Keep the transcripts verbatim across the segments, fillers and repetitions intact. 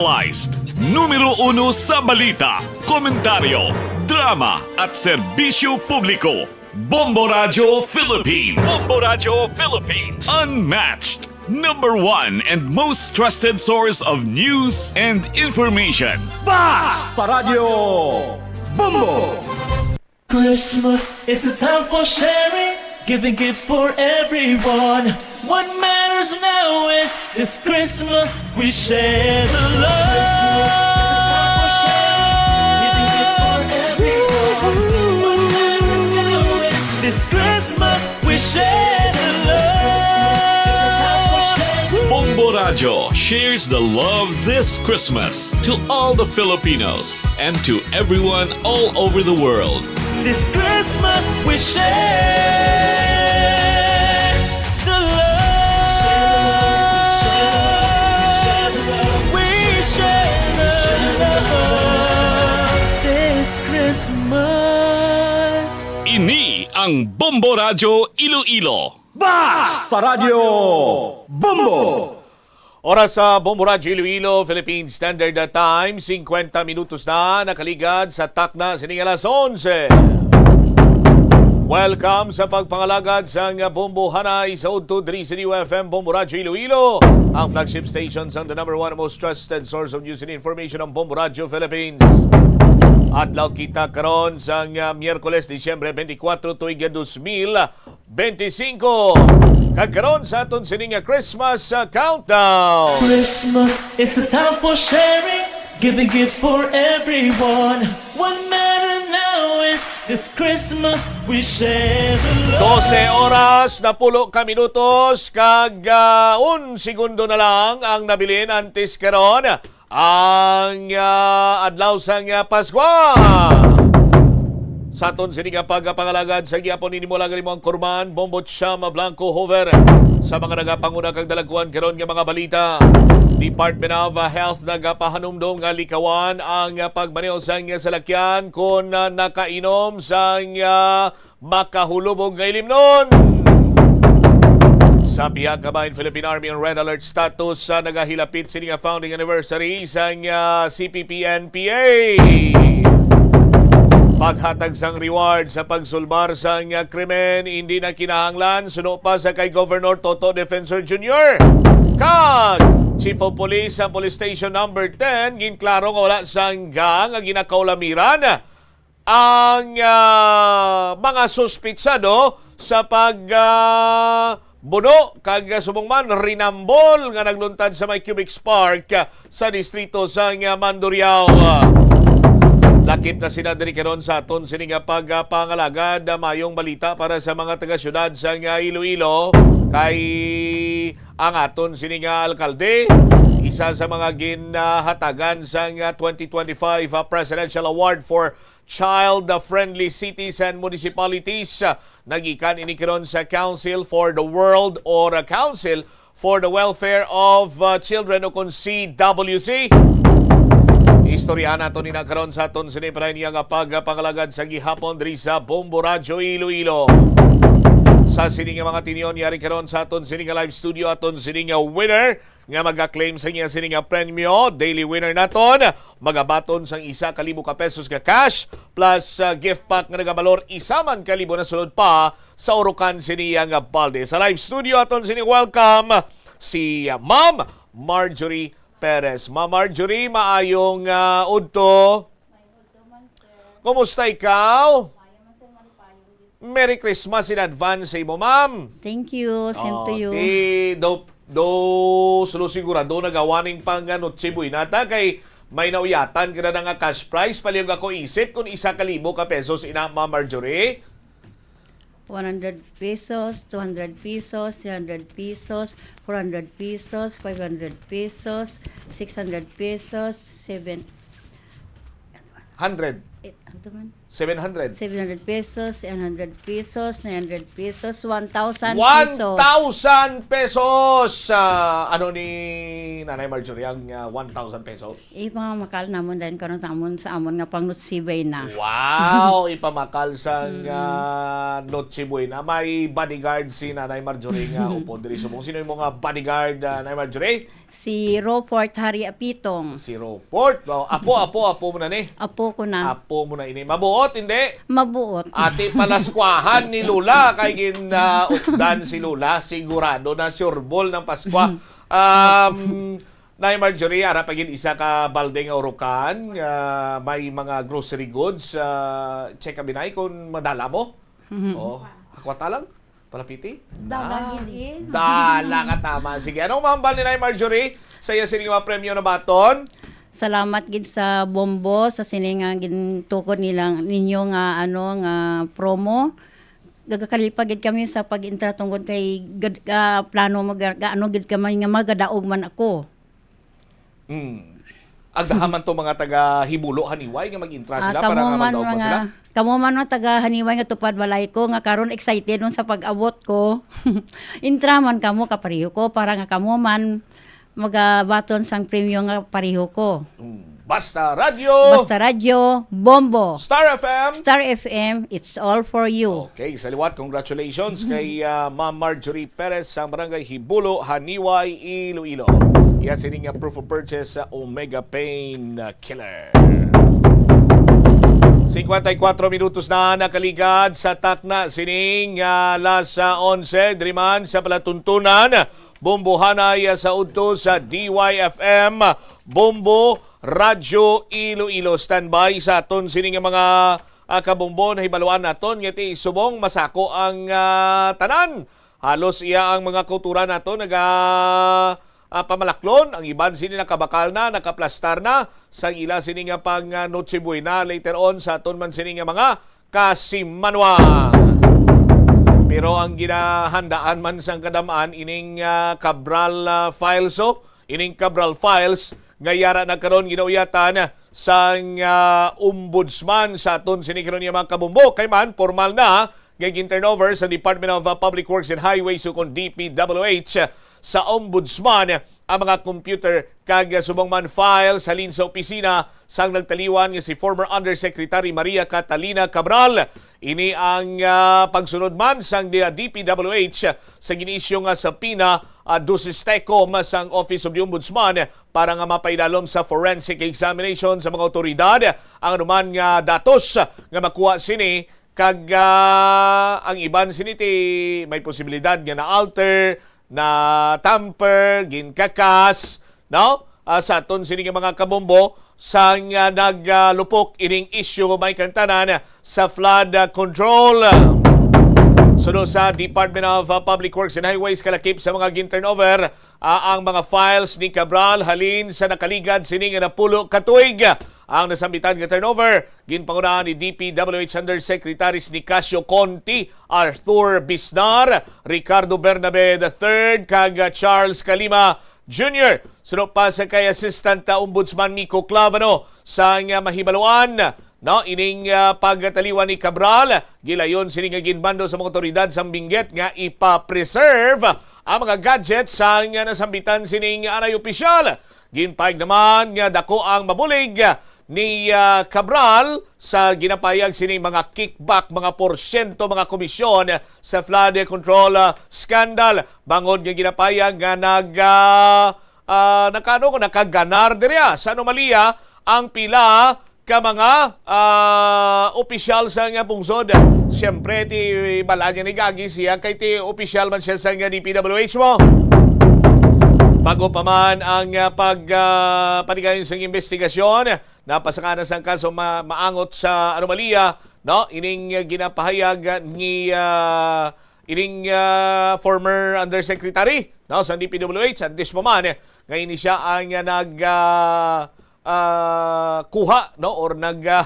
List. Numero uno sa balita, komentaryo, drama at serbisyo publiko. Bombo Radyo Philippines. Bombo Radyo Philippines. Unmatched. Number one and most trusted source of news and information. Bas Paradyo Bombo! Christmas is a time for sharing, giving gifts for everyone. What matters now is this Christmas we share the love. Christmas is a time for sharing, giving gifts for everyone. What matters now is this Christmas we share the love. Bombo Radyo shares the love this Christmas to all the Filipinos and to everyone all over the world. This Christmas we share the love. We share the love this Christmas. Ini ang Bombo Radyo Iloilo. Bas Paradyo Bombo! Oras sa Bombo Radyo Iloilo, Philippine Standard Time, singkwenta minutos na nakaligad sa takna sining alas onse. Welcome sa pagpangalagad sang Bombo Hanay sa Udto diri sa D W F M Bombo Radyo Iloilo, ang flagship station sang the number one most trusted source of news and information, ang Bombo Radyo Philippines. Adlaw kita karon sang, ah, Miyerkules, Disyembre twenty-four, tuig dos mil twenty-five. Kag karon sa aton sini nga Christmas, ah, countdown. Christmas is a time for sharing, giving gifts for everyone. What matter now is this Christmas we share the love. Dose oras, napulo ka minutos, kag, ah, un segundo na lang ang nabilin antes karon ang, ah, adlaw sang, ah, Paskwa. Sa aton sini nga pagpangalagad sa gihapon, ini mo lang mo ang kurman, Bombo Chama Blanco Hover. Sa mga nagapanguna kag dalagkuan karon nga mga balita, Department of, ah, Health nagapahanumdom nga likawan ang, ah, pagmaneho sang salakyan kon, ah, nakainom sang, ah, makahulubog nga ilimnon. Sa pihak ka bahin, Philippine Army on red alert status sa nagahilapit sini nga founding anniversary sang, ah, C P P N P A. Paghatag sang reward sa pagsulbar sang, ah, krimen hindi na kinahanglan suno pa sa kay Governor Toto Defensor Junior. Kag Chief of Police sa Police Station Number ten, ginklaro nga wala sang gang nga ginakaulamiran ang, ah, mga suspitsado sa pag, ah, buno kag subong man rinambol nga nagluntad sa may Cubics Park, ah, sa distrito sang, ah, Mandurriao. Lakip na sila diri karon sa aton sini nga pagpangalagad. Ah, mayong balita para sa mga taga-siyudad sang, ah, Iloilo, kay ang aton sini nga alkalde, isa sa mga ginhatagan sang, ah, twenty twenty-five, ah, Presidential Award for Child-Friendly Cities and Municipalities. Ah, nagikan ini karon sa Council for the World or, ah, Council for the Welfare of, ah, Children o kon C W C. Istoryahan nato ni na karon sa aton sini para niya nga pagpangalagad sa gihapon diri sa Bombo Radyo Iloilo. Sa sini nga mga tinion, yari karon sa aton sini nga live studio, aton sini nga winner nga maga-claim sa niya sini nga premyo, daily winner naton, magabaton sang isa ka libo ka pesos nga cash, plus, ah, gift pack nga nagabalor isa man ka libo na sulod pa sa urukan sini nga balde. Sa live studio aton sini welcome si, ah, Ma'am Marjorie Perez. Ma'am Marjorie, maayong, ah, udto. Kumusta ikaw? Merry Christmas in advance sa imo, ma'am. Thank you. Same to Oh, you. Di, do, do, sulo sigurado nagawaning pang, ah, Noche Buena ta kay may nauyatan ka na nga cash prize. Palihog ako isip kung isa ka libo ka pesos ina, Ma'am Marjorie. One hundred pesos, two hundred pesos, three hundred pesos, four hundred pesos, five hundred pesos, six hundred pesos, seven hundred. Eh, ano to man? Seven hundred. Seven hundred pesos, eight hundred pesos, nine hundred pesos, one thousand One pesos. thousand pesos! Ah, ano ni Nanay Marjorie ang ah, one thousand pesos? Ipamakal namon din karon sa amon, sa amon nga pang Noche Buena. Wow! Ipamakal sang ah, Noche Buena. May bodyguard si Nanay Marjorie nga upo diri subong. Sino yung mga bodyguard, ah, Nanay Marjorie? Si Roport Hari Apitong. Si Roport. Wow. Apo, apo, apo mo na ni. Apo ko na. Apo mo na ini. Mabuot, hindi? Mabuot. Ati palaskwahan ni Lola kay gin ah, updan si Lola, sigurado na sureball ng Paskwa. Um, Nay Marjorie, ara pa gid isa ka balde nga urukan, ah, may mga grocery goods, ah, check ka binay kung madala mo. Oh, hakwata lang. Palapiti. Dala gid, eh. Dala ka tama. Sige, anong mahambal ni Nay Marjorie sa iya sining mga premyo na baton? Salamat gid sa Bombo sa sini nga gintukod nila ninyo nga ano nga promo. Gagakalipa gid kami sa pag-intra tungod kay gad, ah, plano mo ga, ano gid kami nga magadaog man ako. Hmm. Agahaman to mga taga Hibulo Haniway nga mag-intra Ah, sila para kamo nga man magdaog man mga sila. Kamo man mga taga Haniway nga Tupad Balay ko nga karon excited nun sa pag-abot ko. Intra man kamo kapareho ko para nga kamo man magabaton sang premyo nga pareho ko. Hmm. Basta Radyo. Basta Radyo, Bombo. Star F M. Star F M, it's all for you. Okay, sa liwat, congratulations kay ah, Ma'am Marjorie Perez sa Barangay Hibulo, Haniway, Iloilo. Iya sini nga proof of purchase sa Omega Pain ah, Killer. Cincuenta y cuatro minutos na nakaligad sa takna sining ah, alas ah, onse, diri man sa palatuntunan, Bombohanay ah, sa udto sa D Y F M, Bombo Radyo Iloilo. Standby sa aton sini nga mga ah, kabombo, nahibaluan naton nga ti subong masako ang ah, tanan. Halos iya ang mga kauturan nato naga ah, pamalaklon, ang iban sini nakabakal na, nakaplastar na sang ila sini nga pang ah, Noche Buena, later on sa aton man sini nga mga kasimanwa. Pero ang ginahandaan man sang kadamaan ining ah, Cabral ah, Files, oh, ining Cabral Files nga yara na karon ginauyatan sang ah, ombudsman sa aton sini karon nga mga kabombo. Kay man, formal na nga gin-turnover sa Department of ah, Public Works and Highways, ukon D P W H, sa ombudsman ang mga computer kag ah, subong man files halin sa opisina sang nagtaliwan nga si former Undersecretary Maria Catalina Cabral. Ini ang ah, pagsunod man sang D P W H sa gin-issue nga subpoena, ah, dusis tecum sang Office of the Ombudsman para nga mapaidalom sa forensic examination sa mga otoridad ang anuman nga datos nga makuha sini, kag ah, ang iban sini ti may posibilidad nga na-alter, na-tamper, ginkakas, no? Ah, sa aton sini nga mga kabombo sang ah, naglupok ining issue, may kantanan sa flood ah, control. Suno sa Department of ah, Public Works and Highways, kalakip sa mga gin-turnover ah, ang mga files ni Cabral halin sa nakaligad sini nga napulo ka tuig. Ang nasambitan nga turnover ginpangunahan ni D P W H Undersecretaries Nicasio Conti, Arthur Bisnar, Ricardo Bernabe the third, kag ah, Charles Calima Junior. Suno pa sa kay Assistant ah, Ombudsman Miko Clavano, sang ah, mahibaluan, no, ining ah, pagtaliwan ni Cabral, gilayon sini nga ginmando sa mga otoridad sang Benguet nga ipa-preserve ang mga gadgets sang ah, nasambitan sining anay opisyal. Ginpahayag naman nga dako ang mabulig ni ah, Cabral sa ginapahayag sining mga kickback, mga porsyento, mga komisyon sa flood control ah, scandal, bangod nga ginapahayag nga nag ah, ah, nakano ko, nakaganar diri ah, sa anomalya ang pila ka mga ah, opisyal sa nga pungsod. Siyempre, ti bala niya ni gagi siya kay ti opisyal man siya sa nga D P W H mo. Bago pa man ang ah, pag ah, panigayon sa investigasyon, napasaka na sang kaso ma- maangot sa anomalya, no? Ining ah, ginapahayag ni ah, ining ah, former undersecretary, no, sa D P W H, antes pa man eh, nga ini siya ang ah, nag ah, ah, kuha, no, or nag ah,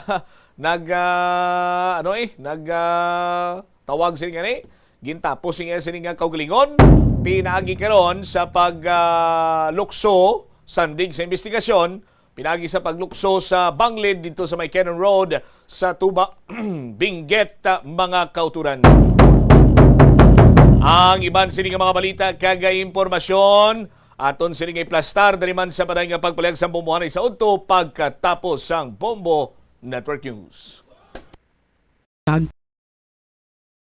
nag ah, ano eh, nag ah, tawag sini gani, gintapos niya sini nga kaugalingon pinaagi karon sa pag ah, lukso sandig sa investigasyon Pinagi sa paglukso sa banglid dito sa may Cannon Road sa Tuba, Benguet, ah, mga kauturan. Ang iban sini nga mga balita kag impormasyon aton sini nga iplastar diri man sa panay nga pagpalihag sang bombohanay sa udto pagkatapos sang Bombo Network News. Kag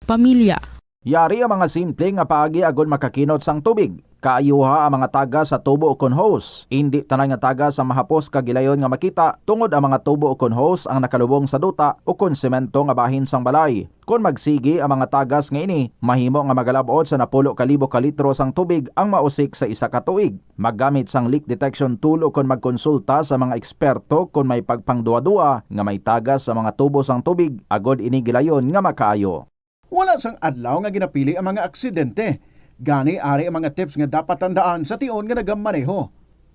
pamilya. Yari ang mga simple nga paagi agod makakinot sang tubig. Kaayuha ang mga tagas sa tubo ukon hose. Indi tanan nga tagas ang mahapos kag gilayon nga makita, tungod ang mga tubo ukon hose ang nakalubong sa duta ukon semento nga bahin sang balay. Kon magsigi ang mga tagas nga ini, mahimo nga magalab-ot sa napulo ka libo ka litro sang tubig ang mausik sa isa ka tuig. Maggamit sang leak detection tool ukon magkonsulta sa mga eksperto kon may pagpangduwa-duwa nga may tagas sa mga tubo sang tubig agod ini gilayon nga makaayo. Wala sang adlaw nga ginapili ang mga aksidente. Gani, ari ang mga tips nga dapat tandaan sa tion nga nagamaneho.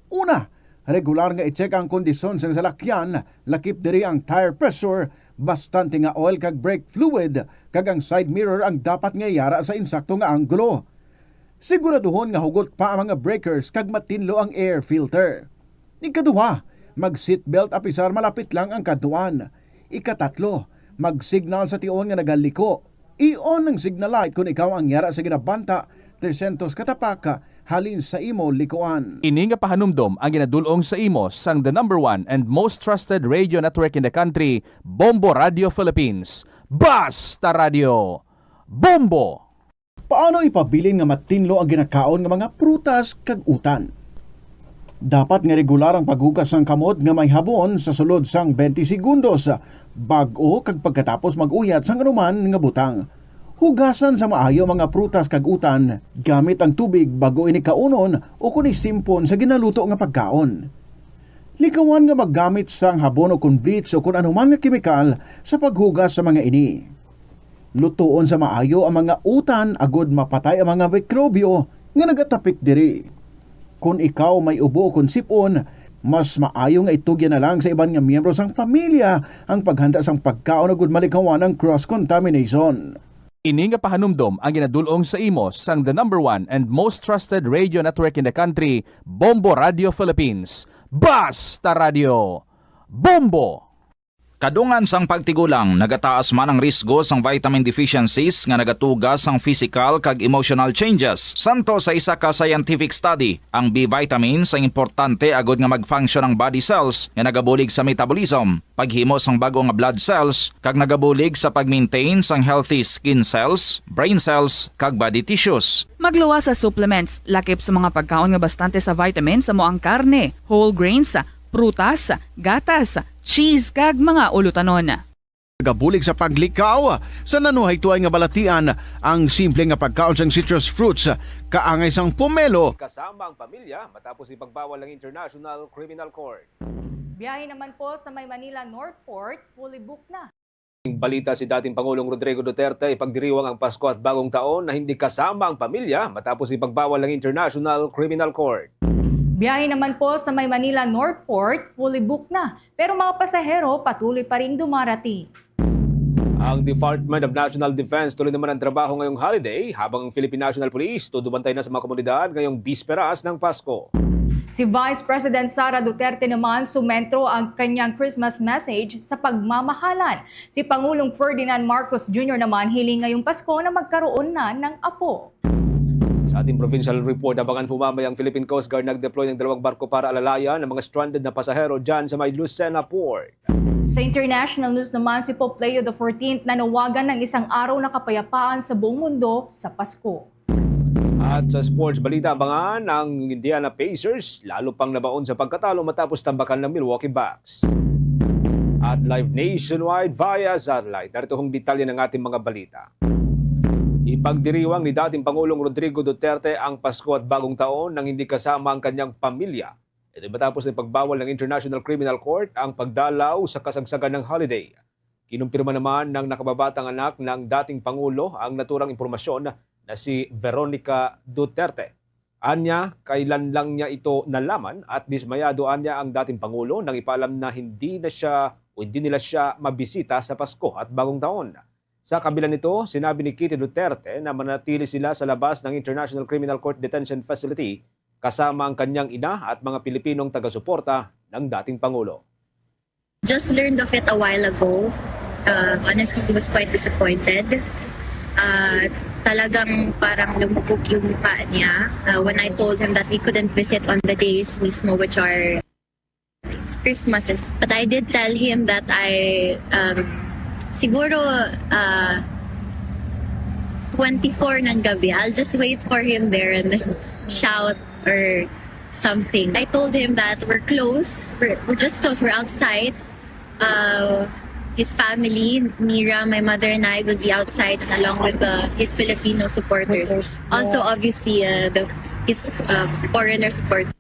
Una, regular nga i-check ang kondisyon sang salakyan, lakip diri ang tire pressure, bastante nga oil kag brake fluid, kag ang side mirror ang dapat nga yara sa insakto nga anggulo. Siguraduhon nga hugot pa ang mga breakers kag matinlo ang air filter. Ikaduha, mag-seatbelt apisar malapit lang ang kantuan. Ikatatlo, mag-signal sa tion nga nagaliko. I-on ang signal light kon ikaw ang yara sa ginabanta trescientos ka tapak halin sa imo likuan. Ini nga pahanumdom ang ginadul-ong sa imo sang the number one and most trusted radio network in the country, Bombo Radio Philippines. Basta Radio, Bombo! Paano ipabilin nga matinlo ang ginakaon nga mga prutas kag utan? Dapat nga regular ang paghugas sang kamot nga may habon sa sulod sang twenty segundos, bag-o kag pagkatapos mag-uyat sang anuman nga butang. Hugasan sa maayo ang mga prutas kag utan gamit ang tubig bag-o ini kaunon ukon isimpon sa ginaluto nga pagkaon. Likawan nga maggamit sang habon ukon bleach ukon anuman nga kemikal sa paghugas sa mga ini. Lutoon sa maayo ang mga utan agod mapatay ang mga mikrobyo nga nagatapik diri. Kon ikaw may ubo kon sip-on, mas maayo nga itugyan na lang sa iban nga miyembro sang pamilya ang paghanda sang pagkaon agud malikawan ang cross-contamination. Ini nga pahanumdom ang ginadul-ong sa imo sang the number one and most trusted radio network in the country, Bombo Radio Philippines. Basta Radio, Bombo! Kadungan sang pagtigulang, nagataas man ang risgo sang vitamin deficiencies nga nagatuga sang physical kag emotional changes. Santo sa isa ka scientific study, ang B vitamins ang importante agud nga mag-function ang body cells nga nagabulig sa metabolism, paghimo sang bag-o nga blood cells, kag nagabulig sa pag-maintain sang healthy skin cells, brain cells, kag body tissues. Magluwas sa supplements, lakip sa mga pagkaon nga bastante sa vitamins, amo ang karne, whole grains, prutas, gatas, cheese, kag mga ulutanon. Nagabulig sa paglikaw sa nanuhaytoay nga balatian ang simple nga pagkaon sang citrus fruits, kaangay sang pomelo. Kasama ang pamilya matapos ipagbawal ng International Criminal Court. Biyahe naman po sa may Manila North Port, fully booked na. Balita, si dating Pangulong Rodrigo Duterte ipagdiriwang ang Pasko at Bagong Taon na hindi kasama ang pamilya matapos ipagbawal ng International Criminal Court. Biyahe naman po sa may Manila North Port, fully booked na. Pero mga pasahero patuloy pa ring dumarating. Ang Department of National Defense tuloy naman ang trabaho ngayong holiday, habang ang Philippine National Police todo bantay na sa mga komunidad ngayong bisperas ng Pasko. Si Vice President Sara Duterte naman sumentro ang kanyang Christmas message sa pagmamahalan. Si Pangulong Ferdinand Marcos Junior naman hiling ngayong Pasko na magkaroon na ng apo. Sa ating provincial report, abangan po mamaya ang Philippine Coast Guard nag-deploy ng dalawang barko para alalayan ang mga stranded na pasahero dyan sa may Lucena Port. Sa international news naman, si Pope Leo the fourteenth nanawagan ng isang araw na kapayapaan sa buong mundo sa Pasko. At sa sports balita, abangan ang Indiana Pacers, lalo pang nabaon sa pagkatalo matapos tambakan ng Milwaukee Bucks. At live nationwide via satellite. Narito hong detalye ng ating mga balita. Ipagdiriwang ni dating Pangulong Rodrigo Duterte ang Pasko at Bagong Taon nang hindi kasama ang kanyang pamilya. Ito matapos ng pagbawal ng International Criminal Court ang pagdalaw sa kasagsagan ng holiday. Kinumpirma naman ng nakababatang anak ng dating Pangulo ang naturang impormasyon na si Veronica Duterte. Anya, kailan lang niya ito nalaman at dismayado anya ang dating Pangulo nang ipaalam na hindi na siya o hindi nila siya mabisita sa Pasko at Bagong Taon. Sa kabila nito, sinabi ni Kitty Duterte na manatili sila sa labas ng International Criminal Court Detention Facility kasama ang kanyang ina at mga Pilipinong taga-suporta ng dating Pangulo. Just learned of it a while ago. Uh, honestly, I was quite disappointed. Uh, talagang parang lumubog yung mukha niya uh, when I told him that we couldn't visit on the days mismo, which are Christmas. But I did tell him that I, um, siguro, uh, twenty-four ng gabi, I'll just wait for him there and then shout or something. I told him that we're close, we're, we're just close, we're outside. Uh, his family, Mira, my mother, and I will be outside along with uh, his Filipino supporters. Also, obviously, uh, the, his uh, foreigner supporters.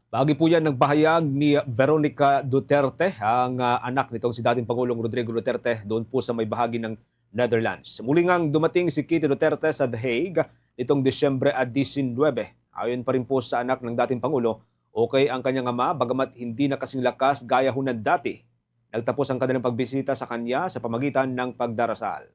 Bago po yan, nagpahayag ni Veronica Duterte, ang uh, anak nitong si dating Pangulong Rodrigo Duterte, doon po sa may bahagi ng Netherlands. Muli ngang dumating si Kitty Duterte sa The Hague nitong Disyembre a diecinuebe. Ayon pa rin po sa anak ng dating Pangulo, okay ang kanyang ama, bagamat hindi na kasing lakas gaya hunan dati. Nagtapos ang kanilang pagbisita sa kanya sa pamagitan ng pagdarasal.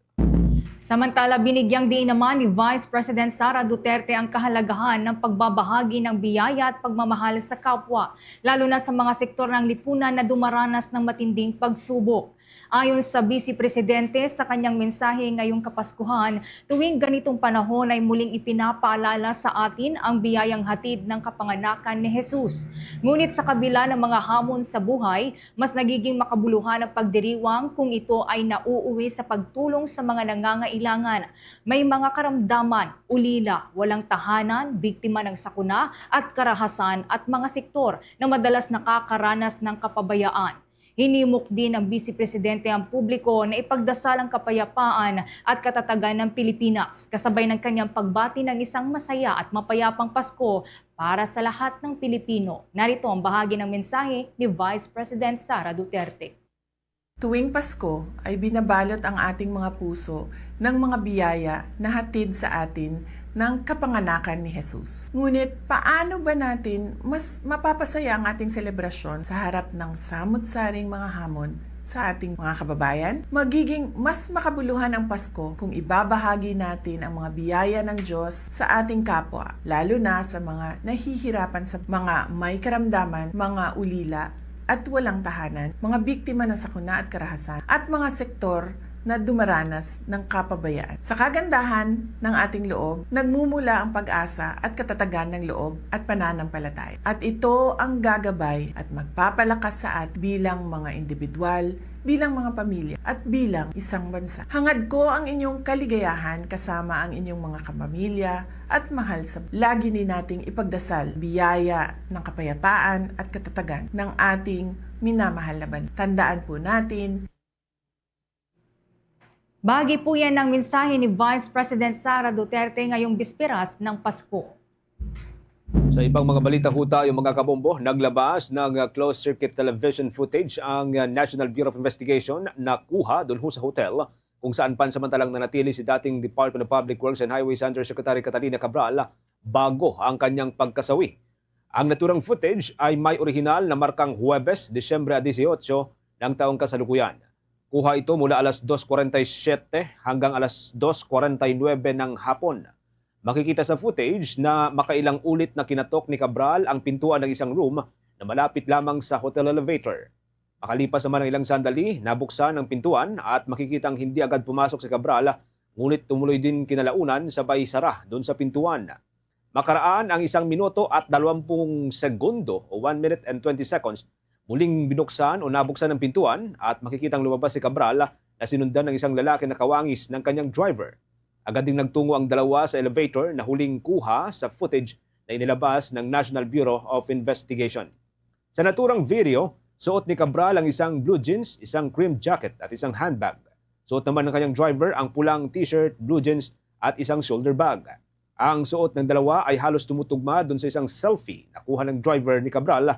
Samantala, binigyang diin naman ni Vice President Sara Duterte ang kahalagahan ng pagbabahagi ng biyaya at pagmamahal sa kapwa, lalo na sa mga sektor ng lipunan na dumaranas ng matinding pagsubok. Ayon sa Vice Presidente sa kanyang mensahe ngayong Kapaskuhan, tuwing ganitong panahon ay muling ipinapaalala sa atin ang biyayang hatid ng kapanganakan ni Jesus. Ngunit sa kabila ng mga hamon sa buhay, mas nagiging makabuluhan ang pagdiriwang kung ito ay nauuwi sa pagtulong sa mga nangangailangan, may mga karamdaman, ulila, walang tahanan, biktima ng sakuna at karahasan at mga sektor na madalas nakakaranas ng kapabayaan. Hinimok din ang Vice Presidente ang publiko na ipagdasal ang kapayapaan at katatagan ng Pilipinas, kasabay ng kanyang pagbati ng isang masaya at mapayapang Pasko para sa lahat ng Pilipino. Narito ang bahagi ng mensahe ni Vice President Sara Duterte. Tuwing Pasko ay binabalot ang ating mga puso ng mga biyaya na hatid sa atin ng kapanganakan ni Jesus. Ngunit paano ba natin mas mapapasaya ang ating selebrasyon sa harap ng samot-saring mga hamon sa ating mga kababayan? Magiging mas makabuluhan ang Pasko kung ibabahagi natin ang mga biyaya ng Diyos sa ating kapwa, lalo na sa mga nahihirapan, sa mga may karamdaman, mga ulila, at walang tahanan, mga biktima ng sakuna at karahasan, at mga sektor na dumaranas ng kapabayaan. Sa kagandahan ng ating loob, nagmumula ang pag-asa at katatagan ng loob at pananampalataya. At ito ang gagabay at magpapalakas sa atin bilang mga individual, bilang mga pamilya, at bilang isang bansa. Hangad ko ang inyong kaligayahan kasama ang inyong mga kapamilya at mahal sa lagi ni nating ipagdasal biyaya ng kapayapaan at katatagan ng ating minamahal na bansa. Tandaan po natin, Bahagi po yan ng mensahe ni Vice President Sara Duterte ngayong bisperas ng Pasko. Sa ibang mga balita ho tayo, mga kabombo, naglabas ng uh, closed circuit television footage ang uh, National Bureau of Investigation na kuha doon ho sa hotel kung saan pansamantalang nanatili si dating Department of Public Works and Highways Undersecretary Catalina Cabral bago ang kanyang pagkasawi. Ang naturang footage ay may orihinal na markang Huwebes, Disyembre a dieciocho ng taong kasalukuyan. Kuha ito mula alas dos forty-seven hanggang alas dos forty-nine ng hapon. Makikita sa footage na makailang ulit na kinatok ni Cabral ang pintuan ng isang room na malapit lamang sa hotel elevator. Makalipas naman ang ilang sandali, nabuksan ang pintuan at makikitang hindi agad pumasok si Cabral, ngunit tumuloy din kinalaunan sabay sara doon sa pintuan. Makaraan ang isang minuto at dalawampung segundo o one minute and twenty seconds, muling binuksan o nabuksan ang pintuan at makikitang lumabas si Cabral na sinundan ng isang lalaki na kawangis ng kanyang driver. Agad ding nagtungo ang dalawa sa elevator na huling kuha sa footage na inilabas ng National Bureau of Investigation. Sa naturang video, suot ni Cabral ang isang blue jeans, isang cream jacket at isang handbag. Suot naman ng kanyang driver ang pulang t-shirt, blue jeans at isang shoulder bag. Ang suot ng dalawa ay halos tumutugma dun sa isang selfie na kuha ng driver ni Cabral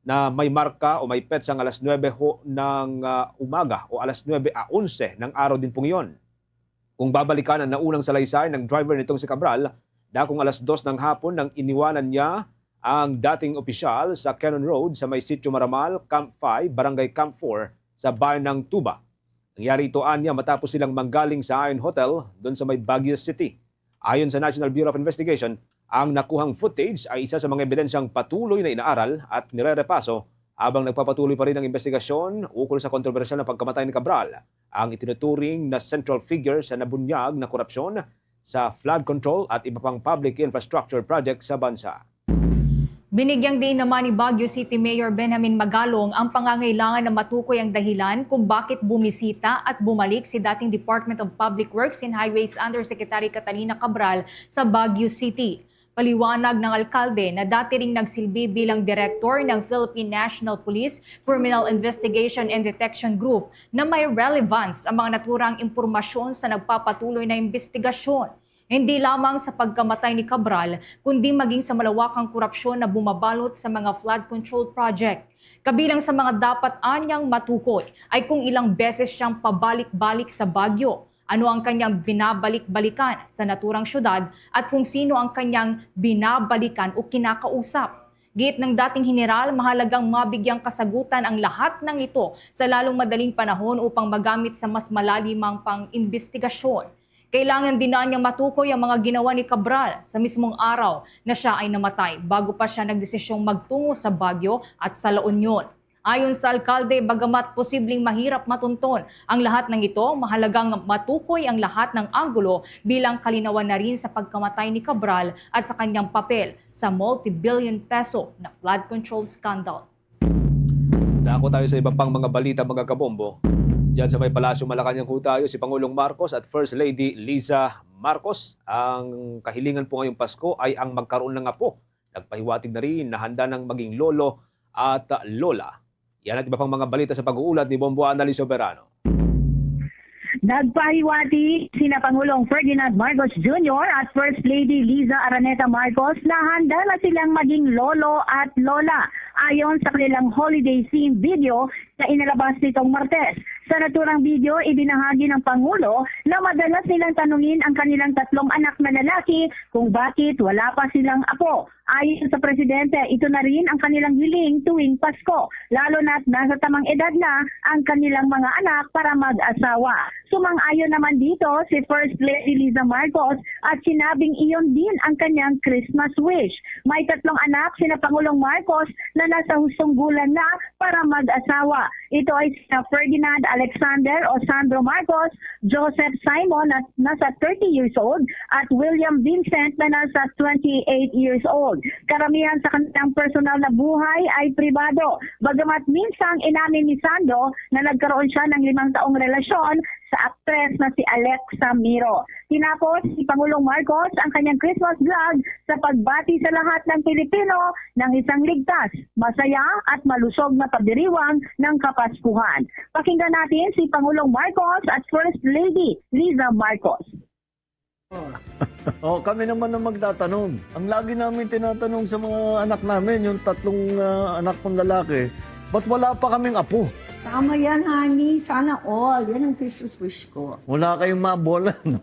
na may marka o may petsang alas nuebe ho ng ah, umaga o alas nuebe a onse ng araw din pong iyon. Kung babalikan ang naunang salaysay ng driver nitong si Cabral, dakong alas dos ng hapon nang iniwanan niya ang dating opisyal sa Cannon Road sa may Sitio Maramal, Camp five, Barangay Camp four sa Bayan ng Tuba. Nangyari ito anya matapos silang manggaling sa Ion Hotel doon sa may Baguio City. Ayon sa National Bureau of Investigation, ang nakuhang footage ay isa sa mga ebidensyang patuloy na inaaral at nirerepaso habang nagpapatuloy pa rin ang investigasyon ukol sa kontrobersyal na pagkamatay ni Cabral, ang itinuturing na central figure sa nabunyag na korupsyon sa flood control at iba pang public infrastructure project sa bansa. Binigyang diin naman ni Baguio City Mayor Benjamin Magalong ang pangangailangan na matukoy ang dahilan kung bakit bumisita at bumalik si dating Department of Public Works and Highways Undersecretary Catalina Cabral sa Baguio City. Paliwanag ng alkalde na dati ring nagsilbi bilang direktor ng Philippine National Police Criminal Investigation and Detection Group na may relevance ang mga naturang impormasyon sa nagpapatuloy na investigasyon. Hindi lamang sa pagkamatay ni Cabral, kundi maging sa malawakang korupsyon na bumabalot sa mga flood control project. Kabilang sa mga dapat anyang matukoy ay kung ilang beses siyang pabalik-balik sa Baguio, ano ang kanyang binabalik-balikan sa naturang syudad at kung sino ang kanyang binabalikan o kinakausap. Giit ng dating heneral, mahalagang mabigyang kasagutan ang lahat ng ito sa lalong madaling panahon upang magamit sa mas malalimang pang-imbestigasyon. Kailangan din na niya matukoy ang mga ginawa ni Cabral sa mismong araw na siya ay namatay, bago pa siya nagdesisyong magtungo sa Baguio at sa La Union. Ayon sa alkalde, bagamat posibleng mahirap matunton ang lahat ng ito, mahalagang matukoy ang lahat ng anggulo bilang kalinawan na rin sa pagkamatay ni Cabral at sa kanyang papel sa multi-billion peso na flood control scandal. Dako tayo sa iba pang mga balita, mga kabombo. Diyan sa may Palasyo Malacañang ho tayo, si Pangulong Marcos at First Lady Liza Marcos. Ang kahilingan po ngayong Pasko ay ang magkaroon ng apo. Nagpahiwatig na rin na handa ng maging lolo at lola. Yan at iba pang mga balita sa pag-uulat ni Bombo Annalyn Soberano. Nagpahiwati sina Pangulong Ferdinand Marcos Junior at First Lady Liza Araneta Marcos na handa na silang maging lolo at lola, ayon sa kanilang holiday theme video na inilabas nitong Martes. Sa naturang video, ibinahagi ng Pangulo na madalas nilang tanungin ang kanilang tatlong anak na lalaki kung bakit wala pa silang apo. Ayon sa presidente, ito na rin ang kanilang hiling tuwing Pasko, lalo na't nasa tamang edad na ang kanilang mga anak para mag-asawa. Sumang-ayon naman dito si First Lady Liza Marcos at sinabing iyon din ang kanyang Christmas wish. May tatlong anak sina Pangulong Marcos na nasa husunggulan na para mag-asawa. Ito ay sina Ferdinand Alexander o Sandro Marcos, Joseph Simon na nasa thirty years old, at William Vincent na nasa twenty-eight years old. Karamihan sa kanilang personal na buhay ay pribado, bagamat minsang inamin ni Sandro na nagkaroon siya ng limang taong relasyon sa aktres na si Alexa Miro. Tinapos ni Pangulong Marcos ang kanyang Christmas vlog sa pagbati sa lahat ng Pilipino ng isang ligtas, masaya at malusog na pagdiriwang ng Kapaskuhan. Pakinggan natin si Pangulong Marcos at First Lady Liza Marcos. Oh, kami naman ang magtatanong. Ang lagi namin tinatanong sa mga anak namin, yung tatlong ah, anak kong lalaki, ba't wala pa kaming apo? Tama yan, honey. Sana all. Yan ang Christmas wish ko. Wala kayong mabola, no?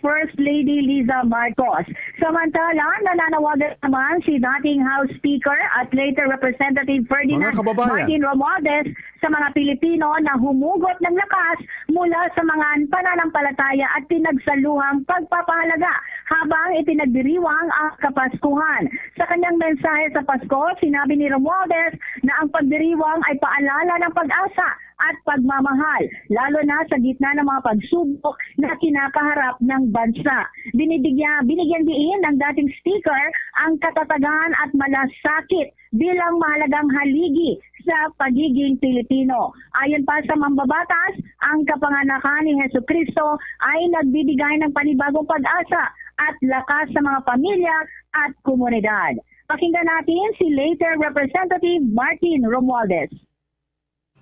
First Lady Liza Marcos. Samantala, nananawagan naman si dating House Speaker at later Representative Ferdinand Martin Romualdez sa mga Pilipino na humugot ng lakas mula sa mga pananampalataya at pinagsaluhang pagpapahalaga habang ipinagdiriwang ang Kapaskuhan. Sa kanyang mensahe sa Pasko, sinabi ni Romualdez na ang pagdiriwang ay paalala ng pag-asa at pagmamahal, lalo na sa gitna ng mga pagsubok na kinakaharap ng bansa. Binibigyan, binigyan diin ng dating speaker ang katatagan at malasakit bilang mahalagang haligi sa pagiging Pilipino. Ayon pa sa mambabatas, ang kapanganakan ni Jesucristo ay nagbibigay ng panibagong pag-asa at lakas sa mga pamilya at komunidad. Pakinggan natin si later Representative Martin Romualdez.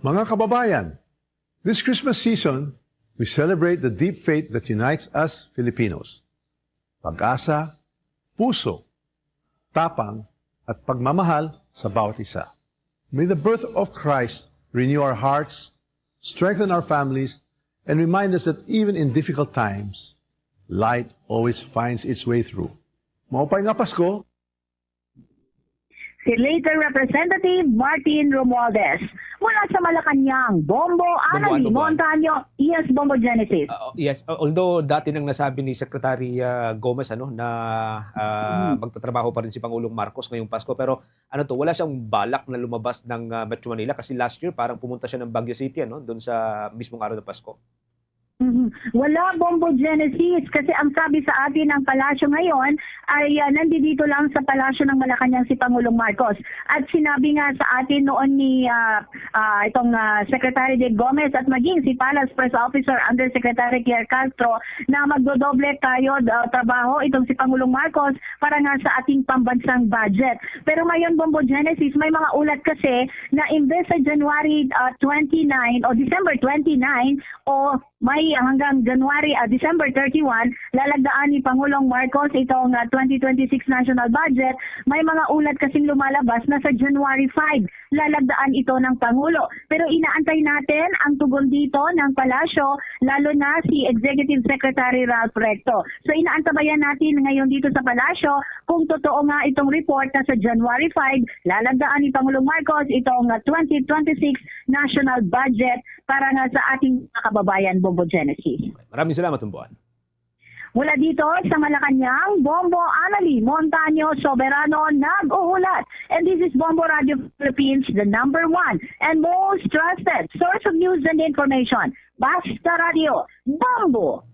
Mga kababayan, this Christmas season, we celebrate the deep faith that unites us Filipinos. Pag-asa, puso, tapang, at pagmamahal sa bawat isa. May the birth of Christ renew our hearts, strengthen our families, and remind us that even in difficult times, light always finds its way through. Maupay nga Pasko! Si later Representative Martin Romualdez. Mula sa Malacañang, Bombo, Bombo, Annalie, ano ba? Montaño, yes, Bombo Genesis. Ah, yes, ah, although dati nang nasabi ni Secretary, ah, Gomez, ano, na, ah, Mhm. magtatrabaho pa rin si Pangulong Marcos ngayong Pasko, pero ano to, wala siyang balak na lumabas ng, ah, Metro Manila kasi last year parang pumunta siya ng Baguio City, ano, doon sa mismong araw ng Pasko. Mhm. Wala, Bombo Genesis, kasi ang sabi sa atin ng palasyo ngayon ay, ah, nandito lang sa palasyo ng Malacañang si Pangulong Marcos. At sinabi nga sa atin noon ni, ah, ah, itong, ah, Secretary Dave Gomez at maging si Palace Press Officer Undersecretary Claire Castro na magdodoble tayo, ah, trabaho itong si Pangulong Marcos para nga sa ating pambansang budget. Pero ngayon, Bombo Genesis, may mga ulat kasi na imbes sa January, ah, twenty-nine o December twenty-nine o may hanggang January, ah, December thirty-one, lalagdaan ni Pangulong Marcos itong, ah, twenty twenty-six national budget. May mga ulat kasing lumalabas na sa January five, lalagdaan ito ng Pangulo. Pero inaantay natin ang tugon dito ng Palasyo, lalo na si Executive Secretary Ralph Recto. So inaantabayan natin ngayon dito sa Palasyo kung totoo nga itong report na sa January five, lalagdaan ni Pangulong Marcos itong, ah, twenty twenty-six national budget para nga sa ating mga kababayan, Bombo Genesis. Maraming salamat, Bombo Ann. Mula dito sa Malacañang, Bombo Annalie Montaño Soberano nag-uulat. And this is Bombo Radio Philippines, the number one and most trusted source of news and information. Basta Radio, Bombo!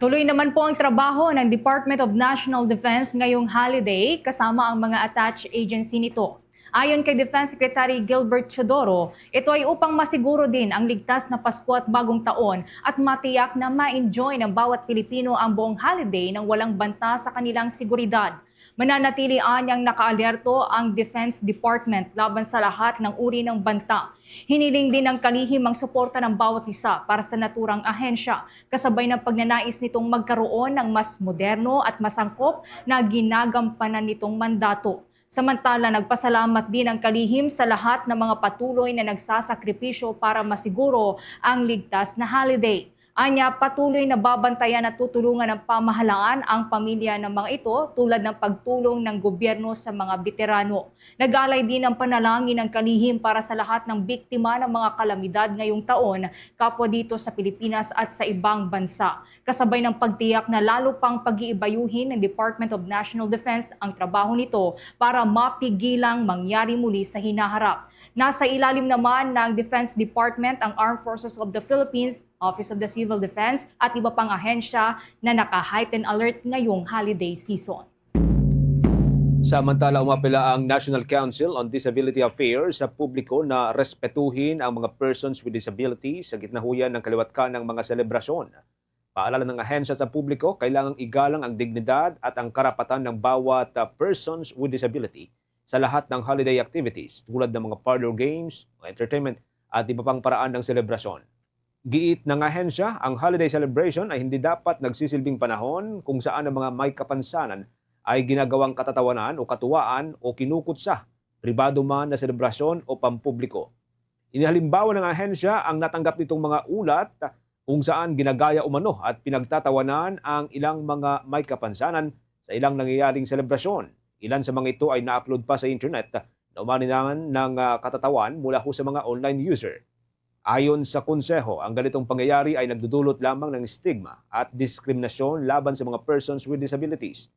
Tuloy naman po ang trabaho ng Department of National Defense ngayong holiday kasama ang mga attached agency nito. Ayon kay Defense Secretary Gilbert Teodoro, ito ay upang masiguro din ang ligtas na Pasko at Bagong Taon at matiyak na ma-enjoy ng bawat Pilipino ang buong holiday nang walang banta sa kanilang seguridad. Mananatili anyang nakaalerto ang Defense Department laban sa lahat ng uri ng banta. Hiniling din ng kalihim ang suporta ng bawat isa para sa naturang ahensya, kasabay ng pagnanais nitong magkaroon ng mas moderno at masangkop na ginagampanan nitong mandato. Samantala, nagpasalamat din ang kalihim sa lahat ng mga patuloy na nagsasakripisyo para masiguro ang ligtas na holiday. Anya, patuloy na babantayan at tutulungan ng pamahalaan ang pamilya ng mga ito, tulad ng pagtulong ng gobyerno sa mga beterano. Nag-alay din ng panalangin ang kalihim para sa lahat ng biktima ng mga kalamidad ngayong taon, kapwa dito sa Pilipinas at sa ibang bansa, kasabay ng pagtiyak na lalo pang pag-iibayuhin ng Department of National Defense ang trabaho nito para mapigilang mangyari muli sa hinaharap. Nasa ilalim naman ng Defense Department ang Armed Forces of the Philippines, Office of the Civil Defense, at iba pang ahensya na naka-heightened alert ngayong holiday season. Samantala, umapela ang National Council on Disability Affairs sa publiko na respetuhin ang mga persons with disabilities sa gitnahuyan ng kaliwat ka ng mga selebrasyon. Paalala ng ahensya sa publiko, kailangang igalang ang dignidad at ang karapatan ng bawat, ah, persons with disability sa lahat ng holiday activities, tulad ng mga parlor games, mga entertainment, at iba pang paraan ng selebrasyon. Giit ng ahensya, ang holiday celebration ay hindi dapat nagsisilbing panahon kung saan ang mga may kapansanan ay ginagawang katatawanan o katuwaan o kinukutsa, pribado man na selebrasyon o pampubliko. Inihalimbawa ng ahensya ang natanggap nitong mga ulat kung saan ginagaya umano at pinagtatawanan ang ilang mga may kapansanan sa ilang nangyayaring selebrasyon. Ilan sa mga ito ay na-upload pa sa internet na umani naman ng, ah, katatawan mula ho sa mga online user. Ayon sa konseho, ang ganitong pangyayari ay nagdudulot lamang ng stigma at diskriminasyon laban sa mga persons with disabilities.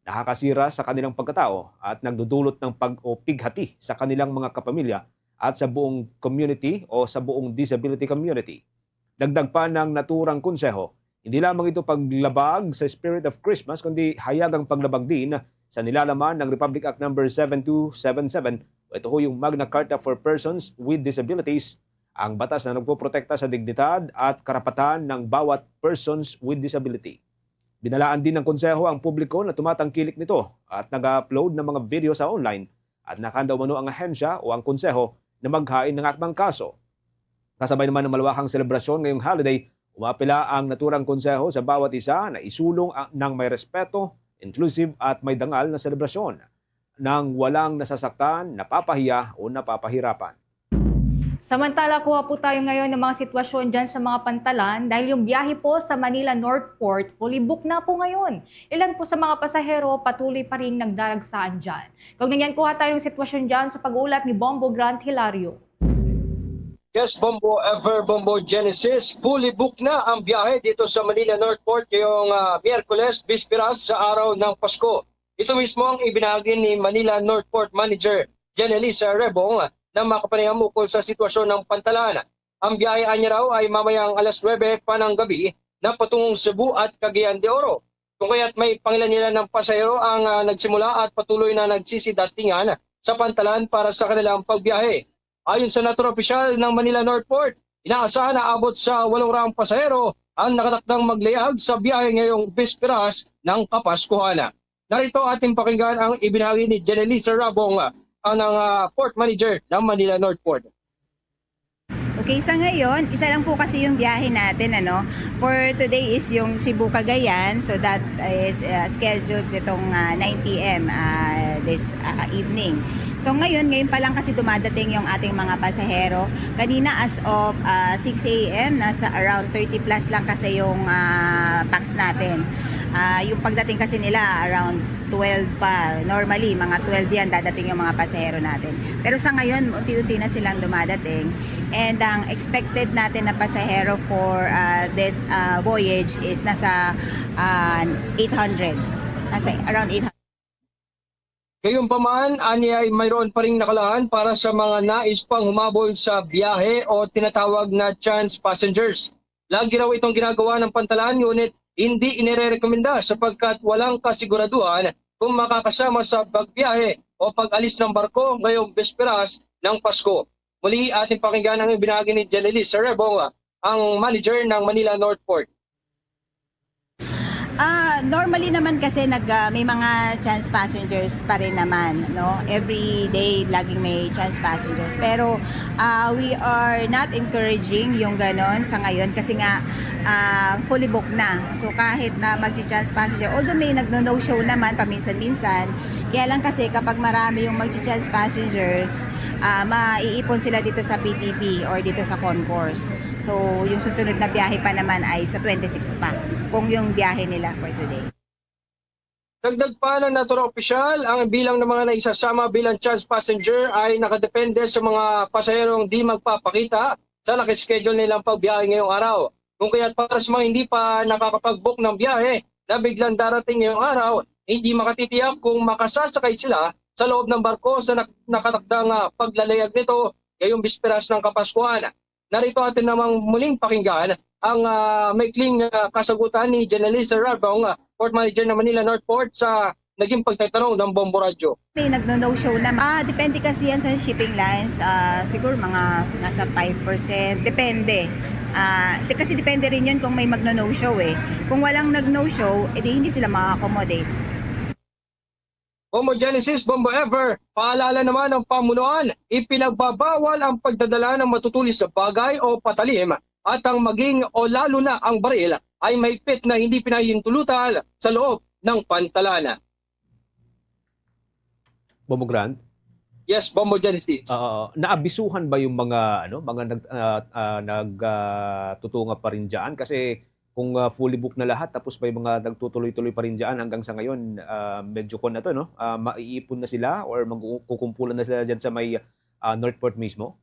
Nakakasira sa kanilang pagkatao at nagdudulot ng pag-, o pighati sa kanilang mga kapamilya at sa buong community o sa buong disability community. Dagdag pa ng naturang konseho, hindi lamang ito paglabag sa spirit of Christmas, kundi hayagang paglabag din sa nilalaman ng Republic Act Number seven two seven seven, o ito ho yung Magna Carta for Persons with Disabilities, ang batas na nagpoprotekta sa dignidad at karapatan ng bawat persons with disability. Binalaan din ng konseho ang publiko na tumatangkilik nito at nag-upload ng mga video sa online at nakahanda umano ang ahensya o ang konseho na maghain ng akmang kaso. Kasabay naman ng malawakang selebrasyon ngayong holiday, umapela ang naturang konseho sa bawat isa na isulong ang, ng may respeto, inclusive at may dangal na selebrasyon, nang walang nasasaktan, napapahiya o napapahirapan. Samantala, kuha po tayo ngayon ng mga sitwasyon dyan sa mga pantalan dahil yung biyahe po sa Manila North Port, fully booked na po ngayon. Ilan po sa mga pasahero patuloy pa rin nagdaragsaan dyan. Kaugnay niyan, kuha tayo ng sitwasyon dyan sa pag-uulat ni Bombo Grant Hilario. Yes, Bombo Ever, Bombo Genesis, fully booked na ang biyahe dito sa Manila North Port ngayong ah, Miyerkules, bisperas sa araw ng Pasko. Ito mismo ang ibinahagi ni Manila North Port Manager Jen Elisa Rebong na makapanayam ukol sa sitwasyon ng pantalan. Ang biyahe anya raw ay mamayang alas nuebe pa ng gabi na patungong Cebu at Cagayan de Oro. Kung kaya't may pangilan-ilan ng pasahero ang ah, nagsimula at patuloy na nagsisidatingan sa pantalan para sa kanilang pagbiyahe. Ayon sa naturang opisyal ng Manila North Port, inaasahan na abot sa walong raang pasahero ang nakatakdang maglayag sa biyahe ngayong bisperas ng Kapaskuhan. Narito ating pakinggan ang ibinahagi ni Jenelisa Rabong, ah, ang ah, port manager ng Manila North Port. Okay, sa ngayon, isa lang po kasi yung biyahe natin, ano. For today is yung Cebu Cagayan, so that is uh, scheduled nitong uh, nine p.m. Uh, this uh, evening. So ngayon, ngayon pa lang kasi dumadating yung ating mga pasahero. Kanina as of uh, six a.m., nasa around thirty plus lang kasi yung uh, pax natin. Uh, yung pagdating kasi nila around twelve pa. Normally, mga twelve yan dadating yung mga pasahero natin. Pero sa ngayon, unti-unti na silang dumadating. And ang expected natin na pasahero for uh, this uh, voyage is nasa uh, eight hundred. Nasa around eight hundred. Gayunpaman, ani ay mayroon pa ring nakalaan para sa mga nais pang humabol sa biyahe o tinatawag na chance passengers. Lagi raw itong ginagawa ng pantalan, ngunit hindi inirerekomenda sapagkat walang kasiguraduhan kung makakasama sa pagbiyahe o pag-alis ng barko ngayong bisperas ng Pasko. Muli, ating pakinggan ang ibinahagi ni Jenelisa Rebong, ang manager ng Manila North Port. Ah, normally naman kasi nag ah, may mga chance passengers pa rin naman, no? Every day laging may chance passengers. Pero ah, we are not encouraging yung ganon sa ngayon kasi nga ah, fully booked na. So kahit na magchi-chance passenger, although may nagno-no show naman paminsan-minsan, kaya lang kasi kapag marami yung magchi-chance passengers, ah, maiipon sila dito sa P T V or dito sa concourse. So, yung susunod na biyahe pa naman ay sa twenty-six pa, kung yung biyahe nila for today. Dagdag pa ng naturang opisyal, ang bilang ng mga naisasama bilang chance passenger ay nakadepende sa mga pasaherong di magpapakita sa nakaschedule nilang pagbiyahe ngayong araw. Kung kaya't para sa mga hindi pa nakakapag-book ng biyahe na biglang darating ngayong araw, hindi makatitiyak kung makasasakay sila sa loob ng barko sa nak- nakatakdang ah, paglalayag nito ngayong bisperas ng Kapaskuhan. Narito atin namang muling pakinggan ang ah, maikling ah, kasagutan ni Janelisa Rabong, ah, port manager ng Manila North Port, sa naging pagtatanong ng Bombo Radyo. May nagno-no show na. Ah, depende kasi yan sa shipping lines. Ah, siguro mga nasa five percent. Depende. Ah, de- kasi depende rin yun kung may magno-no-show eh. Kung walang nag-no-show, edi hindi sila ma-accommodate. Bombo Genesis, Bombo Ever, paalala naman ng pamunuan, ipinagbabawal ang pagdadala ng matutulis na bagay o patalim at ang maging o lalo na ang baril ay mahigpit na hindi pinahintulutan sa loob ng pantalan. Bombo Grant? Yes, Bombo Genesis. Oo. Naabisuhan ba yung mga ano, mga nag ah, ah, nag ah, tutunga pa rin diyan kasi kung ah, fully booked na lahat tapos may mga nagtutuloy-tuloy pa rin diyan hanggang sa ngayon, ah, medyo kon na to, no? Ah, maiipon na sila or magkukumpulan na sila diyan sa may ah, Northport mismo?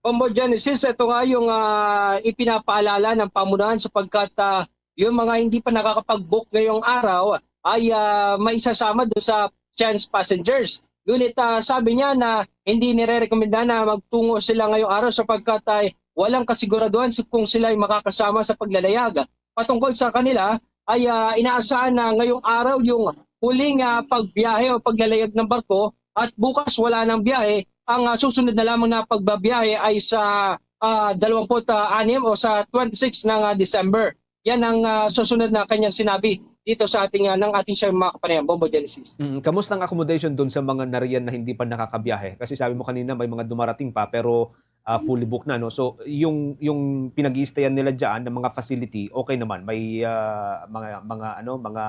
Bombo Genesis, ito nga yung ah, ipinapaalala ng pamunuan sapagkat ah, yung mga hindi pa nakakapag-book ngayong araw ay ah, maisasama doon sa chance passengers. Ngunit ah, sabi niya na hindi nirerekomenda na magtungo sila ngayong araw sapagkat ay walang kasiguraduhan si- kung sila ay makakasama sa paglalayag. Patungkol sa kanila ay ah, inaasahan na ngayong araw yung huling ah, pagbiyahe o paglalayag ng barko at bukas wala nang biyahe. Ang ah, susunod na lamang na pagbabiyahe ay sa ah, dalawampu't anim o sa twenty-six ng ah, December. Yan ang ah, susunod na kanyang sinabi dito sa ating ah, ng ating siyang mga kapanayam, Bombo Genesis. Mm, kamusta ang accommodation doon sa mga nariyan na hindi pa nakakabiyahe? Kasi sabi mo kanina may mga dumarating pa pero ah, fully booked na, no? So yung yung pinag-iistayan nila diyan ng mga facility, okay naman, may ah, mga mga ano, mga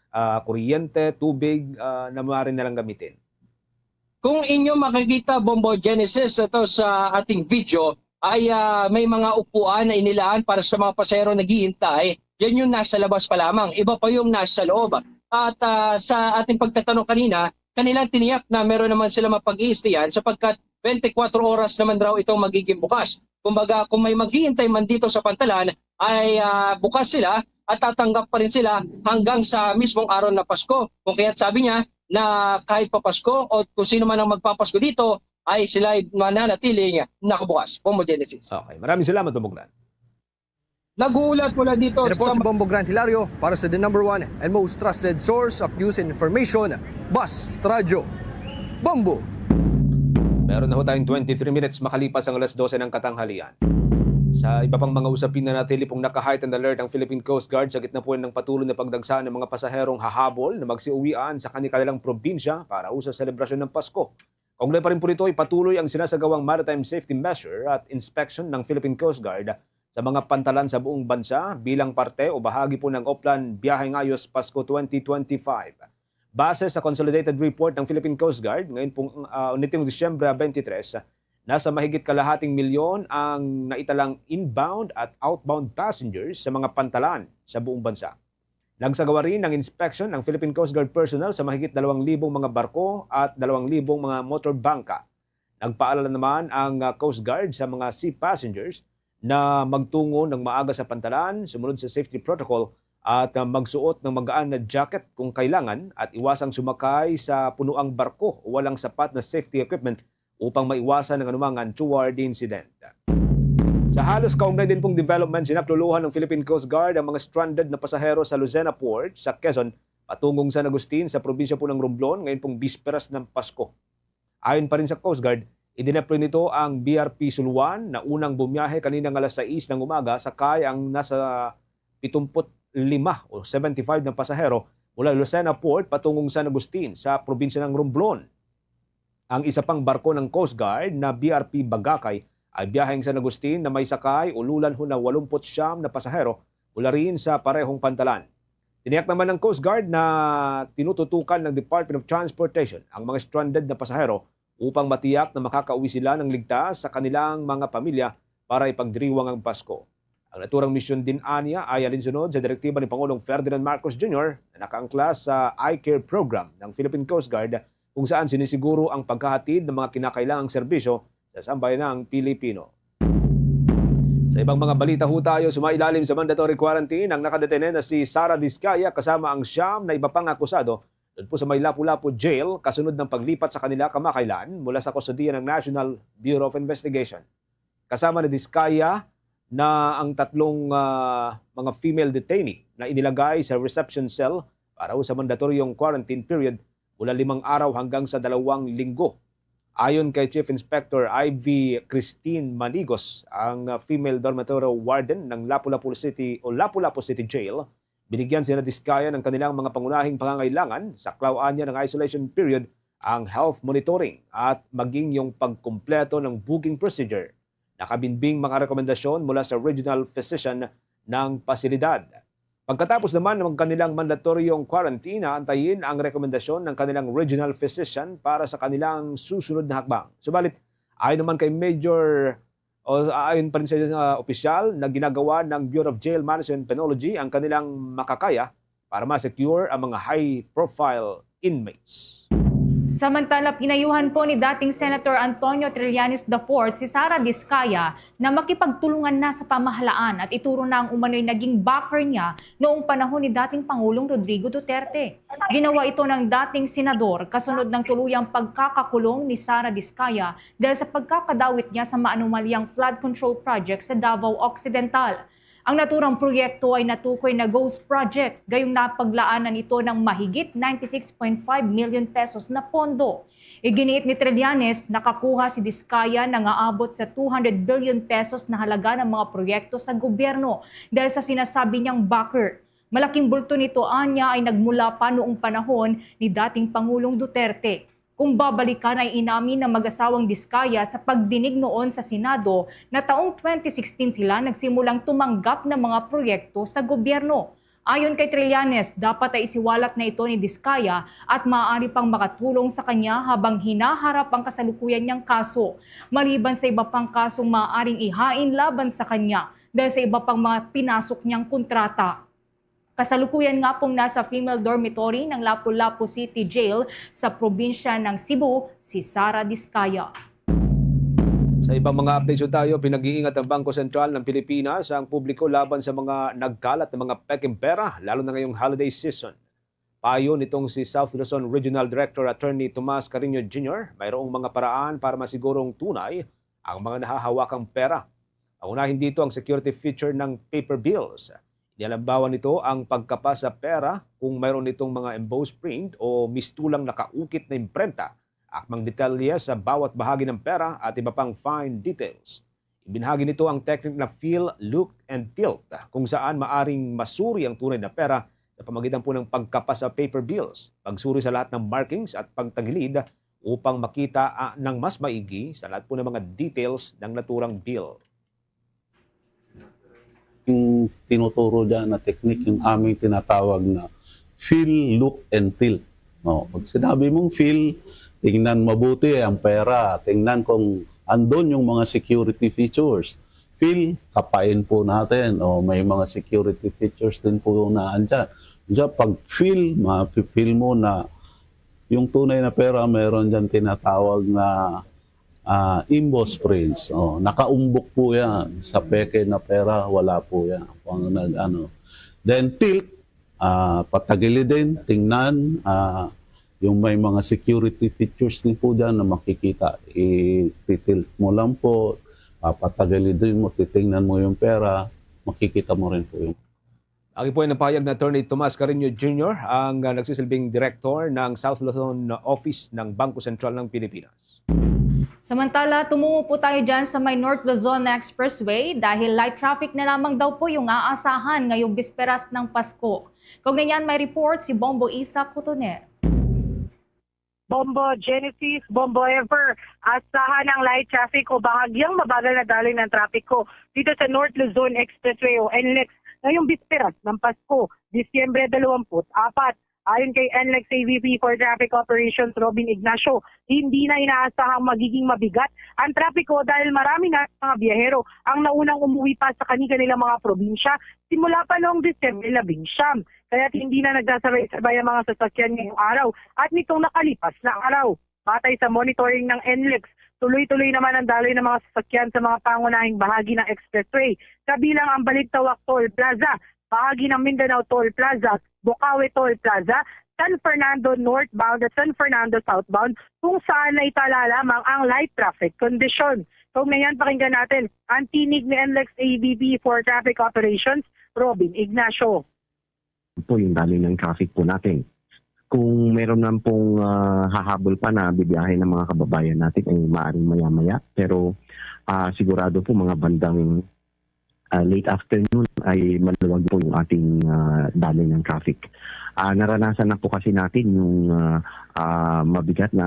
ah, kuryente, tubig ah, na maaari nilang gamitin. Kung inyo makikita, Bombo Genesis, ito sa ating video, ay, ah, may mga upuan na inilaan para sa mga pasahero naghihintay. Yan yung nasa labas pa lamang. Iba pa yung nasa loob. At, ah, sa ating pagtatanong kanina, kanilang tiniyak na meron naman sila mapag-iistihan sapagkat twenty-four oras naman raw itong magiging bukas. Kumbaga, kung may maghihintay man dito sa pantalan, ay, ah, bukas sila at tatanggap pa rin sila hanggang sa mismong araw na Pasko. Kung kaya't sabi niya na kahit pa Pasko o kung sino man ang magpapasko dito, ay sila ay mananatiling nakabukas. Bombo Genesis. Okay, maraming salamat, Bombo Grant. Nag-uulat mula dito Ito po sa si Bombo Grant Hilario para sa the number one and most trusted source of news and information, Bast Radyo. Bombo! Meron na ho tayong twenty-three minutes makalipas ang alas dose ng katanghalian. Sa iba pang mga usapin, nanatili pong naka-heightened alert ang Philippine Coast Guard sa gitna po ng patuloy na pagdagsa ng mga pasaherong hahabol na magsiuwian sa kani-kanilang probinsya para ho sa selebrasyon ng Pasko. Kaugnay pa rin po nito, ipatuloy ang sinasagawang maritime safety measure at inspection ng Philippine Coast Guard sa mga pantalan sa buong bansa bilang parte o bahagi po ng Oplan Biyaheng Ayos Pasko twenty twenty-five. Base sa consolidated report ng Philippine Coast Guard, ngayon pong, ah, nitong Disyembre twenty-three, nasa mahigit kalahating milyon ang naitalang inbound at outbound passengers sa mga pantalan sa buong bansa. Nagsagawa rin ng inspection ang Philippine Coast Guard personnel sa mahigit dalawang libong mga barko at dalawang libong mga motor bangka. Nagpaalala naman ang, ah, Coast Guard sa mga sea passengers na magtungo ng maaga sa pantalan, sumunod sa safety protocol, at, ah, magsuot ng magaan na jacket kung kailangan at iwasang sumakay sa punuang barko o walang sapat na safety equipment upang maiwasan ang anumang untoward incident. Sa halos kaugnay din pong development, sinakluluhan ng Philippine Coast Guard ang mga stranded na pasahero sa Lucena Port sa Quezon patungong San Agustin sa probinsya po ng Romblon ngayon pong bisperas ng Pasko. Ayon pa rin sa Coast Guard, idineploy nito ang B R P Suluan na unang bumiyahe kaninang alas sais ng umaga, sakay ang nasa pitumput lima o seventy-five na pasahero mula Lucena Port patungong San Agustin sa probinsya ng Romblon. Ang isa pang barko ng Coast Guard na B R P Bagakay ay biyaheng San Agustin na may sakay ululan ho na walumput siyam na pasahero mula rin sa parehong pantalan. Tiniyak naman ng Coast Guard na tinututukan ng Department of Transportation ang mga stranded na pasahero upang matiyak na makakauwi sila ng ligtas sa kanilang mga pamilya para ipagdiriwang ang Pasko. Ang naturang misyon din anya ay alinsunod sa direktiba ni Pangulong Ferdinand Marcos Junior na nakaangkla sa I-Care program ng Philippine Coast Guard, kung saan sinisiguro ang paghahatid ng mga kinakailangang serbisyo sa sambayanang Pilipino. Sa ibang mga balita ho tayo, sumailalim sa mandatory quarantine ang nakadetene na si Sara Discaya kasama ang siyam na iba pang akusado doon po sa may Lapu-Lapu Jail kasunod ng paglipat sa kanila kamakailan mula sa kustodiya ng National Bureau of Investigation. Kasama ni Discaya na ang tatlong, ah, mga female detainee na inilagay sa reception cell para sa mandatoryong quarantine period mula limang araw hanggang sa dalawang linggo. Ayon kay Chief Inspector Ivy Christine Manigos, ang, ah, female dormitory warden ng Lapu-Lapu City o Lapu-Lapu City Jail, binigyan sina Discaya ng kanilang mga pangunahing pangangailangan. Saklaw anya ng isolation period ang health monitoring at maging yung pagkumpleto ng booking procedure. Nakabinbing mga rekomendasyon mula sa regional physician ng pasilidad. Pagkatapos naman ng kanilang mandatoryong quarantine, aantayin ang rekomendasyon ng kanilang regional physician para sa kanilang susunod na hakbang. Subalit, ayon naman kay Major, o ayon pa rin sa, sa opisyal na ginagawa ng Bureau of Jail Management Penology ang kanilang makakaya para ma-secure ang mga high-profile inmates. Samantala, pinayuhan po ni dating Senator Antonio Trillanes the fourth si Sara Discaya na makipagtulungan na sa pamahalaan at ituro na ang umano'y naging backer niya noong panahon ni dating Pangulong Rodrigo Duterte. Ginawa ito ng dating senador kasunod ng tuluyang pagkakakulong ni Sara Discaya dahil sa pagkakadawit niya sa maanumalyang flood control project sa Davao Occidental. Ang naturang proyekto ay natukoy na ghost project, gayong napaglaanan ito ng mahigit ninety-six point five million pesos na pondo. Iginiit ni Trillanes, nakakuha si Discaya na nga abot sa two hundred billion pesos na halaga ng mga proyekto sa gobyerno dahil sa sinasabi niyang backer. Malaking bulto nito anya ay nagmula pa noong panahon ni dating Pangulong Duterte. Kung babalikan, ay inamin ng mag-asawang Discaya sa pagdinig noon sa Senado na taong twenty sixteen sila nagsimulang tumanggap ng mga proyekto sa gobyerno. Ayon kay Trillanes, dapat ay isiwalat na ito ni Discaya at maaari pang makatulong sa kanya habang hinaharap ang kasalukuyan niyang kaso, maliban sa iba pang kasong maaaring ihain laban sa kanya dahil sa iba pang mga pinasok niyang kontrata. Kasalukuyan nga pong nasa female dormitory ng Lapu-Lapu City Jail sa probinsya ng Cebu si Sara Discaya. Sa ibang mga updates tayo, pinag-iingat ang Bangko Sentral ng Pilipinas ang publiko laban sa mga nagkalat ng mga pekeng pera, lalo na ngayong holiday season. Payo nitong si South Luzon Regional Director Attorney Tomas Cariño Junior, mayroong mga paraan para masigurong tunay ang mga nahahawakang pera. Ang unahin dito ang security feature ng paper bills. Inihalimbawa nito ang pagkapas sa pera kung mayroon itong mga embossed print o mistulang nakaukit na imprenta, akmang detalye sa bawat bahagi ng pera at iba pang fine details. Ibinahagi nito ang technique na feel, look, and tilt, kung saan maaring masuri ang tunay na pera sa pamagitan po ng pagkapas sa paper bills, pagsuri sa lahat ng markings at pagtagilid upang makita, ah, ng mas maigi sa lahat po ng mga details ng naturang bill. Yung tinuturo dyan na technique, yung aming tinatawag na feel, look, and tilt. No, pag sinabi mong feel, tingnan mabuti ang pera, tingnan kung andun yung mga security features. Feel, kapain po natin, o may mga security features din po na andyan. Diyan, pag feel, ma-feel mo na yung tunay na pera, meron dyan tinatawag na ah, embossed prints. Oh, nakaumbok po yan. Sa peke na pera, wala po yan. Kung nag, ano. Then tilt, ah, patagilid din, tingnan, ah, yung may mga security features din po dyan na makikita. I-tilt mo lang po, ah, patagilid din mo, titingnan mo yung pera, makikita mo rin po yung Agi po ay napahayag na Attorney Tomas Cariño Junior, ang, ah, nagsisilbing direktor ng South Luzon Office ng Bangko Sentral ng Pilipinas. Samantala, tumungo po tayo dyan sa may North Luzon Expressway dahil light traffic na lamang daw po yung aasahan ngayong bisperas ng Pasko. Kaugnay niyan, may report si Bombo Isa Cotoner. Bombo Genesis, Bombo Ever, asahan ang light traffic o bahagyang mabagal na daloy ng trapiko dito sa North Luzon Expressway o NLEX ngayong bisperas ng Pasko, Disyembre dalawampu't apat. Ayon kay NLEX AVP for Traffic Operations Robin Ignacio, hindi na inaasahang magiging mabigat ang trapiko dahil marami na mga biyahero ang naunang umuwi pa sa kani-kanilang mga probinsya simula pa noong Disyembre labing siyam. Kaya't hindi na nagsasabay-sabay ang mga sasakyan ngayong araw at nitong nakalipas na araw. Batay sa monitoring ng NLEX, tuloy-tuloy naman ang daloy ng mga sasakyan sa mga pangunahing bahagi ng expressway, kabilang ang Balintawak Toll Plaza, bahagi ng Mindanao Toll Plaza, Bocaue Toll Plaza, San Fernando northbound at San Fernando southbound, kung saan naitala lamang ang light traffic condition. Kaugnay niyan, pakinggan natin ang tinig ni NLEX AVP for Traffic Operations, Robin Ignacio. Po yung daloy ng traffic po natin. Kung meron man pong, ah, hahabol pa na bibiyahe ng mga kababayan natin, ay maaaring maya-maya. Pero, ah, sigurado po, mga bandang, ah, late afternoon ay maluwag po yung ating, ah, daloy ng traffic. Ah, naranasan na po kasi natin yung, ah, ah, mabigat na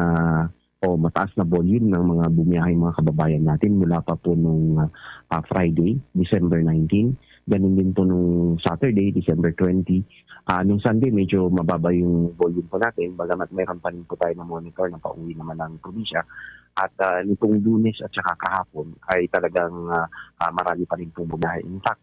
o mataas na volume ng mga bumiyaheng mga kababayan natin mula pa po nung, ah, Friday, December nineteen. Ganun din po nung Saturday, December twenty. Ah, nung Sunday, medyo mababa yung volume po natin, bagamat meron pa rin po tayo na-monitor na pauwi naman ng probinsya. At, ah, nitong Lunes at saka kahapon ay talagang, ah, ah, marami pa rin pong bumiyahe. In fact,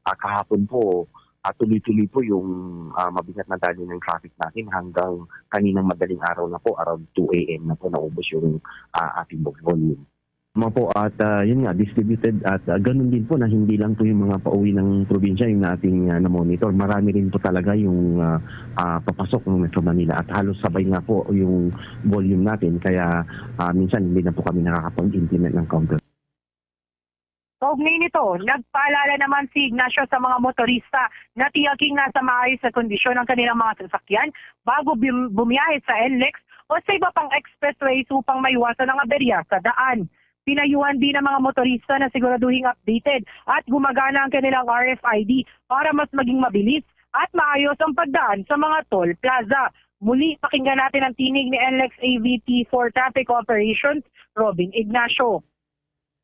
ah, kahapon po, ah, tuloy-tuloy po yung, ah, mabigat na daloy ng traffic natin hanggang kaninang madaling araw na po, around two A M na po naubos yung, ah, ating volume. Opo, at, ah, yun nga, distributed at, ah, ganun din po na hindi lang po yung mga pauwi ng probinsya yung ating, ah, na-monitor. Marami rin po talaga yung, ah, ah, papasok ng Metro Manila at halos sabay nga po yung volume natin. Kaya, ah, minsan hindi na po kami nakakapag-implement ng counter. Kaugnay nito, nagpaalala naman si Ignacio sa mga motorista na tiyaking nasa maayos na kondisyon ang kanilang mga sasakyan bago bum- bumiyahe sa NLEX o sa iba pang expressways upang maiwasan ang aberya sa daan. Pinayuhan din ang mga motorista na siguraduhing updated at gumagana ang kanilang R F I D para mas maging mabilis at maayos ang pagdaan sa mga toll plaza. Muli, pakinggan natin ang tinig ni NLEX AVP for Traffic Operations, Robin Ignacio.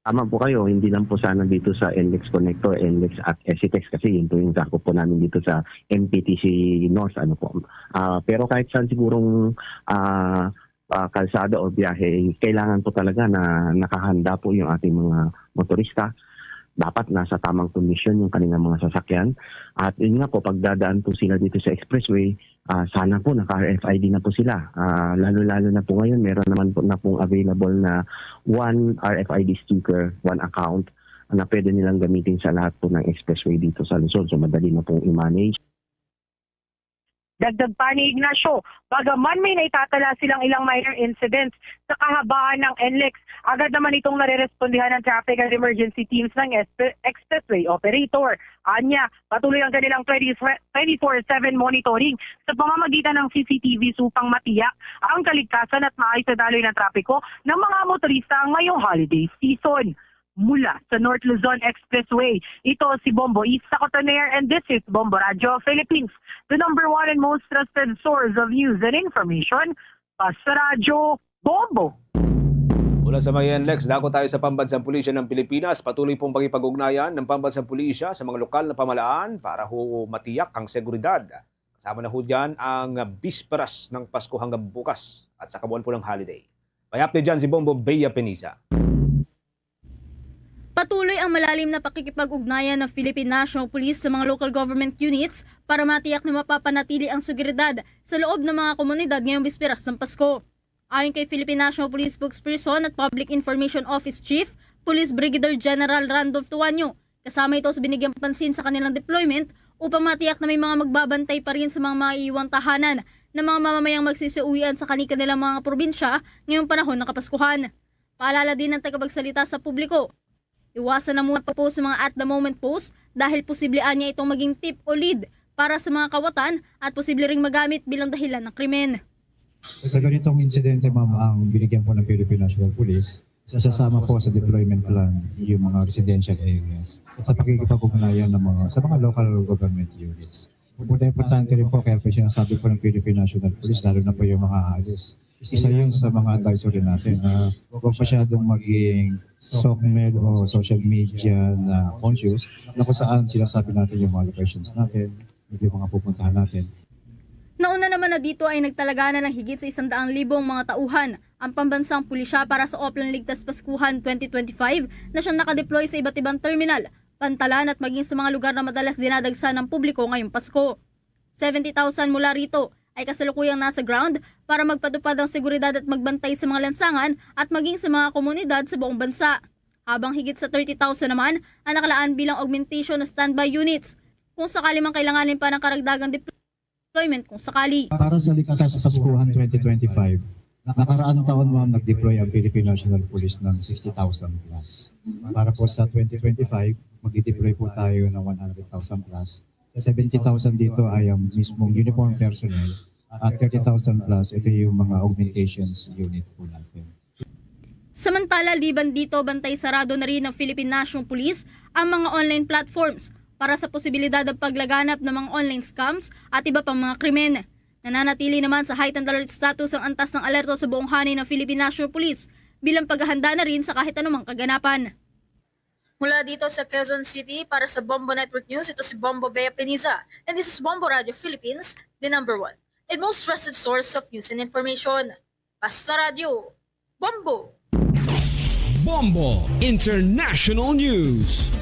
Tama po kayo, hindi lang po sana dito sa NLEX Connector, NLEX at ECTEX kasi yun po yung sakop po namin dito sa M P T C North, ano po. Ah, pero kahit saan sigurong, ah, ah, kalsada o biyahe, kailangan po talaga na nakahanda po yung ating mga motorista. Dapat nasa tamang kondisyon yung kanilang mga sasakyan. At yun nga po, pagdadaan po sila dito sa expressway, ah, sana po naka-R F I D na po sila. Ah, lalo-lalo na po ngayon, meron naman po na pong available na one R F I D sticker, one account na pwede nilang gamitin sa lahat po ng expressway dito sa Luzon. So, madali na pong i-manage. Dagdag pa ni Ignacio, bagaman may naitatala silang ilang minor incidents sa kahabaan ng NLEX, agad naman itong narerespondihan ng traffic and emergency teams ng espe- expressway operator. Anya, patuloy ang kanilang twenty, twenty-four seven monitoring sa pamamagitan ng C C T Vs upang matiyak ang kaligtasan at maayos na daloy ng trapiko ng mga motorista ngayong holiday season. Mula sa North Luzon Expressway, ito si Bombo East Sacotonair, and this is Bombo Radyo Philippines, the number one and most trusted source of news and information. Basta Radyo, Bombo! Mula sa may NLEX, dako tayo sa Pambansang Pulisya ng Pilipinas. Patuloy pong pakipag-ugnayan ng Pambansang Pulisya sa mga lokal na pamalaan para ho matiyak ang seguridad. Kasama na ho dyan ang bisperas ng Pasko hanggang bukas at sa kabuuan po ng holiday. May update dyan si Bombo Bea Peniza. Patuloy ang malalim na pakikipag-ugnayan ng Philippine National Police sa mga local government units para matiyak na mapapanatili ang seguridad sa loob ng mga komunidad ngayong bisperas ng Pasko. Ayon kay Philippine National Police Spokesperson at Public Information Office Chief, Police Brigadier General Randolph Tuanyo, kasama ito sa binigyang pansin sa kanilang deployment upang matiyak na may mga magbabantay pa rin sa mga maiiwang tahanan ng mga mamamayang magsisiuwian sa kani-kanilang mga probinsya ngayong panahon ng Kapaskuhan. Paalala din ng tagapagsalita sa publiko, iwasan na muna pag-post sa mga at the moment post dahil posible anya itong maging tip o lead para sa mga kawatan at posible ring magamit bilang dahilan ng krimen. Sa ganitong insidente, ma'am, ang binigyan po ng Philippine National Police, sasama po sa deployment plan yung mga residential areas sa pakikipag-ugnayan ng mga, sa mga local government units. Importante rin po, kaya po sinasabi po ng Philippine National Police, lalo na po yung mga alis. Isa yun sa mga advisory natin na huwag masyadong maging SOCMED o social media na conscious na kung saan sinasabi natin yung mga locations natin, yung mga pupuntahan natin. Nauna naman na dito ay nagtalaga na ng higit sa isang daang libong mga tauhan ang Pambansang Pulisya para sa Oplan Ligtas Paskuhan twenty twenty-five na siyang nakadeploy sa iba't ibang terminal, pantalan at maging sa mga lugar na madalas dinadagsa ng publiko ngayong Pasko. Seventy thousand mula rito ay kasalukuyang nasa ground para magpatupad ang seguridad at magbantay sa mga lansangan at maging sa mga komunidad sa buong bansa. Habang higit sa thirty thousand naman ang nakalaan bilang augmentation na standby units kung sakali mang kailanganin pa ng karagdagang deployment kung sakali. Para sa Ligtas Paskuhan twenty twenty-five, nakaraan taon, ma'am, nag-deploy ang Philippine National Police ng sixty thousand plus. Para po sa twenty twenty-five, magdi-deploy po tayo ng one hundred thousand plus. Sa seventy thousand dito ay ang mismong uniform personnel at thirty thousand plus, ito yung mga augmentations unit po natin. Samantala, liban dito, bantay sarado na rin ng Philippine National Police ang mga online platforms para sa posibilidad ng paglaganap ng mga online scams at iba pang mga krimen. Nananatili naman sa heightened alert status ang antas ng alerto sa buong hanay ng Philippine National Police bilang paghahanda na rin sa kahit anumang kaganapan. Mula dito sa Quezon City, para sa Bombo Network News, ito si Bombo Bea Peniza, and this is Bombo Radio Philippines, the number one and most trusted source of news and information. Basta Radyo, Bombo! Bombo International News.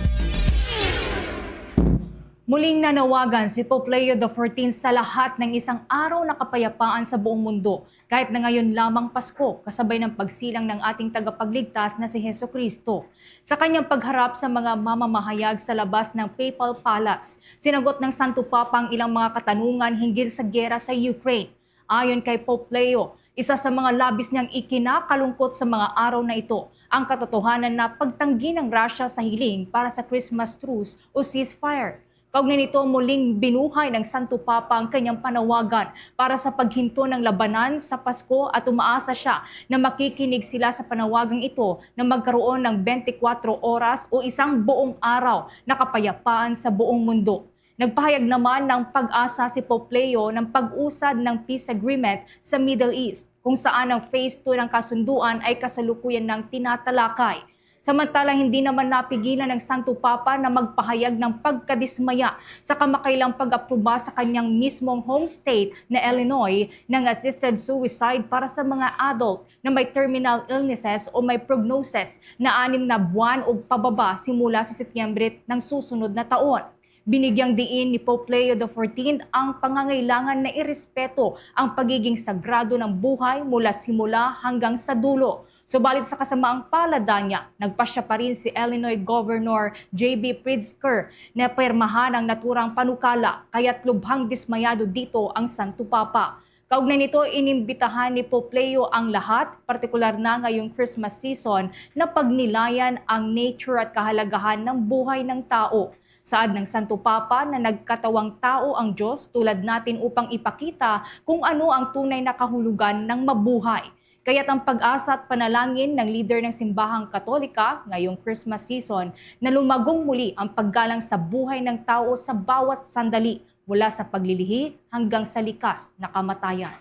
Muling nanawagan si Pope Leo the fourteenth sa lahat ng isang araw na kapayapaan sa buong mundo, kahit na ngayon lamang Pasko, kasabay ng pagsilang ng ating tagapagligtas na si Jesucristo. Sa kanyang pagharap sa mga mamamahayag sa labas ng Papal Palace, sinagot ng Santo Papa ang ilang mga katanungan hinggil sa giyera sa Ukraine. Ayon kay Pope Leo, isa sa mga labis niyang ikinakalungkot sa mga araw na ito ang katotohanan na pagtanggi ng Russia sa hiling para sa Christmas truce o ceasefire. Kaugnay nito, muling binuhay ng Santo Papa ang kanyang panawagan para sa paghinto ng labanan sa Pasko at umaasa siya na makikinig sila sa panawagang ito na magkaroon ng twenty-four oras o isang buong araw na kapayapaan sa buong mundo. Nagpahayag naman ng PAGASA si Pope Leo ng pag-usad ng peace agreement sa Middle East, kung saan ang phase two ng kasunduan ay kasalukuyan ng tinatalakay. Samantala, hindi naman napigilan ng Santo Papa na magpahayag ng pagkadismaya sa kamakailang pag-aproba sa kanyang mismong home state na Illinois ng assisted suicide para sa mga adult na may terminal illnesses o may prognosis na anim na buwan o pababa simula sa Setyembre ng susunod na taon. Binigyang diin ni Pope Leo the fourteenth ang pangangailangan na irespeto ang pagiging sagrado ng buhay mula simula hanggang sa dulo. Subalit sa kasamaang palad niya, nagpasya pa rin si Illinois Governor J B Pritzker na pirmahan ang naturang panukala, kaya't lubhang dismayado dito ang Santo Papa. Kaugnay nito, inimbitahan ni Pope Leo ang lahat, partikular na ngayong Christmas season, na pagnilayan ang nature at kahalagahan ng buhay ng tao. Saad ng Santo Papa na nagkatawang tao ang Diyos tulad natin upang ipakita kung ano ang tunay na kahulugan ng mabuhay. Kaya't ang pag-asa at panalangin ng lider ng Simbahang Katolika ngayong Christmas season na lumagong muli ang paggalang sa buhay ng tao sa bawat sandali, mula sa paglilihi hanggang sa likas na kamatayan.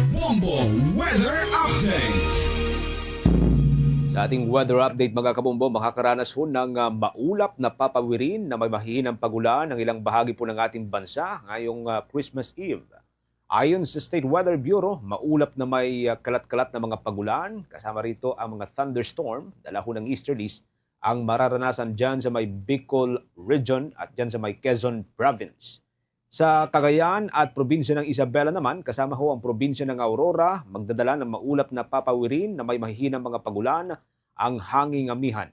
Bombo Weather Update. Sa ating weather update, mga kabombo, makakaranas ho ng ah, maulap na papawirin na may mahihinang pagulan ang ilang bahagi po ng ating bansa ngayong ah, Christmas Eve. Ayon sa State Weather Bureau, maulap na may ah, kalat-kalat na mga pagulan, kasama rito ang mga thunderstorm, dala ho ng easterlies, ang mararanasan dyan sa may Bicol Region at dyan sa may Quezon Province. Sa Cagayan at probinsya ng Isabela naman, kasama ho ang probinsya ng Aurora, magdadala ng maulap na papawirin na may mahihinang mga pagulan ang hanging amihan.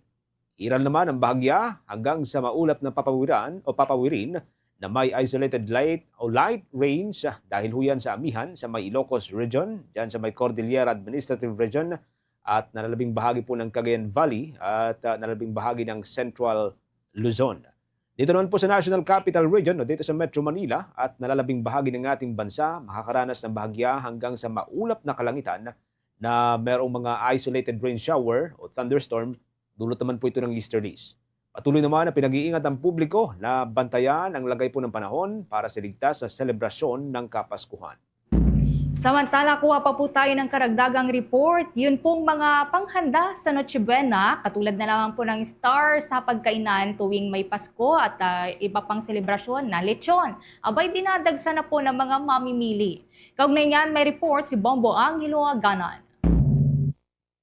Iral naman ang bahagya hanggang sa maulap na papawiran o papawirin na may isolated light o light rains dahil ho yan sa amihan sa may Ilocos Region, dyan sa may Cordillera Administrative Region at nalalabing bahagi po ng Cagayan Valley at ah, nalalabing bahagi ng Central Luzon. Dito naman po sa National Capital Region o dito sa Metro Manila at nalalabing bahagi ng ating bansa, makakaranas ng bahagya hanggang sa maulap na kalangitan na merong mga isolated rain shower o thunderstorm, dulot naman po ito ng easterlies. Patuloy naman na pinag-iingat ang publiko na bantayan ang lagay po ng panahon para sa ligtas na selebrasyon ng Kapaskuhan. Samantala, kuha pa po tayo ng karagdagang report. Yun pong mga panghanda sa Noche Buena, katulad na lamang po ng star sa pagkainan tuwing may Pasko at ah, iba pang selebrasyon na lechon. Abay, dinadagsa na po ng mga mamimili. Kaugnay niyan, may report si Bombo Angelo Aganan.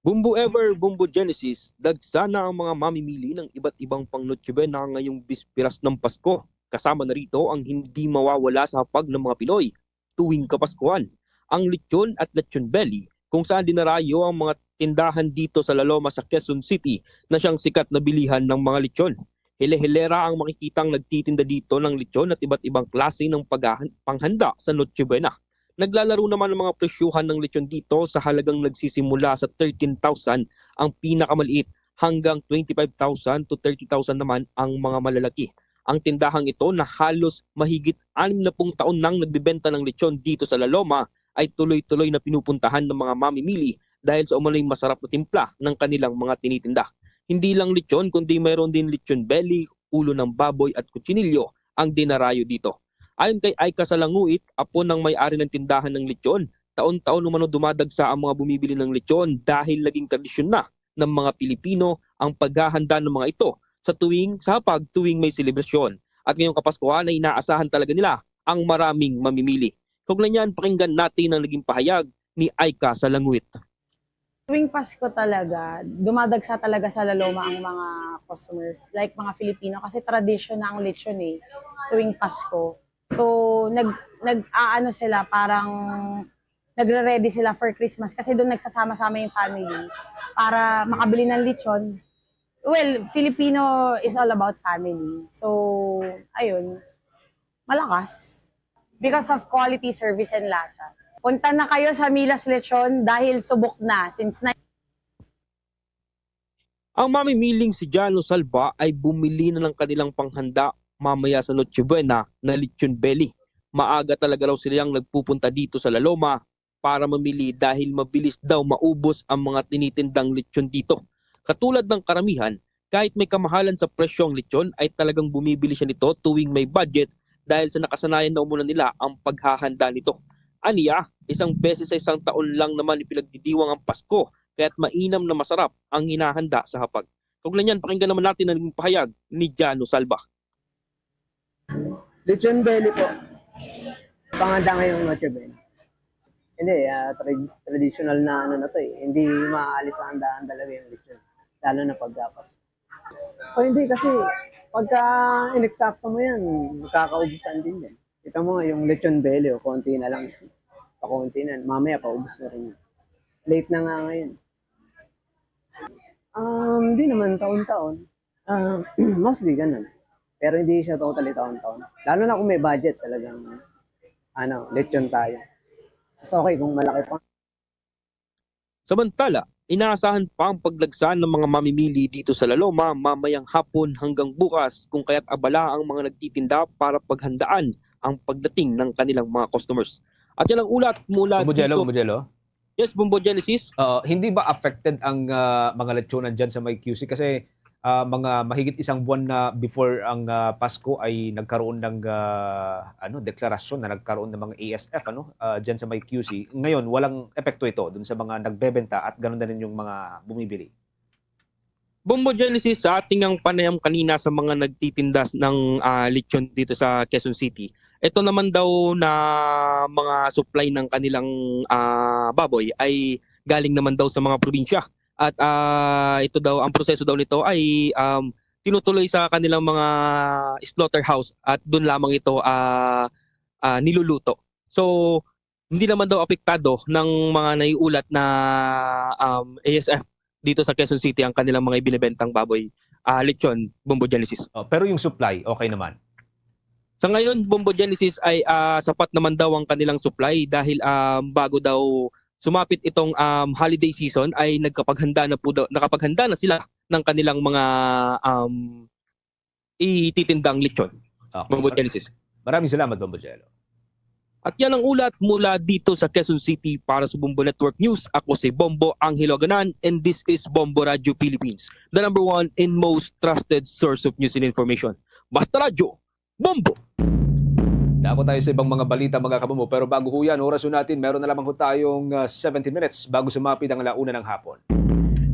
Bumbu Ever, Bumbu Genesis, dagsa na ang mga mamimili ng iba't ibang pang Noche Buena ngayong bisperas ng Pasko. Kasama na rito ang hindi mawawala sa hapag ng mga Pinoy tuwing Kapaskuhan, ang lechon at lechon belly, kung saan dinarayo ang mga tindahan dito sa La Loma sa Quezon City na siyang sikat na bilihan ng mga lechon. Hile-hilera ang makikitang nagtitinda dito ng lechon at iba't ibang klase ng paghahan- panghanda sa Noche Buena. Naglalaro naman ang mga presyuhan ng lechon dito sa halagang nagsisimula sa thirteen thousand ang pinakamaliit hanggang twenty-five thousand to thirty thousand naman ang mga malalaki. Ang tindahang ito na halos mahigit anim na pung taon nang nagbebenta ng lechon dito sa La Loma ay tuloy-tuloy na pinupuntahan ng mga mamimili dahil sa umano'y masarap na timpla ng kanilang mga tinitinda. Hindi lang lechon kundi mayroon din lechon belly, ulo ng baboy at kutsinilyo ang dinarayo dito. Ayon kay Aika Salanguit, apo ng may-ari ng tindahan ng lechon, taon-taon umano dumadagsa ang mga bumibili ng lechon dahil naging tradisyon na ng mga Pilipino ang paghahanda ng mga ito sa tuwing sa hapag tuwing may selebrasyon. At ngayong Kapaskuhan ay inaasahan talaga nila ang maraming mamimili. Kaugnay niyan, pakinggan natin ang naging pahayag ni Aika Salanguit. Tuwing Pasko talaga, dumadagsa talaga sa La Loma ang mga customers, like mga Filipino, kasi tradisyon na ang lechon eh, tuwing Pasko. So, nag, nag-aano sila, parang nagre-ready sila for Christmas kasi doon nagsasama-sama yung family para makabili ng lechon. Well, Filipino is all about family. So, ayun, malakas. Because of quality, service, and lasa. Punta na kayo sa Milas Lechon dahil subok na since Ang mamimiling si Jano Salva ay bumili na ng kanilang panghanda mamaya sa Noche Buena na lechon belly. Maaga talaga raw silang nagpupunta dito sa La Loma para mamili dahil mabilis daw maubos ang mga tinitindang lechon dito. Katulad ng karamihan, kahit may kamahalan sa presyo ang lechon ay talagang bumibili siya nito tuwing may budget dahil sa nakasanayan na umuna nila ang paghahanda nito. Aniya, isang beses sa isang taon lang naman ipinagdidiwang ang Pasko kaya't mainam na masarap ang hinahanda sa hapag. Kaugnay niyan, pakinggan naman natin ang naging pahayag ni Jano Salva. Lechon belly po. Panganda ngayong Noche Buena. Hindi, ah, tra- traditional na ano na to eh. Hindi maalis sa handaan talaga yung lechon. Lalo na pagkapas. O hindi kasi pagka ineksakto mo yan, magkakaubusan din yan. Kita mo nga yung lechon belly o konti na lang. Pakunti na. Mamaya paubos na rin yan. Late na nga ngayon. Um, hindi naman taon-taon. Ah, mostly ganun. Pero hindi siya totally taon-taon. Lalo na kung may budget talagang ano, lechon tayo. Mas okay kung malaki pa. Samantala, inaasahan pa ang paglagsa ng mga mamimili dito sa La Loma mamayang hapon hanggang bukas, kung kaya't abala ang mga nagtitinda para paghandaan ang pagdating ng kanilang mga customers. At yan ang ulat mula Bumbo Jello, dito. Bumbo Jello. Yes, Bombo Genesis. Uh, hindi ba affected ang ah, mga lechonan dyan sa may Q C? Kasi ah, mga mahigit isang buwan na before ang ah, Pasko ay nagkaroon ng ah, ano, deklarasyon na nagkaroon ng mga A S F ano, ah, dyan sa may Q C. Ngayon, walang epekto ito dun sa mga nagbebenta at ganoon na rin yung mga bumibili. Bombo Genesis, sa ating ang panayam kanina sa mga nagtitinda ng ah, lechon dito sa Quezon City, ito naman daw na mga supply ng kanilang ah, baboy ay galing naman daw sa mga probinsya. At ah, ito daw, ang proseso daw nito ay um, tinutuloy sa kanilang mga slaughterhouse at doon lamang ito ah, ah, niluluto. So, hindi naman daw apektado ng mga naiulat na um, A S F dito sa Quezon City ang kanilang mga ibinebentang baboy, ah, lechon, Bombo Genesis. Oh, pero yung supply, okay naman. Sa ngayon, Bombo Genesis ay ah, sapat naman daw ang kanilang supply dahil um, bago daw sumapit itong um, holiday season ay nagkapaghanda na po daw, nakapaghanda na sila ng kanilang mga um, ititindang lechon. Okay. Bombo Genesis. Maraming salamat, Bombo Jello. At yan ang ulat mula dito sa Quezon City para sa Bombo Network News. Ako si Bombo Angelo Ganan and this is Bombo Radio Philippines, the number one and most trusted source of news and information. Basta Radyo, Bombo! Dako tayo sa ibang mga balita, mga kabombo. Pero bago ho yan, oras ho natin, meron na lamang ho tayong ah, seventeen minutes bago sumapit ang alauna ng hapon.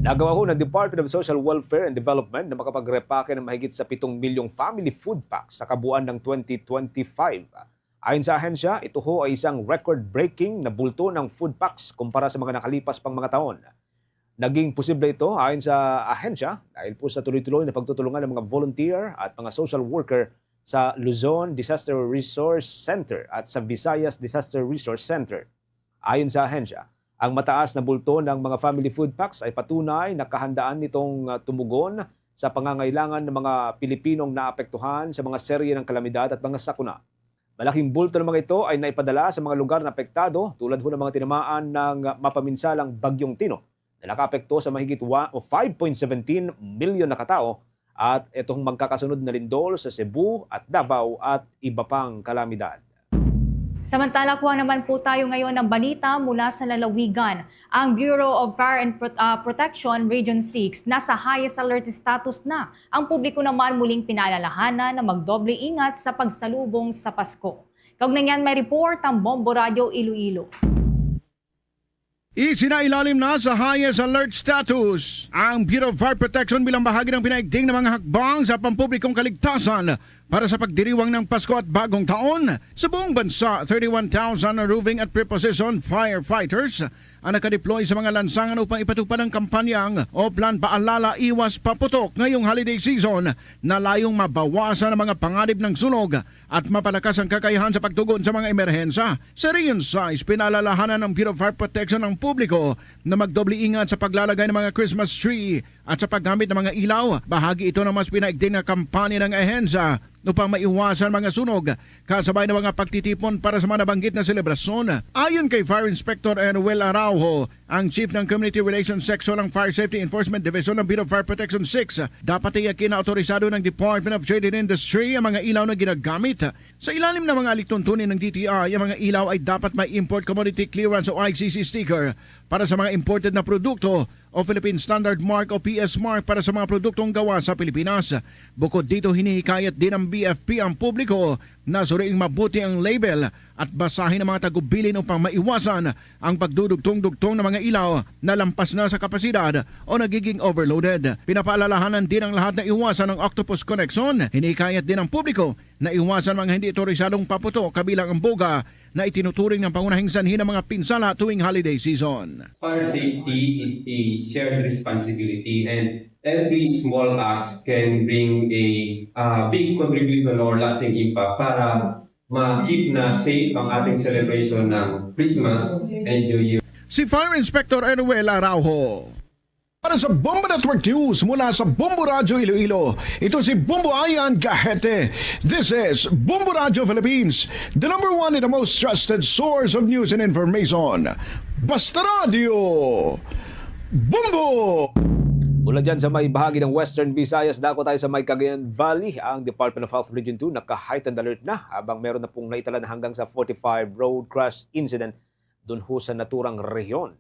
Nagawa ho ng Department of Social Welfare and Development na makapagrepake ng mahigit sa pitong milyong family food packs sa kabuuan ng twenty twenty-five. Ayon sa ahensya, ito ho ay isang record-breaking na bulto ng food packs kumpara sa mga nakalipas pang mga taon. Naging posible ito ayon sa ahensya dahil po sa tuloy-tuloy na pagtutulungan ng mga volunteer at mga social worker sa Luzon Disaster Resource Center at sa Visayas Disaster Resource Center. Ayon sa ahensya, ang mataas na bulto ng mga family food packs ay patunay na kahandaan nitong ah, tumugon sa pangangailangan ng mga Pilipinong naapektuhan sa mga serye ng kalamidad at mga sakuna. Malaking bulto ng mga ito ay naipadala sa mga lugar na apektado tulad ho ng mga tinamaan ng mapaminsalang Bagyong Tino na nakaapekto sa mahigit wa- o five point seventeen milyon na katao at itong magkakasunod na lindol sa Cebu at Davao at iba pang kalamidad. Samantala, kuha naman po tayo ngayon ng balita mula sa lalawigan. Ang Bureau of Fire and Pro- ah, Protection Region six nasa highest alert status na. Ang publiko naman muling pinaalalahanan na magdoble ingat sa pagsalubong sa Pasko. Kaugnay niyan, may report ang Bombo Radio Iloilo. Isinailalim na sa highest alert status ang Bureau of Fire Protection bilang bahagi ng pinaigting na mga hakbang sa pampublikong kaligtasan para sa pagdiriwang ng Pasko at Bagong Taon. Sa buong bansa, thirty-one thousand roving at preposition firefighters ang nakadeploy sa mga lansangan upang ipatupad ang kampanyang Oplan Paalala Iwas Paputok ngayong holiday season na layong mabawasan ang mga panganib ng sunog at mapalakas ang kakayahan sa pagtugon sa mga emerhensya. Sa Region six, pinaalalahanan ng Bureau of Fire Protection ang publiko na magdoble ingat sa paglalagay ng mga Christmas tree at sa paggamit ng mga ilaw. Bahagi ito ng mas pinaigting na kampanya ng ahensya upang maiwasan mga sunog, kasabay ng mga pagtitipon para sa mga nabanggit na selebrasyon. Ayon kay Fire Inspector Erwel Araujo, ang Chief ng Community Relations Section ng Fire Safety Enforcement Division ng Bureau of Fire Protection six, dapat tiyakin na autorisado ng Department of Trade and Industry ang mga ilaw na ginagamit. Sa ilalim ng mga alituntunin ng D T I, ang mga ilaw ay dapat may Import Commodity Clearance o I C C sticker Para sa mga imported na produkto o Philippine Standard Mark o P S Mark para sa mga produktong gawa sa Pilipinas. Bukod dito, hinihikayat din ang B F P ang publiko na suriing mabuti ang label at basahin ang mga tagubilin upang maiwasan ang pagdudugtong-dugtong ng mga ilaw na lampas na sa kapasidad o nagiging overloaded. Pinapaalalahanan din ang lahat na iwasan ang octopus connection. Hinihikayat din ang publiko na iwasan mga hindi otorisadong paputok kabilang ang boga na itinuturing ng pangunahing sanhi ng mga pinsala tuwing holiday season. Fire safety is a shared responsibility and every small act can bring a uh, big contribution or lasting impact para ma-keep na safe ang ating celebration ng Christmas and New Year. Si Fire Inspector Eruel Araujo. Para sa Bombo Network News mula sa Bombo Radyo Iloilo, ito si Bombo Ayan Gahete. This is Bombo Radyo Philippines, the number one and the most trusted source of news and information. Basta Radyo, Bombo! Mula dyan sa may bahagi ng Western Visayas, dako tayo sa may Cagayan Valley. Ang Department of Health Region two naka-heightened alert na habang meron na pong naitala na hanggang sa forty-five road crash incident dun ho sa naturang rehiyon.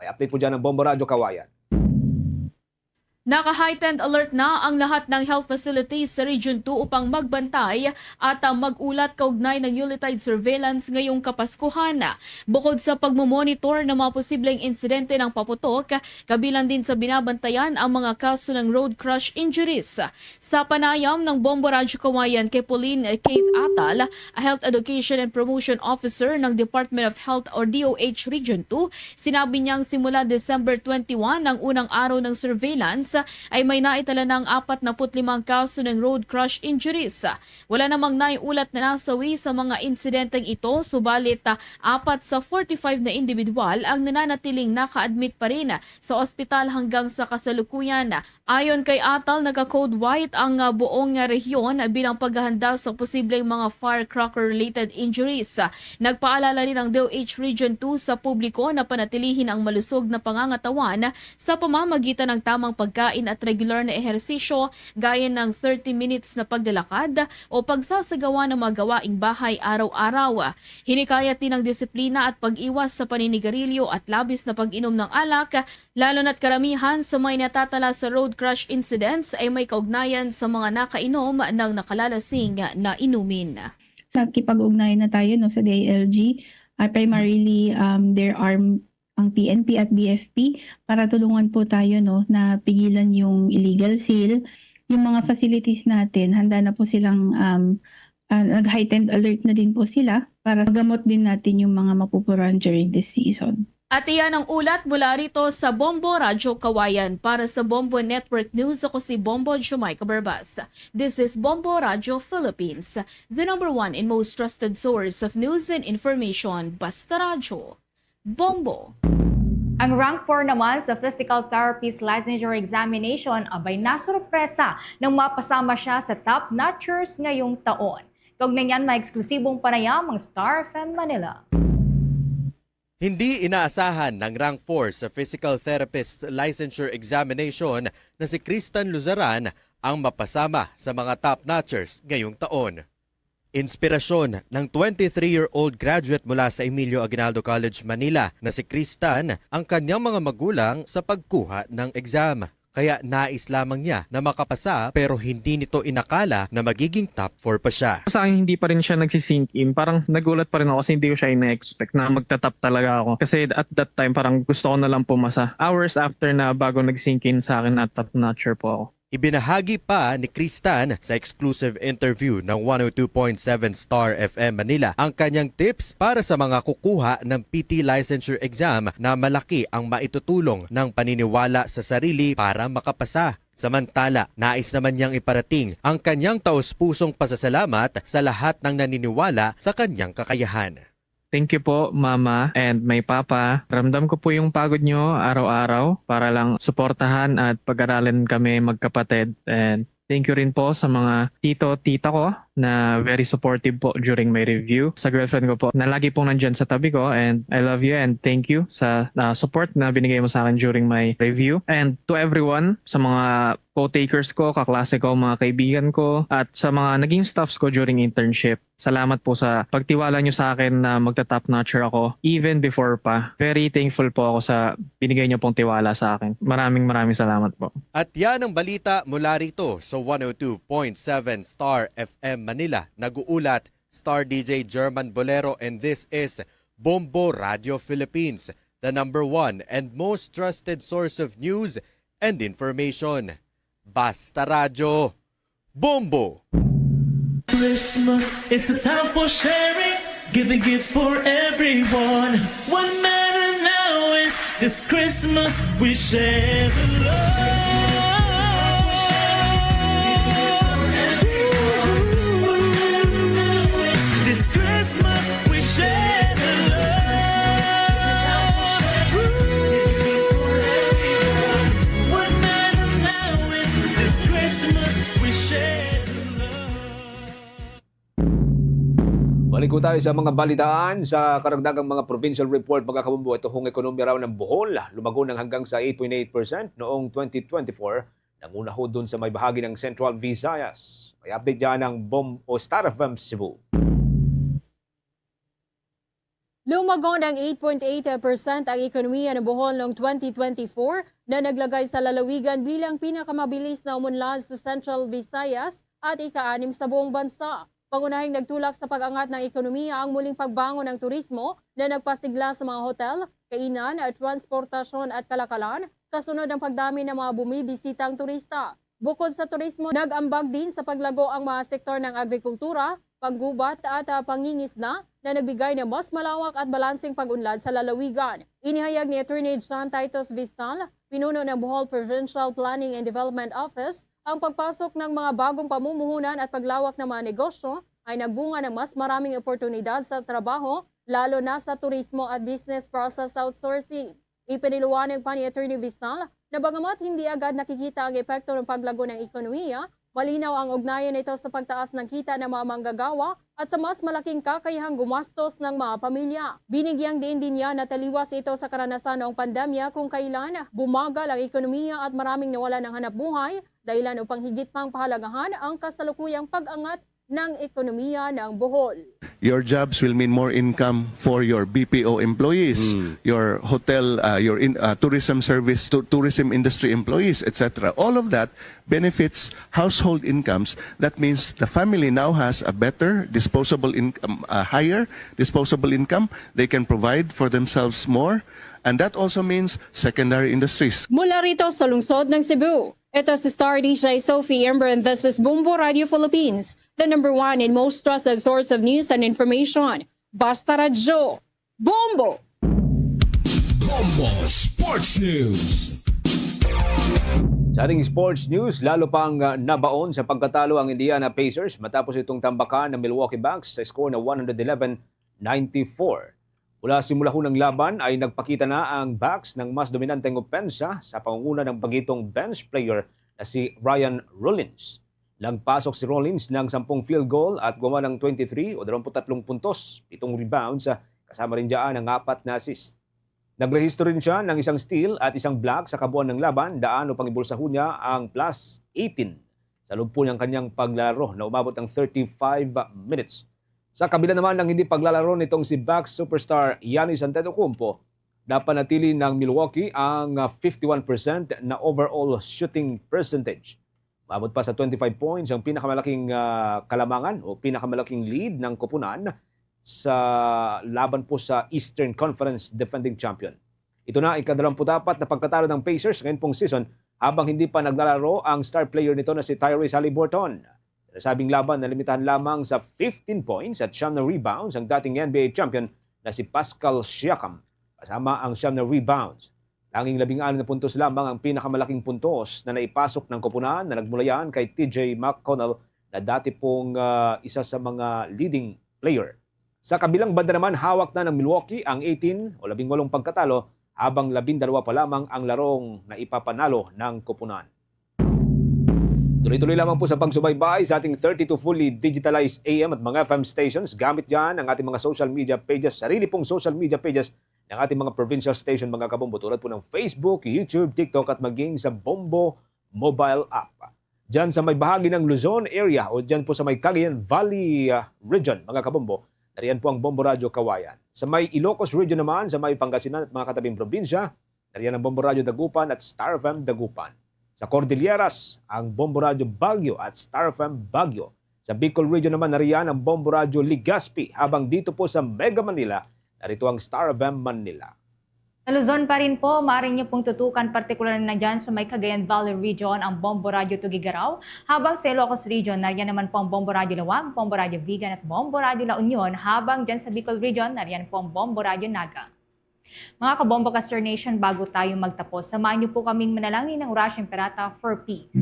May update po dyan ng Bombo Radyo Kawayan. Naka-heightened alert na ang lahat ng health facilities sa Region two upang magbantay at ah, mag-ulat kaugnay ng newly-tied surveillance ngayong Kapaskuhan. Bukod sa pagmomonitor ng mga posibleng insidente ng paputok, kabilang din sa binabantayan ang mga kaso ng road crash injuries. Sa panayam ng Bombo Radyo Kawayan kay Pauline Keith Atal, a Health Education and Promotion Officer ng Department of Health or D O H Region two, sinabi niyang simula December twenty-one, ang unang araw ng surveillance, ay may naitala ng apat na put limang kaso ng road crash injuries. Wala namang naiulat na nasawi sa mga insidenteng ito, subalit ah, apat sa forty-five na individual ang nananatiling naka-admit pa rin sa ospital hanggang sa kasalukuyan. Ayon kay Atal, naka-code white ang ah, buong ah, rehiyon bilang paghahanda sa posibleng mga firecracker-related injuries. Nagpaalala rin ang D O H Region two sa publiko na panatilihin ang malusog na pangangatawan sa pamamagitan ng tamang pagkain at regular na ehersisyo gaya ng thirty minutes na paglalakad o pagsasagawa ng mga gawaing bahay araw-araw. Hinikayat din ang disiplina at pag-iwas sa paninigarilyo at labis na pag-inom ng alak, lalo na't karamihan sa may natatala sa road crash incidents ay may kaugnayan sa mga nakainom ng nakalalasing na inumin. Nakipag-ugnayan na tayo, no, sa D I L G. Ah, primarily, um, there are ang P N P at B F P para tulungan po tayo, no, na pigilan yung illegal sale. Yung mga facilities natin, handa na po silang, um, ah, nag-heightened alert na din po sila para magamot din natin yung mga mapupuran during this season. At iyan ang ulat mula rito sa Bombo Radyo Kawayan. Para sa Bombo Network News, ako si Bombo Jamaica Barbas. This is Bombo Radyo Philippines, the number one and most trusted source of news and information. Basta Radyo, Bombo. Ang Rank four naman sa Physical Therapist Licensure Examination abay nasurpresa nang mapasama siya sa top notchers ngayong taon. Kaugnay niyan, may eksklusibong panayam ang Star F M Manila. Hindi inaasahan ng Rank four sa Physical Therapist Licensure Examination na si Kristan Luzaran ang mapasama sa mga top notchers ngayong taon. Inspirasyon ng twenty-three-year-old graduate mula sa Emilio Aguinaldo College, Manila na si Kristan ang kanyang mga magulang sa pagkuha ng exam. Kaya nais lamang niya na makapasa pero hindi nito inakala na magiging top four pa siya. Sa akin, hindi pa rin siya nagsisink in. Parang nagulat pa rin ako kasi hindi ko siya ina-expect na magta-top talaga ako. Kasi at that time, parang gusto ko na lang pumasa. Hours after na bago nag-sink in sa akin na top notcher po ako. Ibinahagi pa ni Kristan sa exclusive interview ng one oh two point seven Star F M Manila ang kanyang tips para sa mga kukuha ng P T licensure exam na malaki ang maitutulong ng paniniwala sa sarili para makapasa. Samantala, nais naman niyang iparating ang kanyang taus-pusong pasasalamat sa lahat ng naniniwala sa kanyang kakayahan. Thank you po, Mama and my Papa. Ramdam ko po yung pagod nyo araw-araw para lang suportahan at pag-aralin kami magkapatid. And thank you rin po sa mga tito, tita ko na very supportive po during my review. Sa girlfriend ko po na lagi pong nandyan sa tabi ko, and I love you and thank you sa, ah, support na binigay mo sa akin during my review. And to everyone, sa mga co-takers ko, kaklase ko, mga kaibigan ko, at sa mga naging staffs ko during internship, salamat po sa pagtiwala nyo sa akin na magta-top notcher ako even before pa. Very thankful po ako sa binigay nyo pong tiwala sa akin. Maraming, maraming salamat po. At yan ang balita mula rito sa one oh two point seven Star F M Manila. Nag-uulat, Star D J German Bolero, and this is Bombo Radio Philippines, the number one and most trusted source of news and information. Basta Radyo, Bombo! Christmas is a time for sharing, giving gifts for everyone. What matter now is this Christmas we share the love. This Christmas we share the love. What matter now is this Christmas we share the love. Balik po tayo sa mga balitaan. Sa karagdagang mga provincial report, mga kabombo, ito hong ekonomiya raw ng Bohol lumago ng hanggang sa eight point eight percent noong twenty twenty-four. Nanguna ho dun sa may bahagi ng Central Visayas. May update dyan ang Bom o Star F M Cebu. Lumago ng eight point eight percent ang ekonomiya ng Bohol noong twenty twenty-four, na naglagay sa lalawigan bilang pinakamabilis na umunlad sa Central Visayas at ika-anim sa buong bansa. Pangunahing nagtulak sa pag-angat ng ekonomiya ang muling pagbangon ng turismo, na nagpasigla sa mga hotel, kainan, transportasyon at kalakalan, kasunod ng pagdami ng mga bumibisitang turista. Bukod sa turismo, nag-ambag din sa paglago ang mga sektor ng agrikultura, panggubat at, ah, pangingisda, na nagbigay ng mas malawak at balanseng pag-unlad sa lalawigan. Inihayag ni Attorney John Titus Vistal, pinuno ng Bohol Provincial Planning and Development Office, ang pagpasok ng mga bagong pamumuhunan at paglawak ng mga negosyo ay nagbunga ng mas maraming oportunidad sa trabaho, lalo na sa turismo at business process outsourcing. Ipinaliwanag pa ni Attorney Vistal na bagamat hindi agad nakikita ang epekto ng paglago ng ekonomiya, malinaw ang ugnayan nito sa pagtaas ng kita ng mga manggagawa at sa mas malaking kakayahang gumastos ng mga pamilya. Binigyang diin din niya na taliwas ito sa karanasan noong pandemya, kung kailan bumagal ang ekonomiya at maraming nawalan ng hanapbuhay, dahilan upang higit pang pahalagahan ang kasalukuyang pag-angat ng ekonomiya ng Bohol. Your jobs will mean more income for your B P O employees, Mm. your hotel, uh, your in, uh, tourism service, to, tourism industry employees, et cetera. All of that benefits household incomes. That means the family now has a better disposable income, a higher disposable income. They can provide for themselves more. And that also means secondary industries. Mula rito sa lungsod ng Cebu, ito si Star D J Sophie Ember, and this is Bombo Radio Philippines, the number one and most trusted source of news and information. Basta Radyo, Bombo! Bombo Sports News. Sa ating sports news, lalo pang, ah, nabaon sa pagkatalo ang Indiana Pacers matapos itong tambakan ng Milwaukee Bucks sa score na one hundred eleven ninety-four. Mula simula ho ng laban ay nagpakita na ang Bucks ng mas dominanteng opensa sa pangunguna ng bagitong bench player na si Ryan Rollins. Nagpasok si Rollins ng sampung field goal at gumawa ng twenty-three o dalawampu't tatlong puntos, pitong rebounds, kasama rin dyan ang apat na assist. Nagrehistro rin siya ng isang steal at isang block sa kabuuan ng laban, daan upang ibulsa ho niya ang plus eighteen sa lugpo ng kanyang paglalaro na umabot ng thirty-five minutes. Sa kabila naman ng hindi paglalaro nitong si Bucks superstar Giannis Antetokounmpo, napanatili ng Milwaukee ang, ah, fifty-one percent na overall shooting percentage. Umabot pa sa twenty-five points ang pinakamalaking, ah, kalamangan o pinakamalaking lead ng koponan sa laban po sa Eastern Conference defending champion. Ito na ang ikadalawamput-apat na pagkatalo ng Pacers ngayon pong season, habang hindi pa naglalaro ang star player nito na si Tyrese Haliburton. Sa nasabing laban, nalimitahan lamang sa fifteen points at siyam na rebounds ang dating N B A champion na si Pascal Siakam, kasama ang siyam na rebounds. Tanging labing-anim na puntos lamang ang pinakamalaking puntos na naipasok ng koponan, na nagmula yan kay T J McConnell, na dati pong, ah, isa sa mga leading player. Sa kabilang banda naman, hawak na ng Milwaukee ang eighteen o labing walong pagkatalo, habang labindalawa pa lamang ang larong naipapanalo ng koponan. Tuloy-tuloy lamang po sa pagsubaybay sa ating thirty-two fully digitalized A M at mga F M stations. Gamit dyan ang ating mga social media pages, sarili pong social media pages ng ating mga provincial station, mga kabombo, tulad po ng Facebook, YouTube, TikTok at maging sa Bombo mobile app. Diyan sa may bahagi ng Luzon area o diyan po sa may Cagayan Valley, ah, region, mga kabombo, nariyan po ang Bombo Radyo Kawayan. Sa may Ilocos region naman, sa may Pangasinan at mga katabing probinsya, nariyan ang Bombo Radyo Dagupan at Star F M Dagupan. Sa Cordilleras, ang Bombo Radyo Baguio at Star F M Baguio. Sa Bicol region naman, nariyan ang Bombo Radyo Legazpi, habang dito po sa Mega Manila, narito ang Star F M Manila. Sa Luzon pa rin po, maaari niyo pong tutukan, partikular na dyan sa may Cagayan Valley Region, ang Bombo Radyo Tuguegarao, habang sa Ilocos Region, nariyan naman po ang Bombo Radyo Laoag, Bombo Radyo Vigan at Bombo Radyo La Union, habang dyan sa Bicol Region, nariyan po ang Bombo Radyo Naga. Mga kabombo ka Star Nation, bago tayo magtapos, samahan niyo po kaming manalangin ng Orasyo Imperata for peace.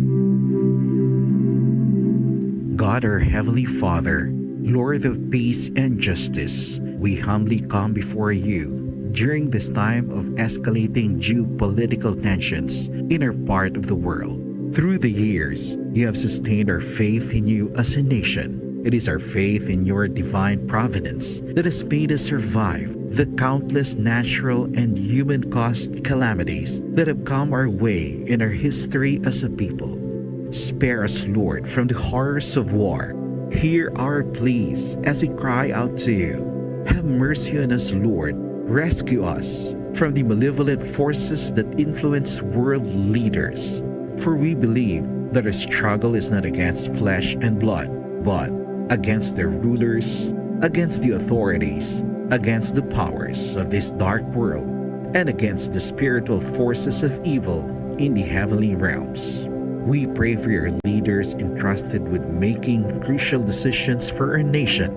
God, our Heavenly Father, Lord of peace and justice, we humbly come before you during this time of escalating geopolitical tensions in our part of the world. Through the years, you have sustained our faith in you as a nation. It is our faith in your divine providence that has made us survive the countless natural and human-caused calamities that have come our way in our history as a people. Spare us, Lord, from the horrors of war. Hear our pleas as we cry out to you. Have mercy on us, Lord. Rescue us from the malevolent forces that influence world leaders. For we believe that our struggle is not against flesh and blood, but against the rulers, against the authorities, against the powers of this dark world, and against the spiritual forces of evil in the heavenly realms. We pray for your leaders entrusted with making crucial decisions for our nation.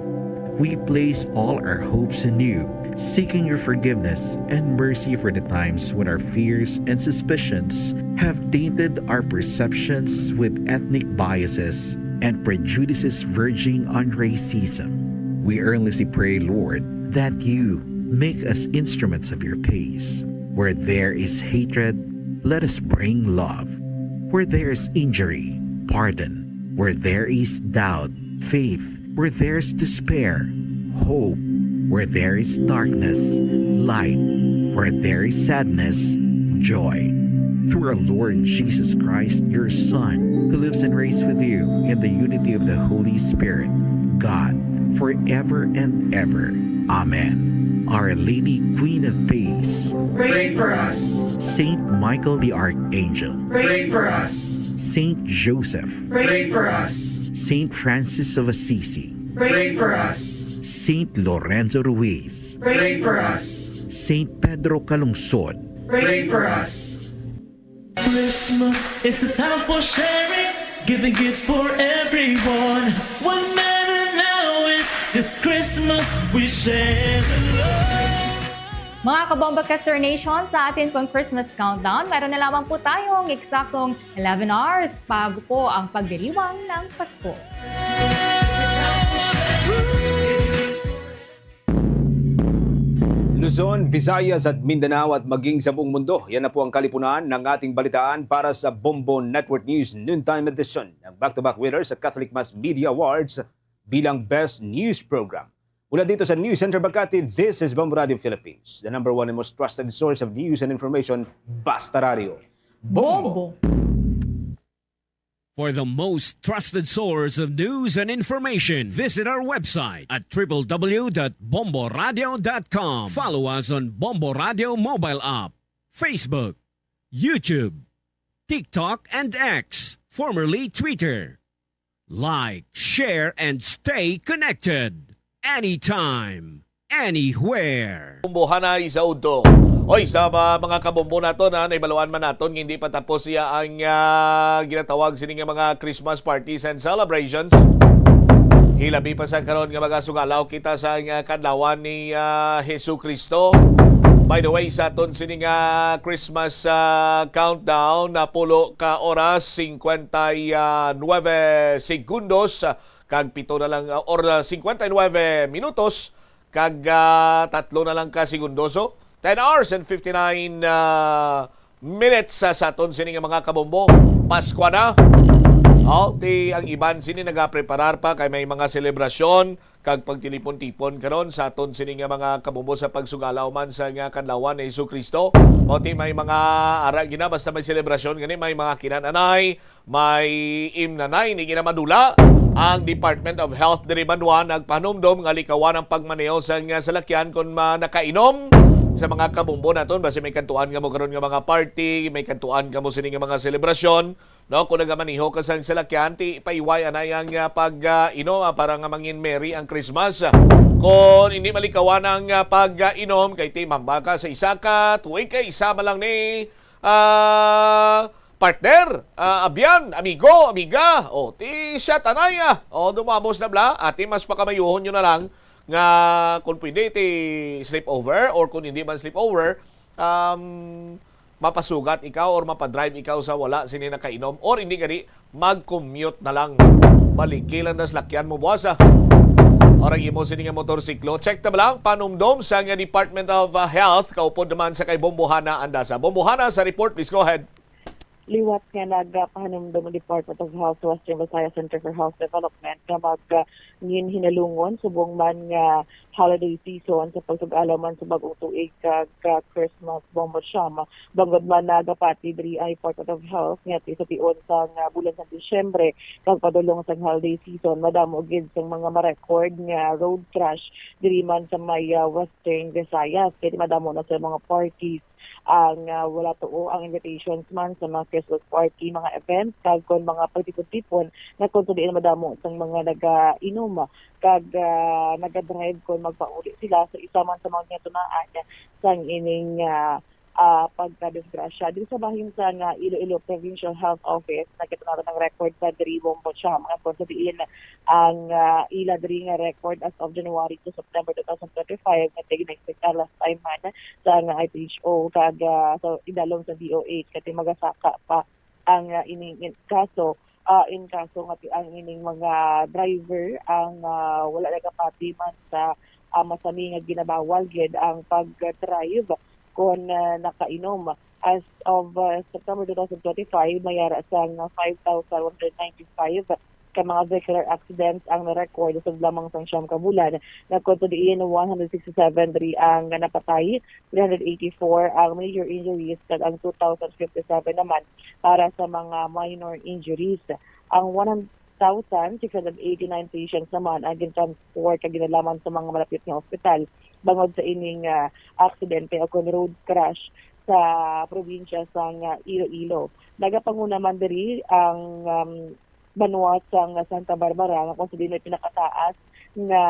We place all our hopes in you, seeking your forgiveness and mercy for the times when our fears and suspicions have tainted our perceptions with ethnic biases and prejudices verging on racism. We earnestly pray, Lord, that you make us instruments of your peace. Where there is hatred, let us bring love. Where there is injury, pardon. Where there is doubt, faith. Where there is despair, hope. Where there is darkness, light. Where there is sadness, joy. Through our Lord Jesus Christ, your Son, who lives and reigns with you in the unity of the Holy Spirit, God, forever and ever. Amen. Our Lady, Queen of Peace, pray for us. Saint Michael the Archangel, pray for us. Saint Joseph, pray for us. Saint Francis of Assisi, pray for us. Saint Lorenzo Ruiz, pray for us. Saint Pedro Calungsod, pray for us. Christmas is a time for sharing, giving gifts for everyone. What matter now is this Christmas we share the love. Mga kabombo ka Star Nation, sa atin pong Christmas countdown, meron na lamang po tayong eksaktong eleven hours bago po ang pagdiriwang ng Pasko. Luzon, Visayas at Mindanao at maging sa buong mundo. Yan na po ang kalipunan ng ating balitaan para sa Bombo Network News Noontime Edition, ng back-to-back winner sa Catholic Mass Media Awards bilang Best News Program. Mula dito sa News Center Makati, this is Bombo Radio Philippines, the number one and most trusted source of news and information. Basta Radio. Bombo! For the most trusted source of news and information, visit our website at triple w dot bombo radio dot com. Follow us on Bombo Radio mobile app, Facebook, YouTube, TikTok, and X, formerly Twitter. Like, share, and stay connected anytime, anywhere. Bombohanay sa udto. Oy, sa ba-, mga kabombo naton, ha, nahibaluan man naton nga hindi pa tapos siya ang, ah, ginatawag sini nga mga Christmas parties and celebrations. Hilabi pa sa karon nga magasugalaw kita sa, ah, kadlawan ni, ah, Jesucristo. By the way, sa aton sini nga Christmas, ah, countdown, napulo ka oras, singkwenta y nuwebe segundos, kag pito na lang, ah, or, ah, singkwenta y nuwebe minutos, kag, ah, tatlo na lang ka segundos, oh. Ten hours and fifty-nine, ah, minutes sa, sa aton sini nga mga kabombo. Paskwa na. Oh, ti ang iban sini nagapreparar pa kay may mga selebrasyon kag pagtilipon-tipon karon sa aton sini nga mga kabombo sa pagsugalaw man sa nga kadlawan ni Jesu-Cristo. O ti may mga ara gina basta may selebrasyon gani may mga kinananay, may imnanay ni gina madula. Ang Department of Health diri banwa nagpahanumdom nga likawan ang pagmaneho sa nga salakyan kon ma nakainom sa mga kabombo naton basi may kadtuan nga mo karon nga mga party, may kadtuan ka mo sini nga mga selebrasyon. No, kung nagamaneho ka sa salakyan, ti paiway anay ang ah, pag-inom ah, para nga mangin merry ang Christmas. Kung hindi malikawan ang ah, pag-inom, kay ti mamba ka sa isa ka, tuig kay isa man lang ni ah, partner, ah, abyan, amigo, amiga. O, ti siya tanay ah. O, dumamos na bla. Ati mas pakamayuhon nyo na lang nga kung pwede ti sleepover or kung hindi man sleepover, um, mapasugat ikaw or mapadrive ikaw sa wala sini nakainom or hindi gani mag-commute na lang. Baliki lang na salakyan mo buwas ah. Or ang imo sini nga motorsiklo, check na ba lang panumdom sa nga Department of uh, Health kaupod naman sa kay Bombohana Andasa. Bombohana sa report, please go ahead. Liwat nga nagapahanumdom ang Department of Health sa Western Visayas Center for Health Development nga mag ah, nginhinalungon subong man nga holiday season sa pagsug-alaw man sa bag-ong tuig kag ah, Christmas bombo siyam. Bangod man nagapati diri ang Department of Health nga ti sa tion sa nga bulan sa Disyembre kag padulong sa holiday season, madamo gid sang mga ma-record nga road crash diri man sa may ah, Western Visayas kay madamo na sa mga parties ang ah, wala tuo ang invitations man sa mga Christmas party, mga events, kag kon mga pagtipon-tipon nga kung sa diin madamo sang mga nagainom kag ah, nagadrive kon magpauli sila sa isa man sa mga ginatunaan sang ining ah, ah, pagkadisgrasya. Diri sa bahin sa nga Iloilo Provincial Health Office, nakita nato ang record sa diri Bombo Cham nga kung sa diin ang ah, ila diri nga record as of January to September two thousand twenty-five nga tigna-expectar last time man sa nga I P H O kag ah, sa idalom sa D O H kay magasaka pa ang ah, ining in- kaso ah, in kaso nga ti- ang ining mga driver ang ah, wala nagapati man sa ah, masami nga ginabawal gid ang pag-drive kon ah, nakainom. As of ah, September two thousand twenty-five, may ara sang five thousand one hundred ninety-five ka mga vehicular accidents ang na-record sa lamang sang siyam ka bulan, nga kon sa diin one hundred sixty-seven diri ang napatay, three hundred eighty-four ang major injuries, kag ang two thousand fifty-seven naman para sa mga minor injuries. Ang one thousand six hundred eighty-nine patients naman ang gin-transport kag ginalaman sa mga malapit nga ospital bangod sa ining ah, aksidente o kon road crash sa probinsya sang ah, Iloilo. Nagapanguna man diri ang um, banwa sang Santa Barbara nga kung sa diin may pinakataas nga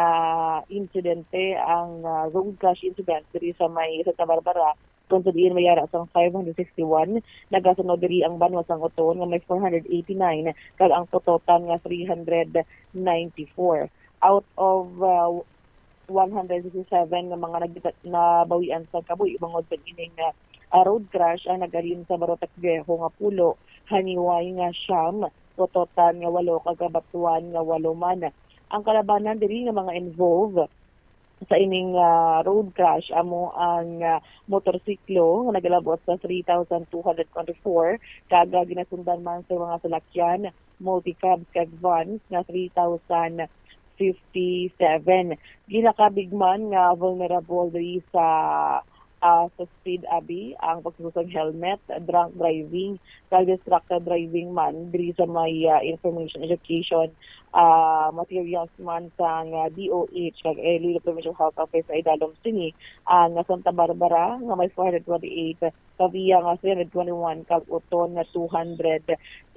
insidente ang ah, road crash incident diri sa may Santa Barbara kung sa diin may ara sang five hundred sixty-one. Nagasunod diri ang banwa sang Oton nga may four hundred eighty-nine kag ang Pototan nga three hundred ninety-four. Out of ah, one hundred sixty-seven nga mga nagita- nabawian sa kabuhi bangod sa ining ah, ah, road crash ang naghalin sa Barotac Viejo nga pulo, Haniway nga siyam, Pototan nga walo, kag Cabatuan nga walo man. Ang kalabanan diri nga mga involved sa ining ah, road crash amo ang ah, motorsiklo nga nagalabot sa three thousand two hundred twenty-four kag ah, ginasundan man sa mga salakyan, multicabs kag vans nga three thousand fifty-seven. Ginakabig man nga vulnerable diri sa ah, sa speed abi ang pagsusog helmet, drunk driving, kag distracted driving man diri sa may ah, information education ah, materials man sang ah, D O H kag Iloilo Provincial Health Office sa idalom sini ang ah, Santa Barbara nga may four hundred twenty-eight Pavia nga three hundred twenty-one kag Oton nga two hundred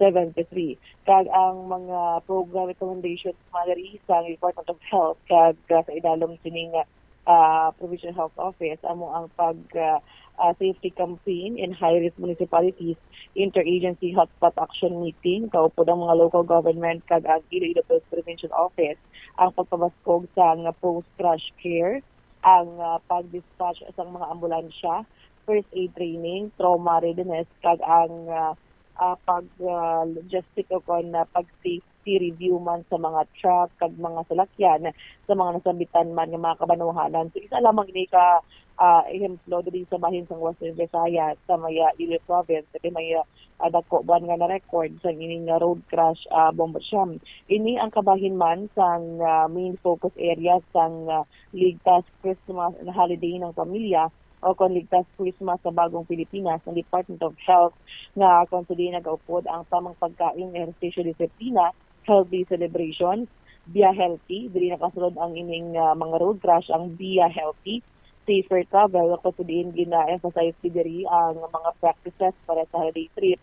seventy-three. Kag ang mga program recommendations man diri sa Department of Health kag ah, sa idalom sini nga ah, Provincial Health Office amo ang pag ah, ah, safety campaign in high-risk municipalities, interagency hotspot action meeting, kaupod ang mga local government kag ang Iloilo Provincial Office, ang pagpabaskog sa nga post-crash care, ang ah, pag-dispatch sa mga ambulansya, first aid training, trauma readiness, kag ang ah, ah, pag ah, logistic o kon ah, pag-safe safety review man sa mga truck kag mga salakyan sa mga nasambitan man nga mga kabanwahanan. So, isa lamang ini ka, ah, ehemplo diri sa bahin sang Western Visayas, sa may, ah, Iloilo Province, sa may, ah, dako buwan nga na-record sang ini nga road crash, ah, Bombo Siyam. Ini ang kabahin man sang, ah, main focus area sang, ah, Ligtas Christmas and Holiday ng Pamilya o kon Ligtas Christmas sa Bagong Pilipinas, ang Department of Health, nga kon sa diin nagaupod ang tamang pagkain, ehersisyo, disiplina, healthy celebration, Be Healthy. Diri nakasulod ang ining, ah, mga road crash, ang Be Healthy, safer travel, kon sa diin gina-emphasize diri ang mga practices para sa holiday trip.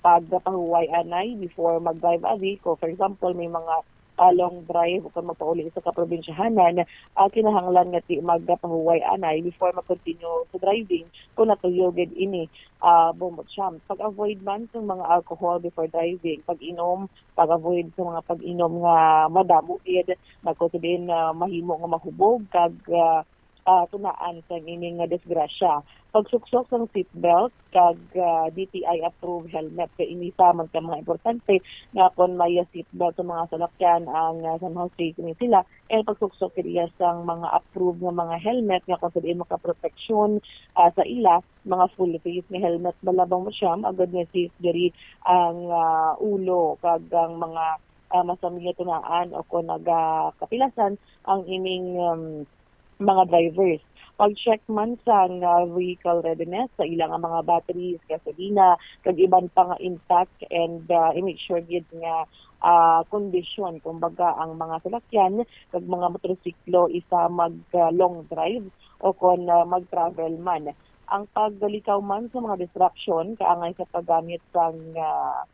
Pagpahuway anay before mag-drive a vehicle. For example, may mga, ah, long drive o kung magpauli sa kaprobinsyahanan, ah, kinahanglan nga ti magpahuway anay before mag-continue sa driving kung natuyo gid ini, ah, Bombo Siyam. Pag-avoid man sa mga alcohol before driving, pag-inom, pag-avoid sa mga pag-inom nga madamo gid, nagkuha din na mahimo nga mahubog kag, ah, ah, tunaan sang ini nga disgrasya. Pagsuksok sang seatbelt kag, ah, D T I approved helmet, kay ini sa man ka mga importante nga kon may seatbelt sa mga salakyan ang, ah, somehow safety sila, and pagsuksok kaniya sang mga approved nga mga helmet nga kon sa diin makaproteksyon, ah, sa ila, mga full face nga helmet bala, Bombo Siyam, agod nga safe diri ang, ah, ulo kag ang mga, ah, masamiya tunaan o kon nagakapilasan ang ining, um, mga drivers. Pag-check man sang, ah, vehicle readiness sa ila nga mga batteries, gasolina, kag iban pa nga intact, and, ah, i-make sure gid nga, ah, kondisyon, kumbaga, ang mga salakyan kag mga motorsiklo isa mag, ah, long drive o kon, ah, mag-travel man. Ang paglikaw man sa mga distraction kaangay sa paggamit sang, ah,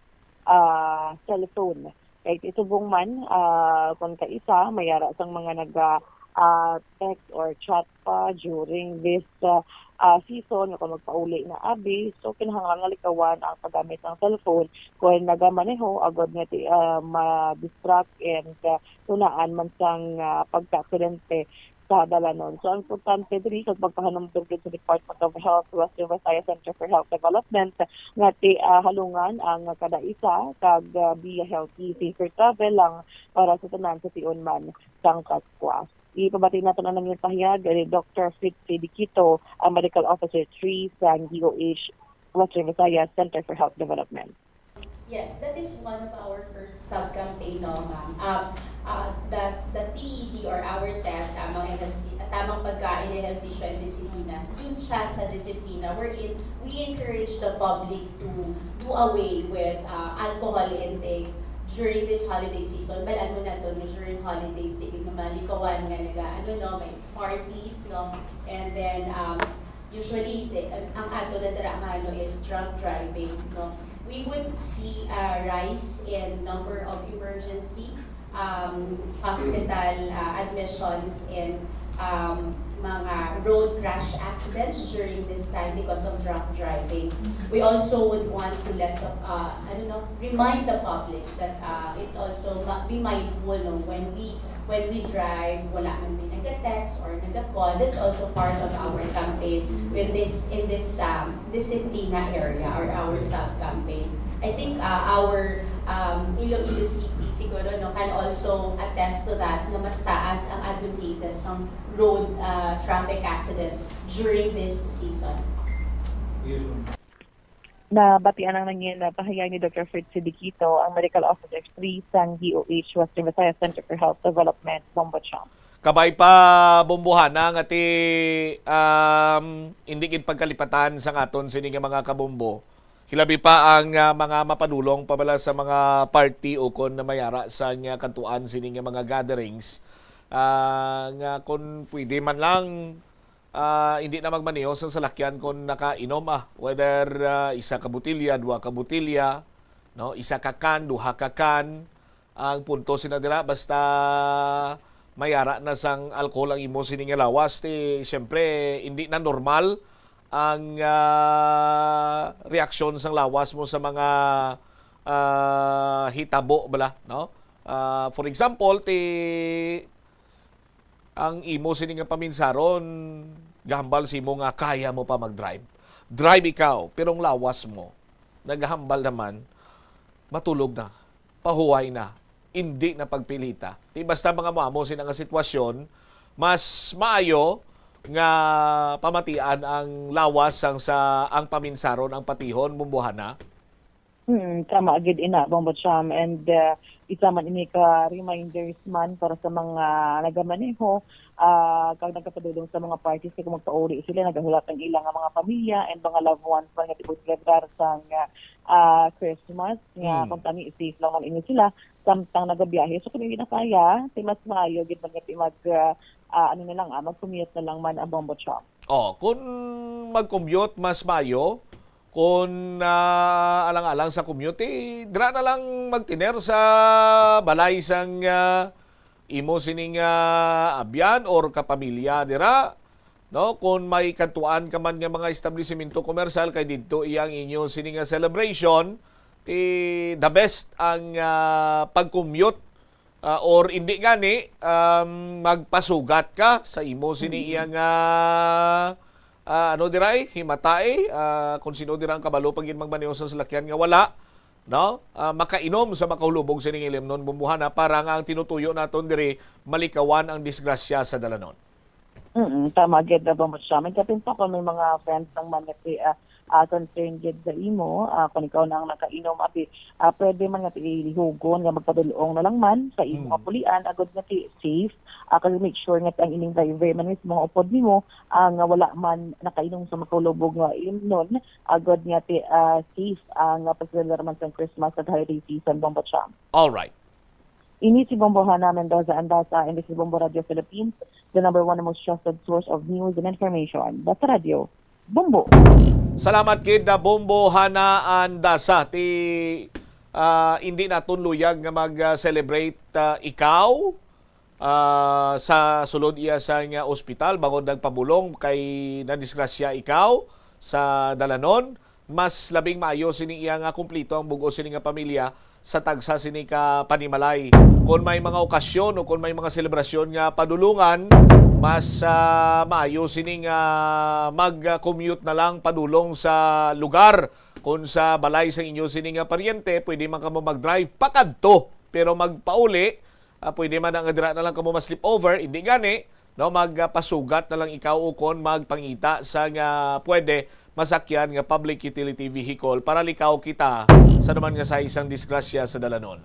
ah, cellphone. Kay ti subong man, ah, kon kaisa, may ara sang mga naga, ah, text or chat pa during this, ah, ah, season, nga kung magpauli na abi, so kinahanglan nga likawan ang paggamit ng cellphone kung nagamaneho, agod nga ti, ah, ma-distract and, ah, tunaan man sang, ah, pagka-aksidente sa dalanon. So, ang importante diri kag pagpahanumdom gid sa Department of Health, Western Visayas Center for Health Development, nga ti, ah, halungan ang kada isa kag, ah, Be Healthy, safer travel lang para sa tanan sa tion man sang Paskwa. Ipabati naton ang nangin pahayag ni Doctor Fritz Diquito, ang Medical Officer three sa D O H Western Visayas Center for Health Development. Yes, that is one of our first sub-campaign, no, ma'am. Um, uh, the, the T E D or our TED, uh, mga F C, uh, tamang pagkain, ehersisyo, and disiplina. Dun siya sa disiplina, wherein we encourage the public to do away with, uh, alcohol intake during this holiday season. Bal-an mo na to, no, during holidays, di na malikawan nga naga, ano, no, may parties, no, and then, um, usually, the, ang ato na dira nga, ano, is drunk driving, no? We would see a rise in number of emergency, um, hospital, uh, admissions and, um, mga road crash accidents during this time because of drunk driving. We also would want to let the, uh, I don't know, remind the public that, uh, it's also ma-, be mindful, no, when we when we drive, wala man may nag-text or nag-call. That's also part of our campaign with this, in this, um, disiplina area or our sub-campaign. I think, uh, our, um, Iloilo City siguro, no, can also attest to that, nga mas taas ang aton cases ng road, uh, traffic accidents during this season. Yes, ma'am. Nabatian ang nangin pahayag ni Doctor Fritz Diquito, ang Medical Officer three sang D O H Western Visayas Center for Health Development, Bombo Cham. Kabay pa, Bombohana, nga ti, um, hindi gid pagkalipatan sang aton sini nga mga kabombo. Hilabi pa ang, ah, mga mapadulong pa bala sa mga party o kon na mayara sa nga kantuan sini nga mga gatherings, ah, nga kon pwede man lang, ah, hindi na magmaneho sang salakyan kon nakainom, ah, whether, ah, isa ka botilya, duha ka botilya, no, isa ka can, duha ka can. Ang punto sina dira, basta mayara na sang alcohol ang imo sini nga lawas, ti siyempre hindi na normal ang, ah, reaksyon sang lawas mo sa mga, ah, hitabo bala, no? Ah, for example, ti ang imo sini nga paminsaron, gahambal sa imo nga kaya mo pa mag-drive. Drive ikaw, pero ang lawas mo, nagahambal naman, matulog na, pahuway na, indi na pagpilita. Ti basta mga muamo sina nga sitwasyon, mas maayo nga pamatian ang lawas sang sa ang paminsaron ang patihon, Bombohana. Hmm, tama gid ina, Bombo Cham. And uh, isa man ini ka reminders man para sa mga nagamaneho, ah, kag nagapadulong sa mga parties kay kung magpauli sila, nagahulat ang ilang nga mga pamilya and mga loved ones man nga ti-, celebrar sang ah, Christmas nga Mm. kung tani safe lang man ini sila, samtang nagabiyahe. So kung hindi na kaya, ti mas maayo gid man nga ti mag ah, ah, ano na lang, ah, mag-commute na lang man ang Bombo Cham. Oh, kung mag-commute, mas maayo. Kung ah, alang-alang sa commute, eh, dira na lang magtiner sa balay sang ah, imo sining ah, abyan or kapamilya dira. No, kung may kadtuan ka man nga mga establisimento komersal kay didto iya ang inyo sini nga celebration, ti the best ang ah, pag-commute, ah, or indi gani, um, magpasugat ka sa imo sini iya nga ah, ano diray, himata, eh, ah, kung sino dira ang kabalo pa gid magmaneho sa salakyan nga wala, no? Ah, makainom sa makahulubog sining ilimnon, Bombohana, para nga ang tinutuyo naton diri malikawan ang disgrasya sa dalanon. Mm, tama gid na ba mo siya? May kapin pa kung may mga friends ng man nga ti ah, ah, concern gid sa imo, ah, kung ikaw na ang nakainom, abi, ah, pwede man nga ti ilihugon nga magpadulong na lang man sa imo nga Mm. pulian, agod nga ti safe, ah, kag make sure nga ti ang ining driver man mismo nga upod nimo, ah, nga wala man nakainom sa makulubog nga imnon, agod nga ti ah, safe ang ah, pagselebrar man sang Christmas at holiday season, Bombo Cham. All right. Ini si Bombo Hana Mendoza Andaza, and this is Bombo Radio Philippines, the number one and most trusted source of news and information. Basta Radio, Bombo. Salamat gid na Bombo Hana Andasa. Ti ah, hindi naton luyag nga mag-celebrate ah, ikaw ah, sa sulod iya sa nga ospital bangod nagpabulong kay nadisgrasya ikaw sa dalanon. Mas labing maayo sini iya nga kumplito ang bug-os sini nga pamilya sa tagsa sini ka panimalay. Kon may mga okasyon o kon may mga selebrasyon nga padulungan, mas ah, maayo sini nga mag-commute na lang padulong sa lugar. Kon sa balay sa inyo sini nga paryente, pwede man kamo mag-drive pakadto, pero magpauli, ah, pwede man nga dira na lang kamo ma-sleepover, hindi gani, no, magpasugat na lang ikaw o kon magpangita sa nga pwede masakyan nga public utility vehicle para likaw kita sa naman nga sa isang disgrasya sa dalanon.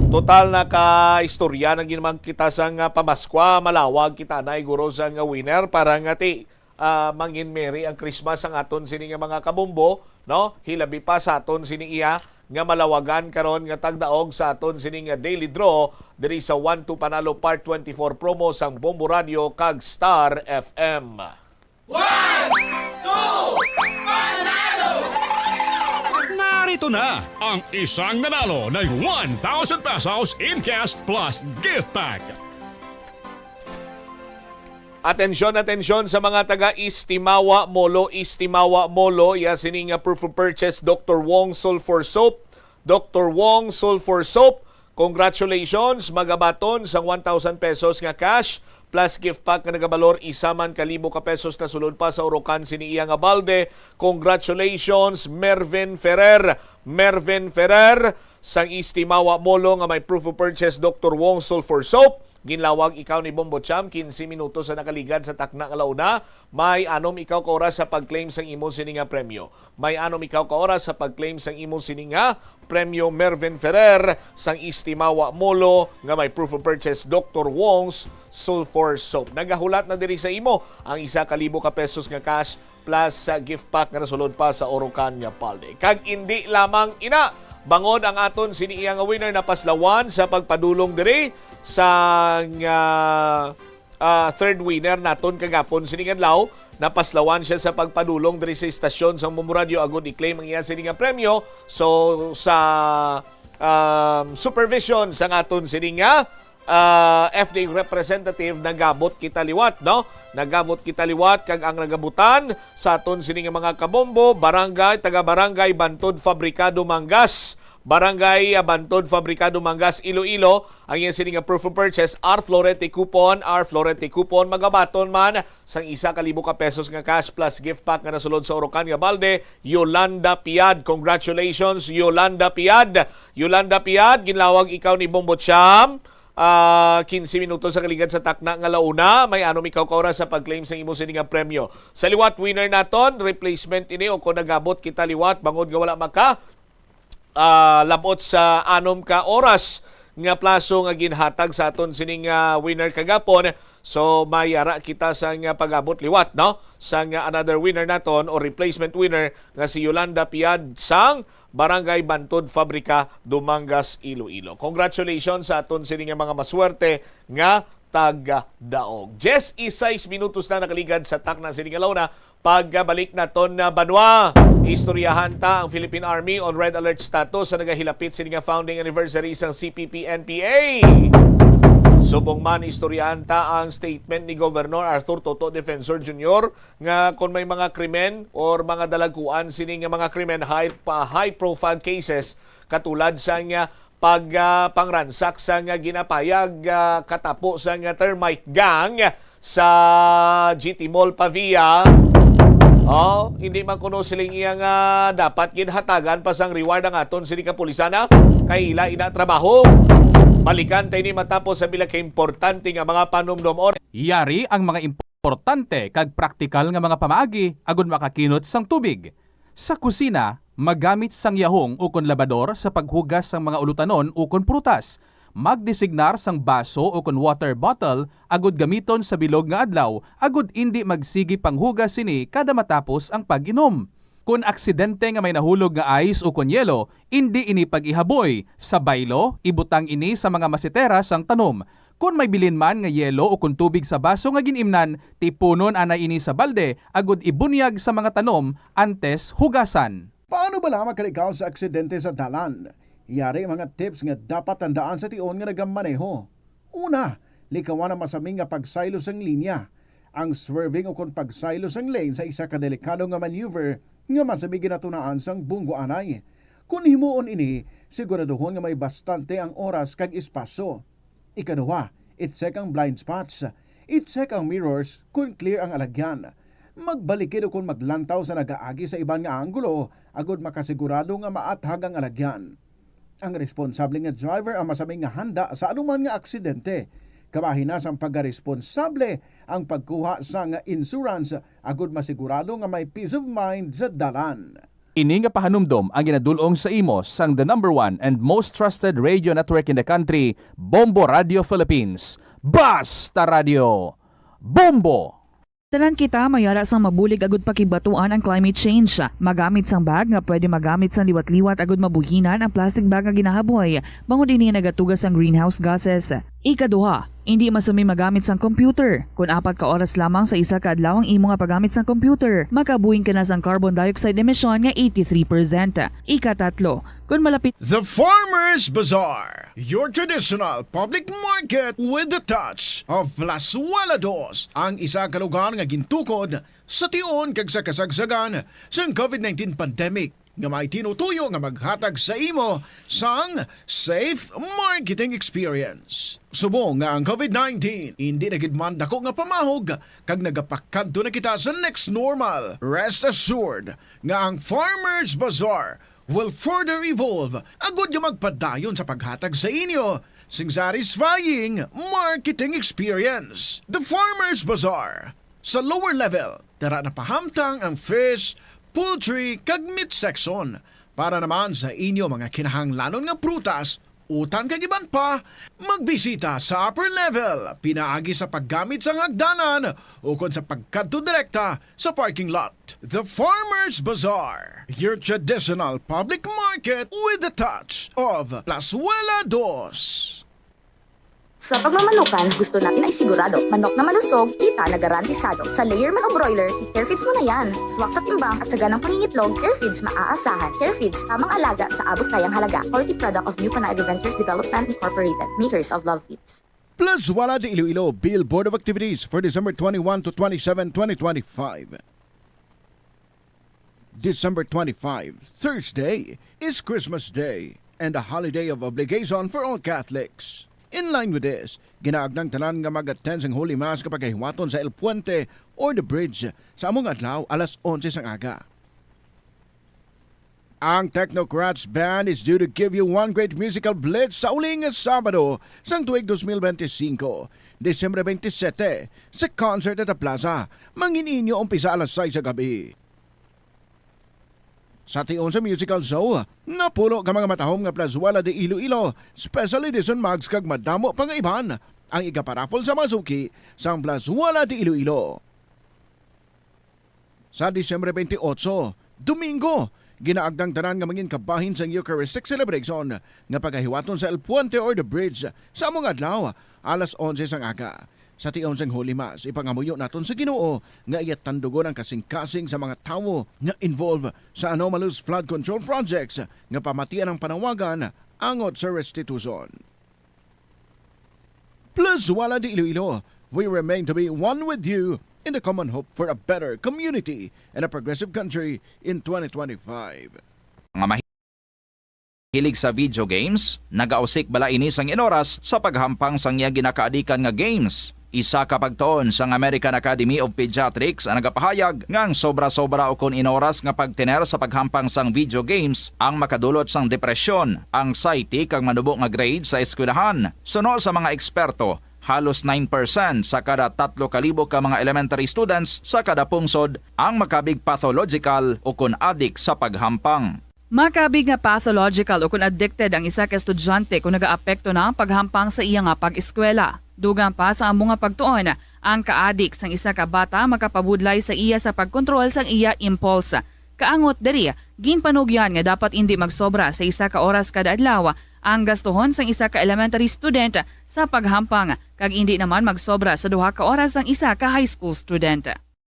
Total, naka-istorya na gid man kita sa nga pamaskwa, malawag kita na iguro sa nga winner para nga ti ah, mangin merry ang Christmas ang aton sini nga mga kabombo, no? Hilabi pa sa aton sini iya nga malawagan karon nga tagdaog sa aton sini nga daily draw diri sa One Two Panalo Part twenty-four promo sang Bombo Radio kag Star F M. One, two, panalo! Narito na ang isang nanalo ng one thousand pesos in cash plus gift pack. Atensyon, atensyon sa mga taga Istimawa Molo, Istimawa Molo, iya sini nga proof of purchase, Doctor Wong Sulfur Soap, Doctor Wong Sulfur Soap. Congratulations, magabaton sang one thousand pesos nga cash plus gift pack nga nagabalor isa man ka libo ka pesos na sulod pa sa urukan sini iya nga balde. Congratulations, Mervin Ferrer. Mervin Ferrer, sang Istimawa Molo nga may proof of purchase, Doctor Wong Sulfur Soap. Ginlawag ikaw ni Bombo Cham, quince minutos sa nakaligad sa takna nga launa. May anom ikaw ka oras sa pag-claim sang imo sini nga premyo. May anom ikaw ka oras sa pag-claim sang imo sini nga premyo, Mervin Ferrer sang Istimawa Molo nga may proof of purchase, Doctor Wong's Sulfur Soap. Nagahulat na diri sa imo ang isa ka libo ka pesos nga cash plus sa gift pack nga nasulod pa sa urukan nga balde. Kag indi lamang ina, bangod ang aton sini iya nga winner napaslawan sa pagpadulong diri sa nga ah, third winner naton kagapon sining adlaw. Napaslawan siya sa pagpadulong diri sa istasyon sang Bombo Radio agud i-claim ang iya sini nga premyo. So, sa um, supervision sang aton sini nga ah, F D A representative, nagabot kita liwat, no? Nagabot kita liwat, kag ang nagabutan sa aton sini nga mga kabombo, barangay, taga-barangay Bantod Fabricado Mangas, barangay, ah, Bantod Fabricado Mangas, Iloilo. Ang iya sini nga proof of purchase, R Florete coupon, R Florete coupon, magabaton man sang isa ka libo ka pesos nga cash plus gift pack nga nasulod sa Orocan nga balde, Yolanda Piad. Congratulations, Yolanda Piad. Yolanda Piad, ginlawag ikaw ni Bombo Cham. Ah, quince minutos sa kaligad sa takna nga launa, may anom ikaw ka oras sa pag-claim sa imo sini nga premyo. Sa liwat, winner naton, replacement ini, o kung nagabot kita liwat, bangod nga wala maka, ah, labot sa anom ka oras nga plaso nga ginhatag sa aton sining, ah, winner kagapon. So, mayara kita sa nga pag-abot liwat, no? Sa nga another winner naton o replacement winner nga si Yolanda Piad sang Barangay Bantod Fabrika, Dumangas, Iloilo. Congratulations sa aton sini nga mga maswerte nga taga-daog. Diyes y seis minutos na nakaligad sa takna sini nga launa. Pagbalik naton na banwa, istoryahan ta ang Philippine Army on red alert status sa nagahilapit sini nga founding anniversary sang C P P N P A. Subong man, istoryahan ta ang statement ni Governor Arthur Toto Defensor Junior nga kon may mga krimen or mga dalagkuan sini nga mga krimen, high, pa high profile cases, katulad sa nga pag, ah, pangransak sa nga ginapayag, ah, katapo sa nga termite gang sa G T Mall Pavia. Oh, hindi man kuno siling iya nga dapat ginhatagan pa sang reward ang aton sini kapulisan, ah, kay ila ina trabaho. Balikan ta ini matapos sa pila ka importante nga mga panumdom. Yari ang mga importante kag praktikal nga mga pamaagi agud makakinot sang tubig. Sa kusina, magamit sang yahong ukon labador sa paghugas sang mga ulutanon ukon prutas. Magdesignar sang baso ukon water bottle agud gamiton sa bilog nga adlaw agud indi magsigi panghugas sini kada matapos ang pag-inom. Kon aksidente nga may nahulog nga ice ukon yelo, indi ini pag-ihaboy. Sa baylo, ibutang ini sa mga masitera sang tanom. Kon may bilin man nga yelo ukon tubig sa baso nga gin-imnan, tipunon anay ini sa balde agud ibunyag sa mga tanom antes hugasan. Paano bala makalikaw sa aksidente sa dalan? Yari ang mga tips nga dapat tandaan sa tion nga nagamaneho. Una, likawan ang masami nga pagsaylo sang linya. Ang swerving ukon pagsaylo sang lane sa isa ka delikado nga maneuver nga masami ginatunaan sang bunggo anay. Kon himuon ini, siguraduhon nga may bastante ang oras kag espasyo. Ikaduha, i-check ang blind spots. I-check ang mirrors kon clear ang alagyan. Magbalikid ukon maglantaw sa nagaagi sa iban nga anggulo agud makasigurado nga maathag ang alagyan. Ang responsable nga driver ang masami nga handa sa anuman nga aksidente. Kabahin na sang pagkaresponsable ang pagkuha sang insurance agud masigurado nga may peace of mind sa dalan. Ini nga pahanumdom ang ginadul-ong sa imo sang the number one and most trusted radio network in the country, Bombo Radio Philippines. Basta Radio, Bombo! Tanan kita mayara sang mabulig agud pakibatuan ang climate change. Magamit sang bag nga pwede magamit sang liwat-liwat agud mabuhinan ang plastic bag nga ginahaboy, bangod ini nagatuga sang greenhouse gases. Ikaduha, indi masami magamit sang computer. Kon apat ka oras lamang sa isa ka adlaw ang imo nga paggamit sang computer, makabuhin ka na sang carbon dioxide emission nga eighty-three percent. Ikatatlo, kon malapit The Farmers Bazaar, your traditional public market with the touch of Plazuela Dos, ang isa ka lugar nga gintukod sa tion kag sa kasagsagan sang covid nineteen pandemic, nga may tinutuyo nga maghatag sa imo sang safe marketing experience. Subong nga ang covid nineteen indi na gid man dako nga pamahog kag nagapakadto na kita sa next normal, rest assured nga ang Farmers Bazaar will further evolve agud nga magpadayon sa paghatag sa inyo sing satisfying marketing experience. The Farmers Bazaar, sa lower level, tara na pahamtang ang fish, poultry, kag meat section. Para naman sa inyo mga kinahanglanon nga prutas, utang kag iban pa, magbisita sa upper level pinaagi sa paggamit sang hagdanan ukon sa pagkadto direkta sa parking lot. The Farmers Bazaar, your traditional public market with the touch of Plazuela Dos. Sa pagmamanukan, gusto natin ay sigurado, manok na malusog, kita na garantisado. Sa layer man o broiler, i-Care Feeds mo na yan. Swak sa timbang at sa ganang pangingitlog, Care Feeds maaasahan. Care Feeds, tamang alaga sa abot kayang halaga. Quality product of New Panay Adventures Development Incorporated, makers of Love Feeds. Plazuela de Iloilo, Bill Board of Activities for December twenty-one to twenty-seven, twenty twenty-five. December twenty-five, Thursday, is Christmas Day and a holiday of obligation for all Catholics. In line with this, ginaagnang tanan nga mag-attend sang Holy Mass nga pagahiwaton sa El Puente or the Bridge sa among adlaw alas onse sang aga. Ang Technocrats Band is due to give you one great musical blitz sa uling nga Sabado sang tuig dos mil benti singko, Disyembre benti sete, sa Concert at the Plaza. Mangin-inyo umpisa alas sais sa gabi. Sa tion sa musical show, napulo ka mga matahom nga Plazuela de Iloilo, special edition mugs kag madamo pa nga iban ang igaparaffle sa mga suki sang Plazuela de Iloilo. Sa Disyembre twenty-eight, Domingo, ginaagnang tanan nga mangin kabahin sang Eucharistic celebration nga pagahiwaton sa El Puente or the Bridge sa among adlaw, alas onse sang aga. Sa tion sang Holy Mass, ipangamuyo naton sa Ginoo nga iya tandugon ang kasing-kasing sa mga tawo nga involved sa anomalous flood control projects nga pamatian ang panawagan angot sa restitution. Plazuela de Iloilo, we remain to be one with you in the common hope for a better community and a progressive country in twenty twenty-five. Mga mahilig sa video games, nagausik bala ini sang inoras sa paghampang sang iya ginakaadikan nga games? Isa ka pagtuon sang American Academy of Pediatrics ang nagapahayag nga ang sobra-sobra ukon inoras nga pagtener sa paghampang sang video games ang makadulot sang depresyon, anxiety, kag manubo nga grade sa eskwelahan. Suno sa mga eksperto, halos nine percent sa kada tatlo ka libo ka mga elementary students sa kada pungsod ang makabig pathological ukon adik sa paghampang. Makabig nga pathological ukon addicted ang isa ka estudyante kon nagaapekto na ang paghampang sa iya nga pag-eskwela. Dugang pa sa amo nga pagtuon, ang kaadik sang isa ka bata makapabudlay sa iya sa pagkontrol sang iya impulse. Kaangot diri, ginpanugyan nga dapat indi magsobra sa isa ka oras kada adlaw ang gastuhon sang isa ka elementary student sa paghampang, kag indi naman magsobra sa duha ka oras sang isa ka high school student.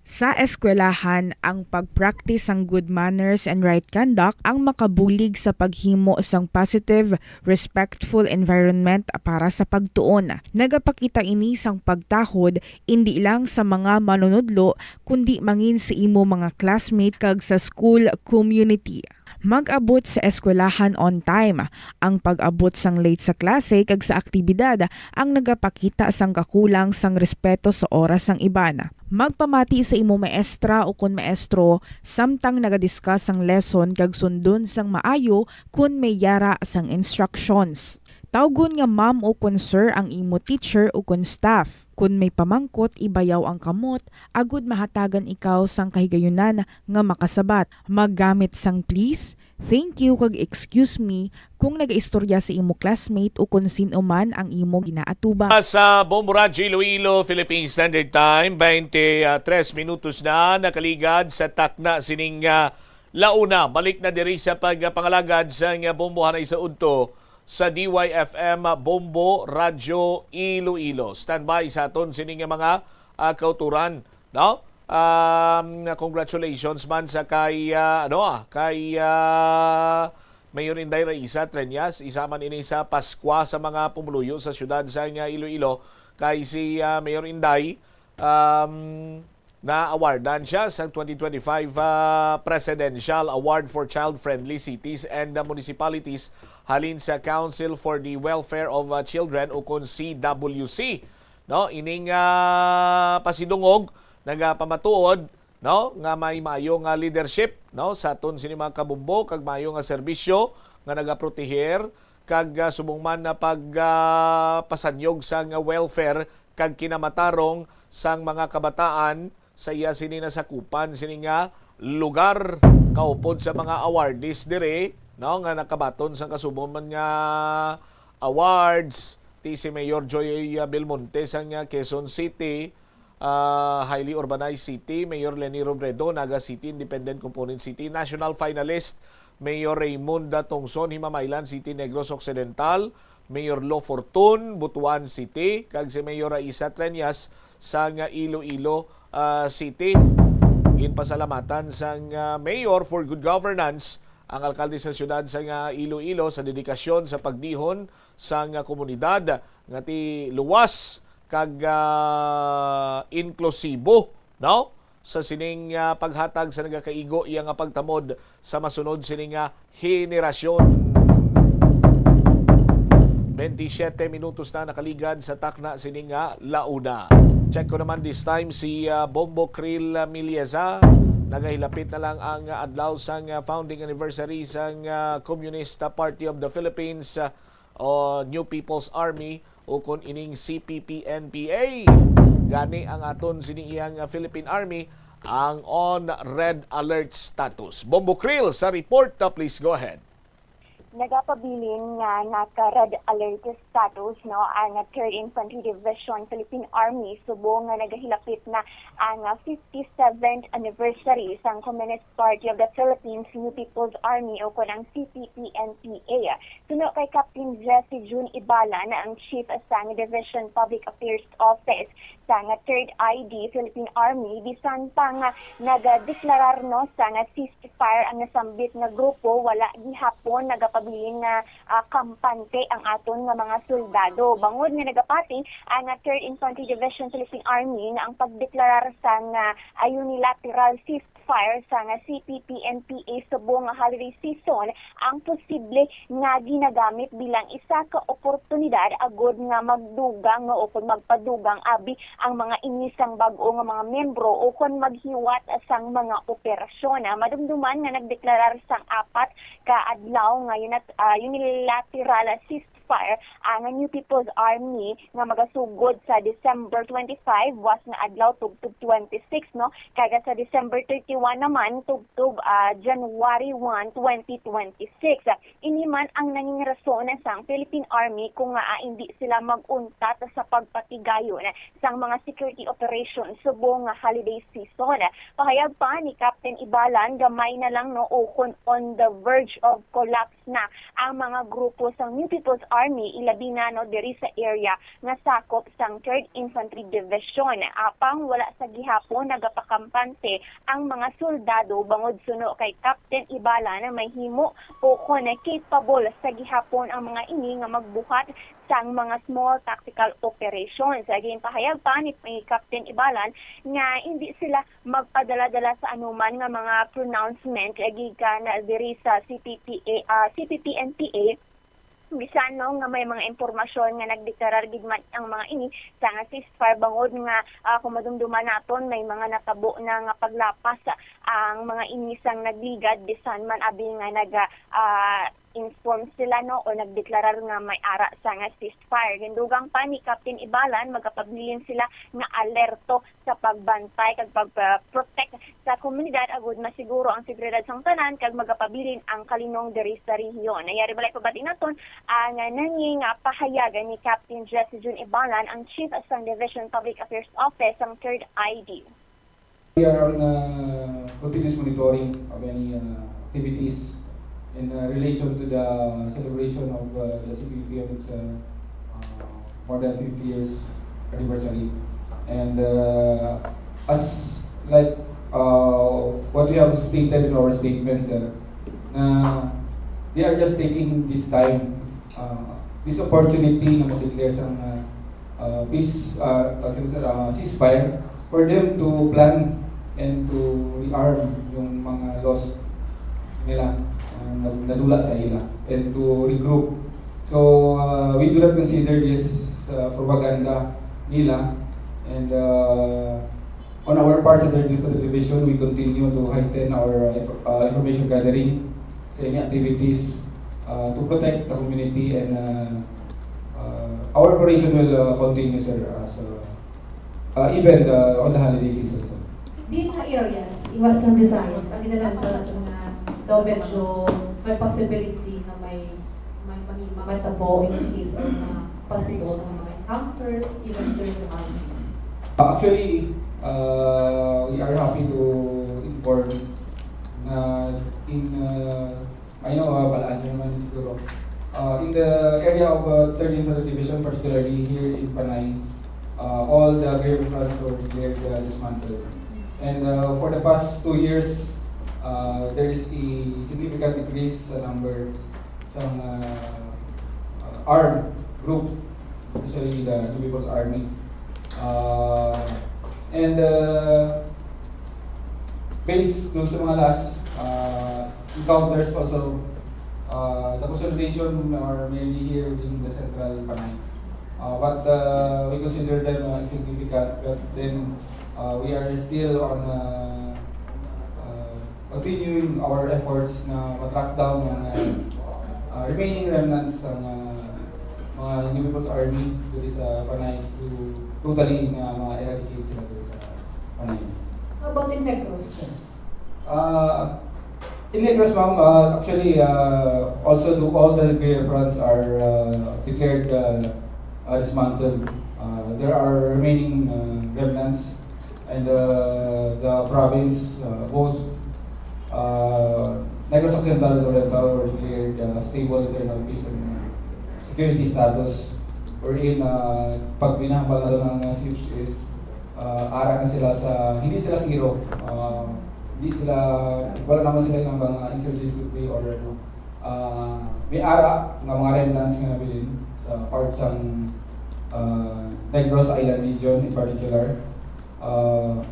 Sa eskwelahan, ang pag-practice sang good manners and right conduct ang makabulig sa paghimo sang positive, respectful environment para sa pagtuon. Nagapakita ini sang pagtahod indi lang sa mga manunudlo, kundi mangin sa imo mga classmate kag sa school community. Mag-abot sa eskwelahan on time. Ang pag-abot sang late sa klase kag sa aktibidad ang nagapakita sang kakulang sang respeto sa oras sang iban. Magpamati sa imo maestra ukon maestro samtang naga-discuss sang lesson kag sundon sang maayo kon may yara sang instructions. Tawgon nga ma'am ukon sir ang imo teacher ukon staff. Kon may pamangkot, ibayaw ang kamot agud mahatagan ikaw sang kahigayunan nga makasabat. Maggamit sang please, thank you, kag excuse me kon nagaistorya sa imo classmate ukon sin-o man ang imo ginaatubang. Sa Bombo Radyo Iloilo, Philippine Standard Time, twenty-three minutos na nakaligad sa takna sining ah, launa. Balik na diri sa pagpangalagad sang Bombo Hanay sa Udto sa D Y F M Bombo Radyo Iloilo. Standby sa aton sini nga mga ah, kauturan, no? Um, congratulations man sa kay ah, ano ah, kay ah, Mayor Inday Raisa Treñas, isa man ini sa Paskwa sa mga pumuluyo sa siyudad sa nga Iloilo, kay si ah, Mayor Inday um, na-awardan siya sa twenty twenty-five ah, Presidential Award for Child-Friendly Cities and ah, Municipalities halin sa Council for the Welfare of ah, Children ukon C W C. No, ining ah, pasidungog nagapamatuod, no, nga may maayo nga leadership, no, sa aton sini mga kabombo kag maayo nga serbisyo nga nagaproteher kag ah, subong man na pag ah, pasanyog sang welfare kag kinamatarong sang mga kabataan sa iya sini nasakupan sini nga lugar. Kaupod sa mga awardees diri, no, nga nakabaton sang kasubong man nga awards, ti si Mayor Joy Belmonte sang ah, Quezon City, ah, highly urbanized city, Mayor Leni Robredo, Naga City, Independent Component City, national finalist, Mayor Raymond Tongson, Himamaylan City, Negros Occidental, Mayor Lo Fortun, Butuan City, kag si Mayor Raisa Treñas sang Iloilo ah, City. Ginpasalamatan sang ah, Mayor for Good Governance ang alkalde sa siyudad sa nga Iloilo sa dedikasyon sa pagdihon sa nga komunidad nga ti luwas kag, ah, inklusibo, no? Sa sining, ah, paghatag sa nagakaigo iya nga pagtamod sa masunod sini nga henerasyon. Twenty-siyete minutos na nakaligad sa takna sini nga la una. Check ko naman this time si, ah, Bombo Krill Miliesa. Nagahilapit na lang ang adlaw sang, ah, founding anniversary sang, ah, Communist Party of the Philippines, ah, o New People's Army, ukon ining C P P N P A. Gani ang aton sini iyang, ah, Philippine Army ang on red alert status. Bombo Krill sa report, ah, please go ahead. Nagapabilin nga naka-red alert status, no, ang Third Infantry Division Philippine Army subong nga nagahilapit na ang fifty-seventh anniversary sang Communist Party of the Philippines, New People's Army, o kon ang C P P N P A. Suno kay Captain Jesse June Ibalan, ang chief sang Division Public Affairs Office sang Third I D Philippine Army, bisan pa nga nagadeklarar, no, sang ceasefire ang nasambit nga grupo, wala gihapon nagapabilin nga, ah, kampante ang aton nga mga soldado. Bangod nga nagapati ang Third Infantry Division Philippine Army nga ang pagdeklarar sang, ah, unilateral ceasefire sang C P P N P A subong nga holiday season ang posible nga ginagamit bilang isa ka oportunidad agud nga magdugang, no, o kon magpadugang abi ang mga ini sang bag-o nga mga miyembro o kon maghiwat sang mga operasyon. Ah, madumduman nga nagdeklarar sang apat ka adlaw nga unat-, ah, unilateral ceasefire ang New People's Army nga magasugod sa December twenty-five, buwas nga adlaw, tubtob twenty-six, no? Kag sa December thirty-one naman, tubtob, ah, January one, twenty twenty-six. Ini man ang nanging rason sang Philippine Army kung ngaa indi sila mag-untat sa pagpatigayon sang mga security operations subong nga holiday season. Pahayag pa ni Captain Ibalan, gamay na lang, no, ukon on the verge of collapse na ang mga grupo sang New People's Army, ilabi na, no, diri sa area nga sakop sang Third Infantry Division. Apang wala sa gihapon nagapakampante ang mga soldado bangod suno kay Captain Ibalan, mahimo o kon capable sa gihapon ang mga ini nga magbuhat sang mga small tactical operations. Ginpahayag pa ni, ni Captain Ibalan nga hindi sila magpadala-dala sa anuman nga mga pronouncement gikan diri sa C P P A, ah, C P P N P A, bisan, no, nga may mga impormasyon nga nagdeklarar gid man ang mga ini sang ceasefire, bangod nga, ah, kung madumduman naton, may mga natabo na nga paglapas ang mga ini sang nagligad, bisan man abi nga nag, ah, inform sila, no, o nagdeklarar nga may ara sang ceasefire. Gindugang pa ni Captain Ibalan, magapabilin sila nga alerto sa pagbantay kag pag-protect sa komunidad agud masiguro ang seguridad sang tanan kag magapabilin ang kalinong diri sa rehiyon. Yari balay pabati naton ang nanging, ah, pahayag ni Captain Jesse Jun Ibalan, ang Chief sang Division Public Affairs Office sang Third I D. We are on, uh, continuous monitoring of any, uh, activities in, uh, relation to the celebration of, uh, the C P P of its, uh, uh, more than fifty years anniversary. And, uh, as, like, uh, what we have stated in our statement, sir, na they are just taking this time, uh, this opportunity na mag-declare sang, uh, uh, peace, uh, tawag sila, sir, uh, ceasefire for them to plan and to rearm yung mga lost nila, uh, na-, nadula sa ila, and to regroup. So, uh, we do not consider this, uh, propaganda nila, and, uh, on our part sa thirteenth Division, we continue to heighten our, uh, inf-, uh, information gathering sa any activities, uh, to protect the community, and, uh, uh, our operation will, uh, continue, sir, as, uh, uh, even, uh, on the holiday season, sir. Di mga areas in Western Visayas ang ginalantaw natin nga daw medyo may possibility na may, may, may matabo in case of mga possible na mga encounters, even during the holidays? Uh, actually, uh, we are happy to inform na in, uh, I know, uh, balaan nyo naman siguro. Uh, in the area of, uh, thirteenth Division, particularly here in Panay, uh, all the graveyards were declared, uh, dismantled. And, uh, for the past two years, Uh, there is a significant decrease sa number sa uh, uh, armed group, especially the New People's Army. Uh, and uh, based doon sa mga last uh, encounters also, uh, the consolidation are mainly here in the central Panay. Uh, but uh, we consider them uh, insignificant, but then uh, we are still on uh, uh, continuing our efforts na ma-track down ang uh, uh, remaining remnants ng uh, mga New People's Army dito sa Panay to totally na ma-eradicate sila dito sa Panay. How about in Negros, sir? Uh, in Negros, ma'am, uh, actually, uh, also do all the Negrean fronts are uh, declared uh, uh, dismantled. Uh, there are remaining uh, remnants and uh, the province, uh, both uh, Negros Occidental and Oriental were declared uh, stable internal peace and security status, wherein uh, pag pinahambal nato ng uh, SIFs is uh, ara na sila sa, hindi sila zero, uh, hindi sila, wala naman sila ng mga insurgency order. No? Uh, may ara nga mga remnants nga nabilin sa part sa uh, Negros Island region in particular. Uh,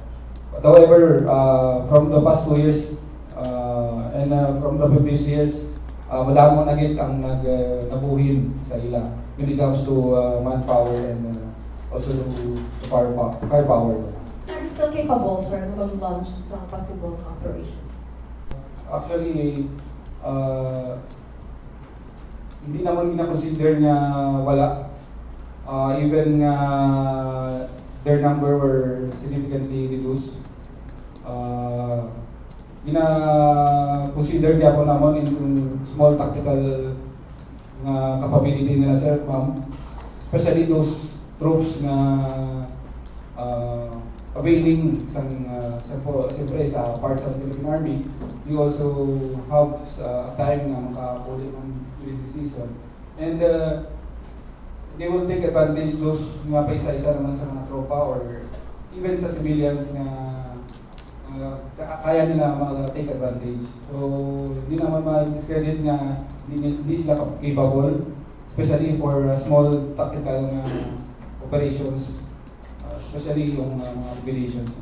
but however, uh, from the past two years uh, and uh, from the previous years, uh, madamo na gid ang nag uh, nabuhin sa ila when it comes to uh, manpower and uh, also to, to fire pa- firepower. Are we still capable, sir, na mag-launch sa possible operations? Actually, uh, hindi naman gina-consider nga wala. Uh, even nga their number were significantly reduced. Uh, gina-consider gyapon namon in small tactical nga capability nila, sir, ma'am. Especially those troops nga uh, availing sa uh, sa po siyempre sa part sa Philippine Army, we also have sa time nga makapuli man during the season. And uh, they will take advantage those nga paisa-isa naman sa mga tropa or even sa civilians nga uh, ka- kaya nila mag-take advantage. So, hindi naman ma-discredit nga hindi, hindi sila kap- capable, especially for uh, small tactical nga operations, uh, especially yung uh, mga operations.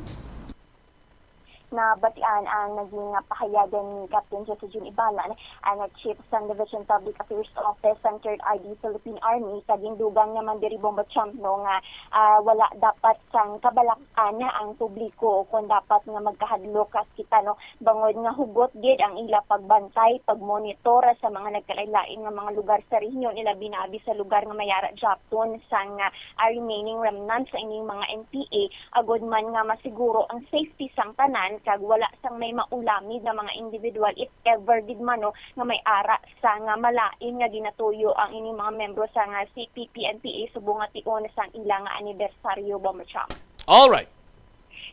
Nabatian ang naging pahayagan ni Captain Jesse Jun Ibalan, ang Chief sang Division Public Affairs Office sang Third R D Philippine Army, kag gindugang naman diri, Bombo Champ, no, nga ah, wala dapat sang kabalak-an ang publiko kon dapat nga magkahadlok kita, no, bangod nga hugot gid ang ila pagbantay, pagmonitor sa mga nagkalain-lain nga mga lugar sa rehiyon, ilabi na abi sa lugar nga may ara gyapon sang ah, remaining remnants sa ining mga N P A, agod man nga masiguro ang safety sang tanan kag wala sang may maulamig nga mga individual, if ever gid man, no, nga may ara sa nga malain nga ginatuyo ang ining mga membro sa nga C P P N P A subong nga tion sang ila nga anibersaryo, Bombo Cham. Alright.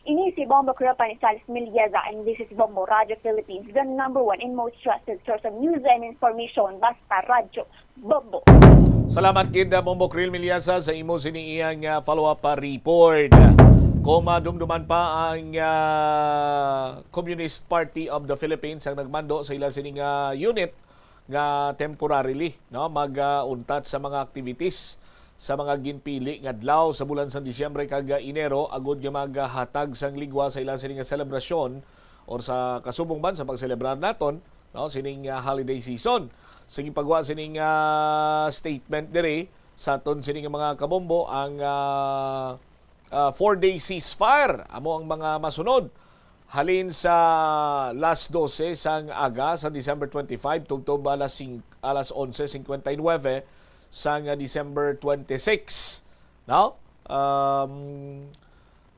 Ini si Bombo Krill Panizales Milieza, and this is Bombo Radio Philippines, the number one and most trusted source of news and information. Basta Radyo Bombo. Salamat gid, uh, Bombo Krill Milieza, sa imo sini iyang uh, follow-up uh, report. Kung madumduman pa ang uh, Communist Party of the Philippines ang nagmando sa ila sining uh, unit nga temporarily, no, mag-untat sa mga activities sa mga ginpili nga adlaw sa bulan sang Disyembre kag Enero, agud nga maghatag sang ligwa sa ila sini nga selebrasyon or sa kasubong man sa pagselebrar naton, no, sining ah, holiday season. Sa gipagwa sining ah, statement diri sa aton sining mga kabombo ang ah, ah, four-day ceasefire amo ang mga masunod. Halin sa las dose sang aga sa December twenty-five tubtob alas sing-, alas onse cincuenta y nueve sang December twenty-six, no? Um,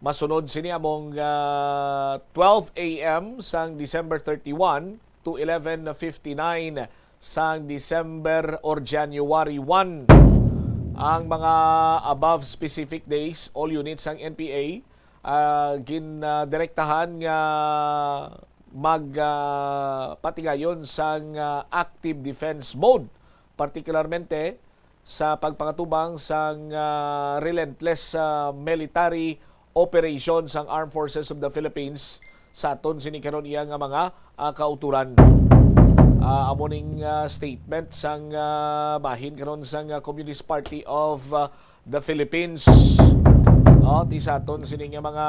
masunod sini among ah, twelve a m sang December thirty-one to eleven fifty-nine sang December or January one. Ang mga above specific days, all units sang N P A ah, gindirektahan nga mag ah, patigayon sang ah, active defense mode, partikularmente sa pagpangatubang sang ah, relentless ah, military operation sang Armed Forces of the Philippines sa aton sini karon iya nga mga, ah, kauturan. Ah, amo ning, ah, statement sang, ah, bahin karon sang, ah, Communist Party of, ah, the Philippines. Oh, ti sa aton sini nga mga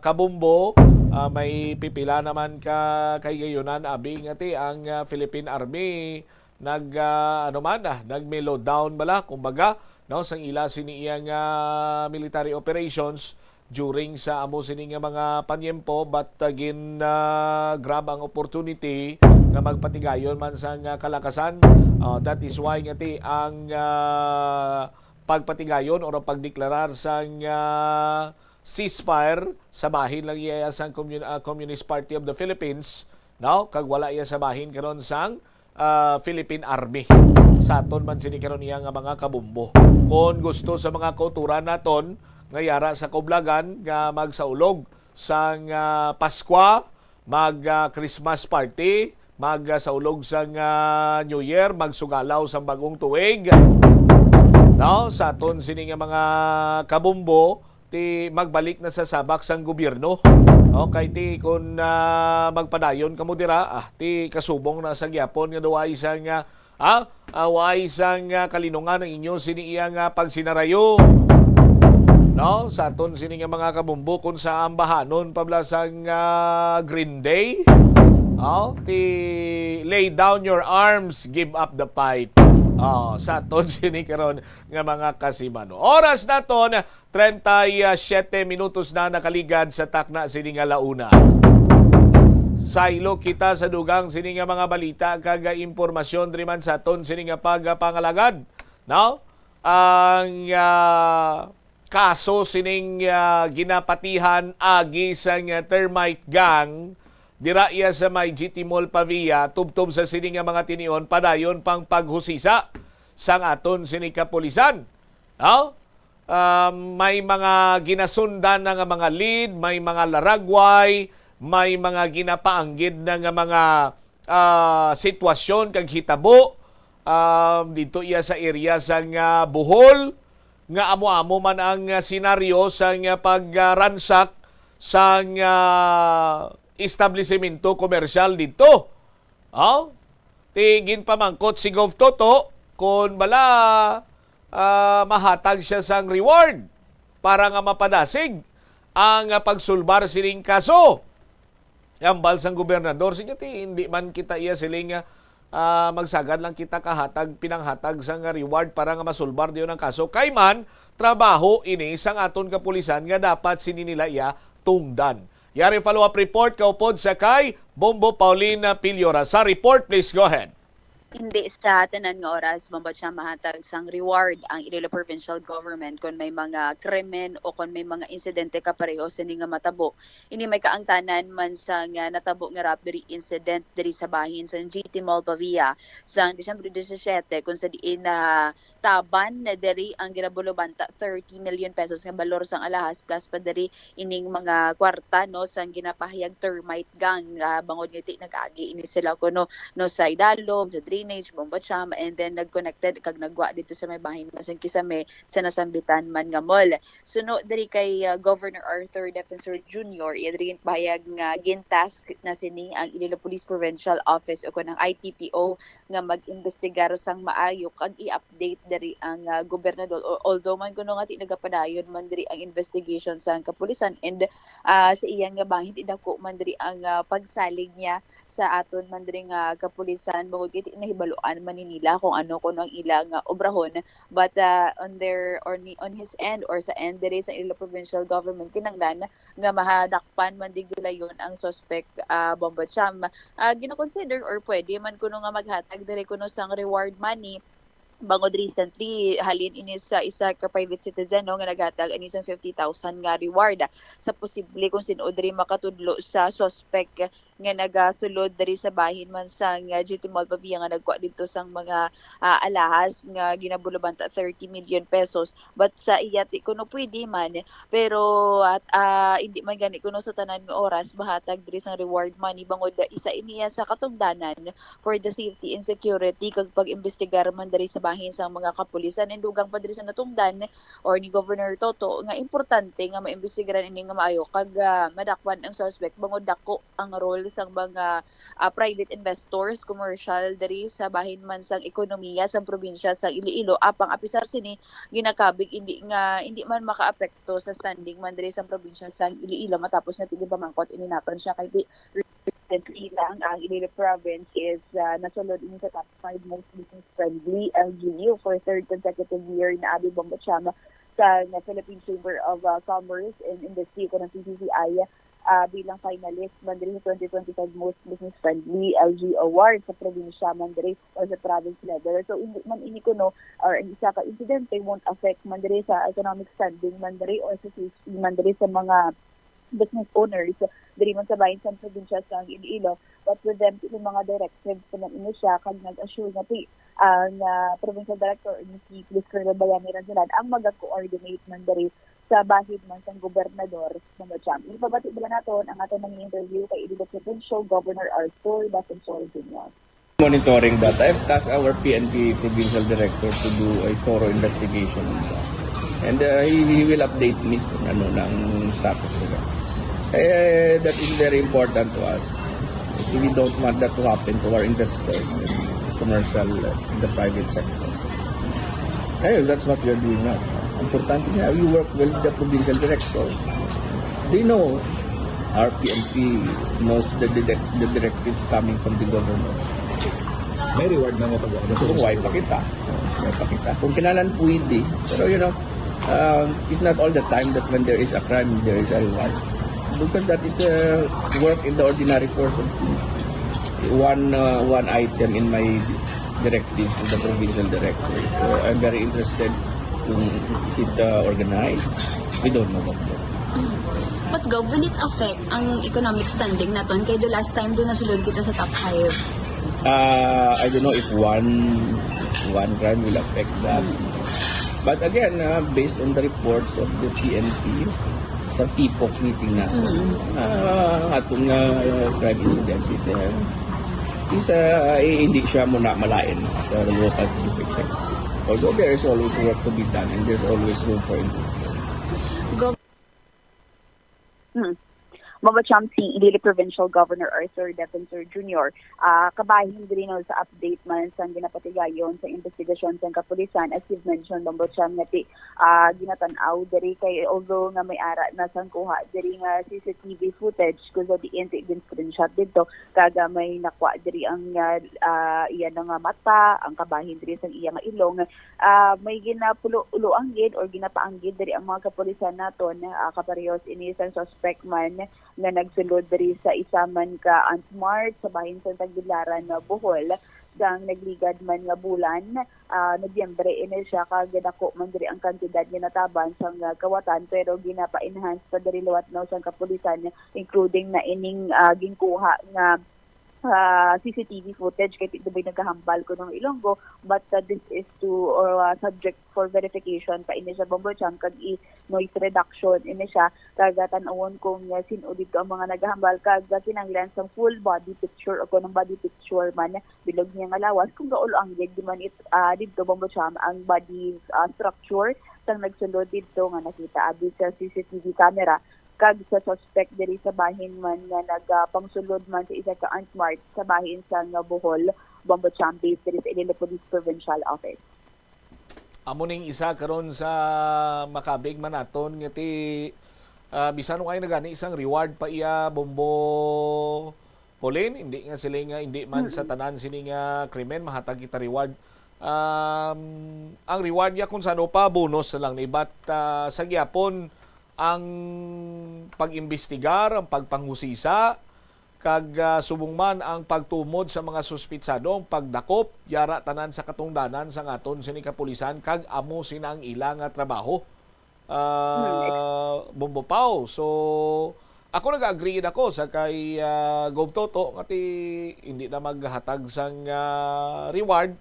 kabumbo, ah, may pipila naman ka kahigayonan abi nga ti ang, ah, Philippine Army nag, ah, ano man, ah, nag-mellow down bala, kumbaga, no, sang ila sini iyang, ah, military operations during sa amo sini nga mga panyempo, but, ah, gin, ah, grab ang opportunity nga magpatigayon man sang, ah, kalakasan. Ah, that is why nga ti ang, ah, pagpatigayon or ang pagdeklarar sang, ah, ceasefire sa bahin lang iya sang Commun-, ah, Communist Party of the Philippines, no? Kag wala iya sa bahin karon sang, ah, Philippine Army. Sa aton man sini karon iya nga mga kabumbo. Kon gusto sa mga kauturan naton nga yara sa Kublagan nga magsaulog sang, ah, Paskwa, mag, ah, Christmas party, mag, ah, saulog sang, ah, New Year, magsugalaw sang bagong tuig. No, sa aton sini nga mga kabumbo, ti magbalik na sa sabak sang gobyerno. Okay, ti kun, ah, magpadayon kamo dira, ah, ti kasubong na sa gyapon nga duwa isang, ah, ah, ah, way sang, ah, kalinungan ang inyo sini iya nga pagsinarayo. No, sa aton sini nga mga kabumbo, kung sa ambahanon pa bala sang, ah, Green Day, oh, ti lay down your arms, give up the fight. Oh, sa aton sini karon nga mga kasimano. Oras naton, treinta y siete minutos na nakaligad sa takna sini nga launa. Saylo kita sa dugang sini nga mga balita kag impormasyon diri man sa aton sini nga pagpangalagad, no? Ang, ah, kaso sining, ah, ginapatihan agi sang termite gang dira iya sa may G T Mall Pavia, tubtob sa sini nga mga tinion, padayon pang paghusisa sang aton sini kapulisan. No? Ah, may mga ginasundan na nga mga lead, may mga laragway, may mga ginapaanggid na nga mga, ah, sitwasyon kag hitabo, ah, dito iya sa area sang, ah, Bohol, nga amo-amo man ang, ah, senaryo sang, ah, pagransak sang, ah, establisemento komersyal dito. Oh? Ti ginpamangkot si Gov Toto kon bala, ah, mahatag siya sang reward para nga mapadasig ang, ah, pagsulbar sining kaso. Ambal sang gobernador, sige ti, hindi man kita iya siling nga, ah, magsagad lang kita kahatag, pinanghatag sang reward para nga masulbar diyon ang kaso. Kay man, trabaho ini sang aton kapulisan nga dapat sini nila iya tungdan. Yari follow-up report kaupod sa kay Bombo Paulina Piliora. Sa report, please go ahead. Hindi sa tanan nga oras, Bombo Cham, mahatag sang reward ang Iloilo Provincial Government kon may mga krimen o kon may mga insidente kapareho sini nga matabo. Ini may kaangtanan man sa nga natabo nga robbery incident diri sa bahin sa G T Mall Pavia sang Disyembre disisiete, kung sa diin na taban na diri ang ginabulubanta thirty million pesos nga balor sang alahas, plus pa diri ining mga kwarta, no, sang ginapahayag termite gang, ah, bangod nga ti nag-agi ini sila kuno, no, sa idalom, sa drainage, Bombo Cham, and then nag-connected kag nagwa dito sa may bahin nga sang Kisame sa nasambitan man nga mall. Suno diri kay, ah, Governor Arthur Defensor Junior, iya diri ginpahayag nga gintask na sini ang Iloilo Police Provincial Office o kon ang I P P O nga mag-imbestigar sang maayo kag i-update diri ang, ah, gobernador. Al-, although man kuno nga ti nagapadayon man diri ang investigation sang kapulisan and, ah, sa iya nga bahin ti dako man diri ang, ah, pagsalig niya sa aton man diri nga kapulisan, bangod kay ti nahibaluan man ni nila kung ano kuno ang ila nga obrahon. But, ah, on their, on, on his end or sa end diri sa Iloilo Provincial Government, kinahanglan nga mahadakpan man di gulayon ang suspect, ah, Bombo Cham. Ah, gina-consider or pwede man kuno nga maghatag diri kuno sang reward money. Bangod recently, halin ini sa isa ka private citizen, no, nga naghatag ani sang fifty thousand nga reward sa posible kung sin-o diri makatudlo sa suspect nga nagasulod diri sa bahin man sang, ah, G T Mall Pavia nga nagkuha didto sang mga, ah, alahas nga ginabulubanta thirty million pesos. But sa iya ti kuno pwede man, pero at, ah, hindi man gani kuno sa tanan nga oras mahatag diri sang reward money, bangod isa ini iya sa katungdanan for the safety and security kag pag-imbestigar man diri sa bahin sang mga kapulisan. And dugang pa diri sa natungdan or ni Governor Toto nga importante nga maimbestigaran ini nga maayo kag, ah, madakwan ang suspect bangod dako ang role sang mga, ah, private investors, commercial diri sa bahin man sang ekonomiya sang probinsya sang Iloilo. Apang apisar sini, ginakabig indi nga, indi man makaapekto sa standing man diri sang probinsya sang Iloilo matapos nga tigpamangkot ini naton siya kay di recently lang ang Iloilo province is, ah, nasulod ini sa top five most business-friendly L G U for third consecutive year na abi Bombo Cham sa, nga Philippine Chamber of, ah, Commerce and Industry o kanang P C C I, ah, bilang finalist man diri sa twenty twenty-five Most Business-Friendly L G U Award sa probinsya man diri or sa province level. So, hindi man ini kuno or ang isa ka insidente won't affect man diri sa economic standing man diri or sa safety man diri sa mga business owners diri man sa bahin sang probinsya sang Iloilo, but with them, may mga directives naman ini siya, kag nag-assure nga ti ang, ah, provincial director ni si Police Colonel Bayani Ranzalan ang maga-coordinate man diri sa bahin man sang gobernador, mga champ. Ipabati bala naton ang aton mga interview kay Iloilo Provincial Governor Arthur Defensor Junior. Monitoring that. I've tasked our P N P provincial director to do a thorough investigation on that. And, uh, he, he will update me kung ano na ang status nila. Eh, that is very important to us. We don't want that to happen to our investors in commercial, uh, in the private sector. Ayun, that's what we are doing now. Importante nga, we work well with the provincial director. They know, our P N P knows the direct-, the directives coming from the government. May reward na mo pag-assess. Kung why pa kita. Why pa kita. Kung kinahanglan pwede. Pero, you know, um, it's not all the time that when there is a crime, there is a reward. Because that is a work in the ordinary course of things. One, uh, one item in my directives of the provincial director. So, I'm very interested kung is it, uh, organized. We don't know that yet. But Gov, will it affect ang economic standing naton? Kay the last time doon nasulod kita sa top five. Uh, I don't know if one one crime will affect that. But again, uh, based on the reports of the P N P, sa T P O C meeting na, uh, ang atong, uh, crime incidence is, uh, is, uh, eh, hindi siya muna malain sa local chief executive. Although there is always work to be done and there's always room for improvement. Hmm. Mabacham si Iloilo Provincial Governor Arthur Defensor Junior, ah, kabahin diri no sa update man sang ginapatigayon sa investigasyon sang kapulisan, as you've mentioned, Mabacham, nga ti, ah, ginatan-aw diri kay although nga may ara na sang kuha diri nga C C T V footage kung sa diin ti gin-screenshot didto, kag, ah, may nakuha diri ang, ah, ah, iya na nga mata, ang kabahin diri sang iya nga ilong, ah, may ginapulo-, uloanggid or ginapaanggid diri ang mga kapulisan naton, ah, kaparehos ini sang suspect man nga nagsulod diri sa isa man ka Ant Mart sa bahin sa Tagbilaran, ah, Bohol, sang nagligad man nga bulan, ah, Nobyembre ini siya, kag dako man diri ang kantidad nga nataban sang, ah, kawatan, pero ginapa-enhance pa diri liwat no sang kapulisan, including na ining, ah, ginkuha nga ah, C C T V footage kay ti-, dubay nagahambal kuno nga Ilonggo, but, ah, this is to, or, ah, subject for verification pa ini siya, Bombo Cham, kag i-, noise reduction ini siya, kag, ah, tan-awon kung, ah, sin-o didto ang mga nagahambal, kag, ah, kinahanglan sang full body picture o kung anong body picture man, bilog niya nga lawas, kung gaulo ang gid man it, ah, didto, Bombo Cham, ang body, ah, structure sang nagsulod didto nga nakita abi sa C C T V camera, kag sa suspect diri sa bahin man nga nagapangsulod man sa isa ka Ant Mart sa bahin sa nga Bohol, Bombo Cham, based diri sa Iloilo Police Provincial Office. Amo ning isa karon sa makabig man naton nga ti, ah, bisan wa na gani isang reward pa iya, Bombo Pauline, hindi nga sila nga hindi man sa tanan sini nga krimen mahatag kita reward. Um, ang reward niya kung sano pa bonus na lang ni, but, ah, sa gyapon ang pag-imbestigar, ang pagpanghusisa, kag, ah, subong man ang pagtumod sa mga suspitsado, ang pagdakop, yara tanan sa katungdanan sa ngaton sini kapulisan, kag amo sina ang ila nga trabaho. Ah, Bombo Pau. So, ako nag-agree gid ako sa kay, ah, Gov Toto nga ti hindi na maghatag sang, ah, reward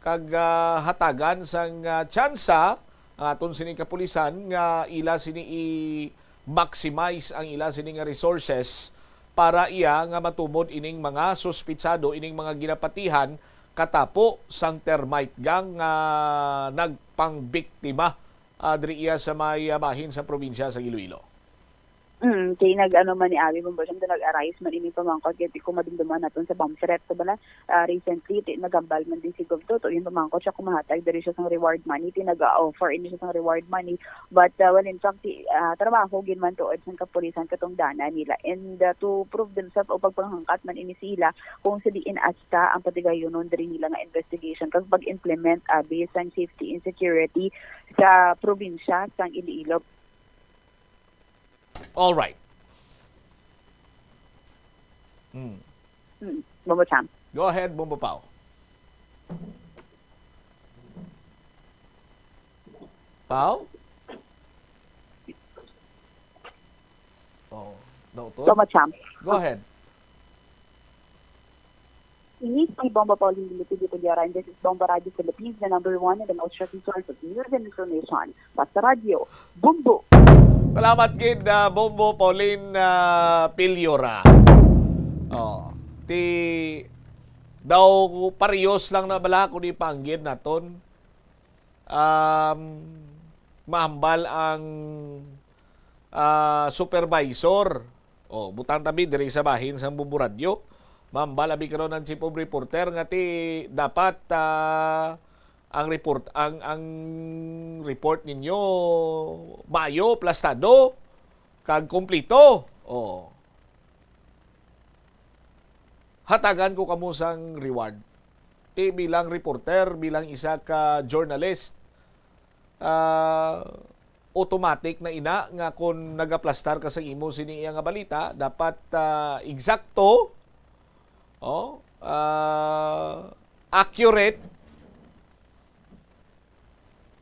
kag, ah, hatagan sang, ah, tsansa ang aton sini kapulisan nga ila sini i-maximize ang ila sini nga resources para iya nga matumod ining mga suspitsado, ining mga ginapatihan katapo sang termite gang nga nagpangbiktima, ah, diri iya sa may, ah, bahin sa probinsya sa Iloilo. Mm, kay nag-ano man ni Abby, kung basyang nag-arise man ini pamangkot, kay ti kung madumduman naton sa bomb threat, sa bala, ah, recently, ti, naghambal man din si Gov Toto, yung pamangkot siya kung mahatag diri siya sang reward money, ti nag-offer ini siya sang reward money, but, ah, well, in fact, ti, ah, trabaho gid man tuod sang kapulisan katungdanan nila, and, ah, to prove themselves o pagpanghangkat man ini sila kung sa diin asta ang patigayonon diri nila nga investigation kag pag-implement, ah, based sang safety and security sa probinsya sang Iloilo. All right. Hmm. Mm, Bombo Champ. Go ahead, Bombo Pao. Pao? Oh, no, to? Bombo Champ. Go ahead. Ini si Bombo Pauline Lilipilio Pulyara, and this is Bombo Radio Philippines, the number one and the most trusted source of news and information. Basta Radio, Bombo! Salamat gid, ah, Bombo Pauline, ah, Piliora. Oh, ti daw parehas lang na bala kung ipanggid naton. Um, mahambal ang, ah, supervisor. Oh, butang tabi diri sa bahin sang Bombo Radio. Mahambal abi karon ang chief of reporter nga ti dapat, ah, ang report, ang, ang report ninyo maayo, plastado, kag kumplito. Oh. Hatagan ko kamo sang reward. Ti bilang reporter, bilang isa ka journalist, ah, automatic na ina nga kung nagaplastar ka sa imo sini iya nga balita, dapat, ah, eksakto, oh, ah, accurate,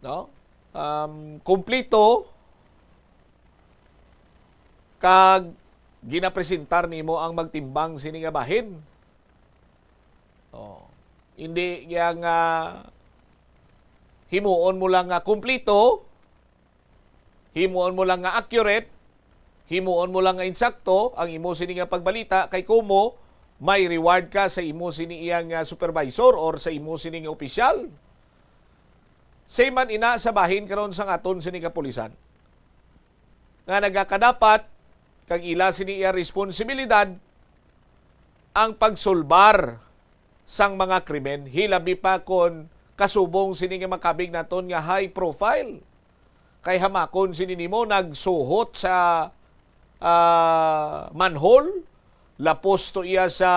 no? Um, kumplito, kag ginapresentar nimo ang magtimbang sini nga bahin. Oh. Hindi iya nga himuon mo lang nga kumplito, himuon mo lang nga accurate, himuon mo lang nga insakto ang imo sini nga pagbalita, kay kumo may reward ka sa imo sini iya nga supervisor or sa imo sini nga opisyal. Same man ina sa bahin karon sang aton sini kapulisan, nga nagakadapat kag ila sini iya responsibilidad ang pagsulbar sang mga krimen, hilabi pa kon kasubong sini nga makabig naton nga high profile. Kay hamakon sini nimo nagsuhot sa, ah, manhole, lapos to iya sa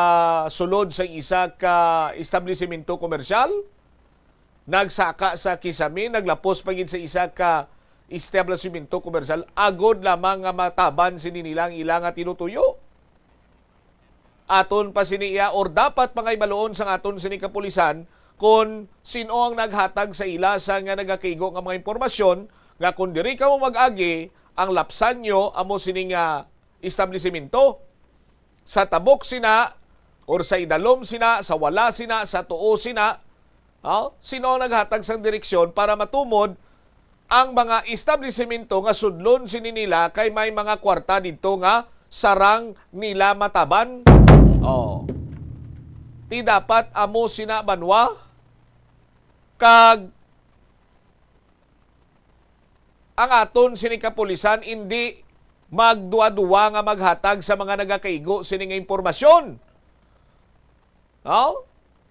sulod sang isa ka establisimento komersyal, nagsaka sa kisame, naglapos pa gid sa isa ka establisimento komersyal, agod lamang nga mataban sini nila ang ila nga tinutuyo. Aton pa sini iya, or dapat pangahibaloon sang aton sini kapulisan kon sin-o ang naghatag sa ila sa nga nagakaigo nga mga impormasyon nga kon diri kamo mag-agi, ang lapsan nyo amo sini nga establisimento. Sa tabok sina, or sa idalom sina, sa wala sina, sa tuo sina, oh, sin-o ang naghatag sang direksyon para matumod ang mga establisimento nga sudlon sini nila kay may mga kwarta didto nga sarang nila mataban? Oh. Ti dapat amo sina banwa kag ang aton sini kapulisan indi magduwa-duwa nga maghatag sa mga nagakaigo sini nga impormasyon. No?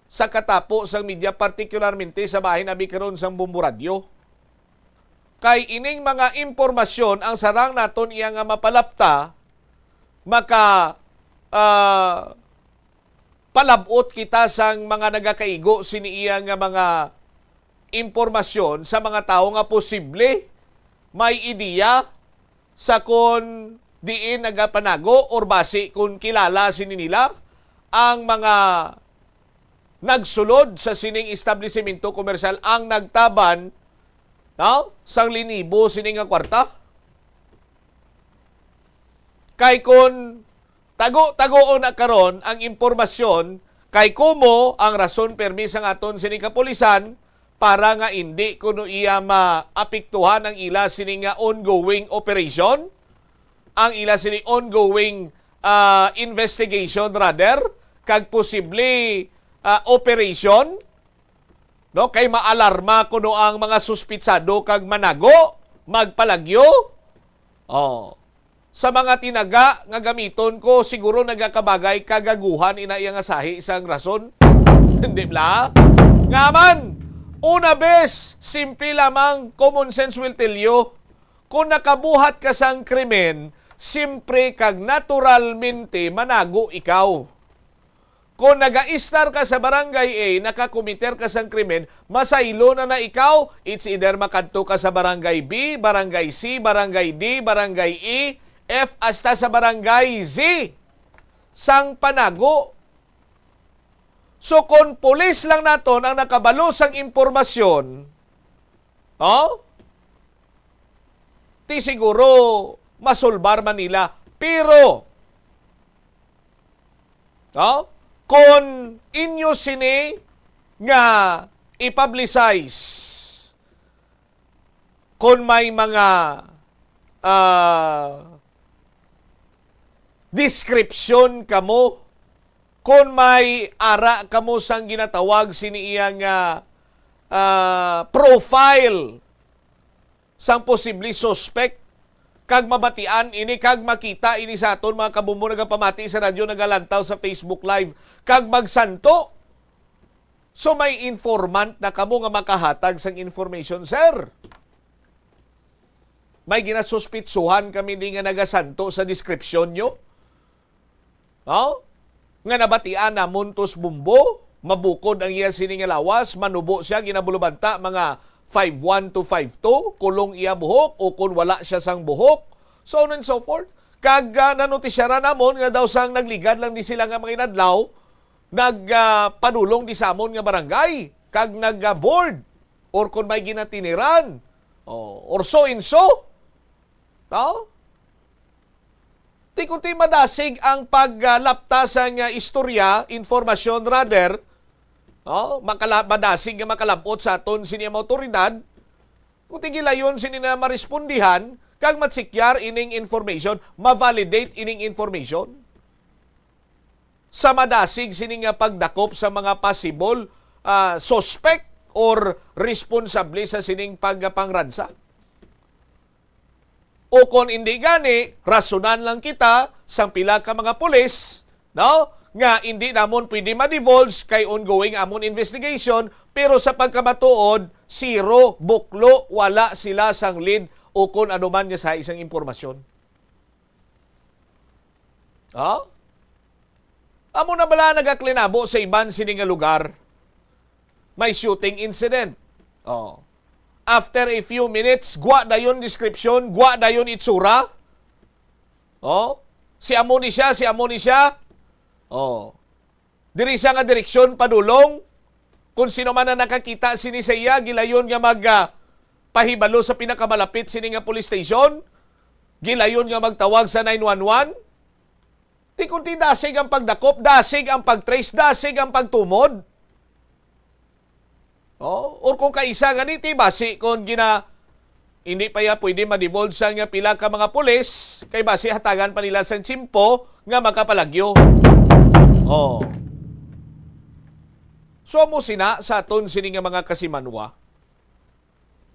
Sa katapo sang media, partikularmente sa bahin abi karon sang Bombo Radyo. Kay ining mga impormasyon ang sarang naton iya nga mapalapta, maka, ah, palab-ot kita sang mga nagakaigo sini iya nga mga impormasyon sa mga tawo nga posible may ideya sa kon diin nagapanago or basi kon kilala sini nila ang mga nagsulod sa sining establisimento komersyal, ang nagtaban, no, sang linibo sini nga kwarta. Kay kon tago-tagoon na karon ang impormasyon, kay kumo ang rason permi sang aton sini kapulisan para nga indi kuno iya maapektuhan ang ila sini nga ongoing operation, ang ila sini ongoing, ah, investigation rather, kag posible, ah, operation, no? Kay maalarma kuno ang mga suspitsado kag manago, magpalagyo. Oh. Sa mga tinaga nga gamiton ko, siguro nagakabagay kagaguhan ina iya nga sahi sang rason. Hindi bala? Nga man, una bes, simple lamang, common sense will tell you, kung nakabuhat ka sang krimen, simpre kag naturalmente manago ikaw. Kung nagaistar ka sa Barangay A, nakakomiter ka sang krimen, masaylo na na ikaw, it's either makadto ka sa Barangay B, Barangay C, Barangay D, Barangay E, F, hasta sa Barangay Z sang panago. So, kung pulis lang naton ang nakabalo sang impormasyon, oh, ti siguro masulbar man nila. Pero, oh, kung inyo sini nga i-publicize, kung may mga, ah, description kamo, kung may ara kamo sang ginatawag sini iya nga, ah, profile sang posible suspect, kag mabatian ini kag makita ini sa aton mga kabumbo nagapamati sa radyo, nagalantaw sa Facebook Live, kag magsanto. So, may informant na kamo nga makahatag sang information, sir. May ginasuspitsuhan kami di nga nagasanto sa description nyo. Oh? Nga nabatian namon tos bumbo, mabukod ang iya sini nga lawas, manubo siya, ginabulubanta, mga five one to five two, kulong iya buhok, o kung wala siya sang buhok, so on and so forth. Kag, ah, nanotisyaran namon nga daw sang nagligad lang di sila nga mga inadlaw, nag, ah, padulong di sa amon nga barangay, kag nag, ah, board, or kung may ginatiniran, oh, or so and so. No? Ti kunti madasig ang paglapta sang, ah, istorya, informasyon rather, no? Makala-, madasig nga makalab-ot sa aton sini nga mga awtoridad, kunti gilayon sini na marespondihan kag matsikyar ining information, ma-validate ining information sa madasig sini nga pagdakop sa mga possible, ah, suspect or responsable sa sining pagpangransak. O kon indi gani, rasunan lang kita sang pila ka mga pulis, no? Nga indi namon pwede ma-divulge kay ongoing amon investigation, pero sa pagkamatuod, zero, buklo, wala sila sang lead o kon anuman nga sa isang impormasyon. Ha? Amo na bala nagaklinabo sa iban sini nga lugar? May shooting incident. Oh. After a few minutes, gwa dayon description, gwa dayon itsura. Oh. Si amo ni siya, si amo ni siya. Oh. Diri siya nga direksyon padulong. Kung sino man ang nakakita sini sa iya, gilayon nga mag, ah, pahibalo sa pinakamalapit sini nga police station. Gilayon nga magtawag sa nine one one. Ti kunti dasig ang pagdakop, dasig ang pag-trace, dasig ang pagtumod. Oh, or kung kaisa gani, ti basi kung gina-, hindi pa ya pwede ma-divulge sang pila ka mga pulis, kay basi hatagan pa nila sang tiyempo nga makapalagyo. Oh. So, amo sina sa aton sini nga mga kasimanwa,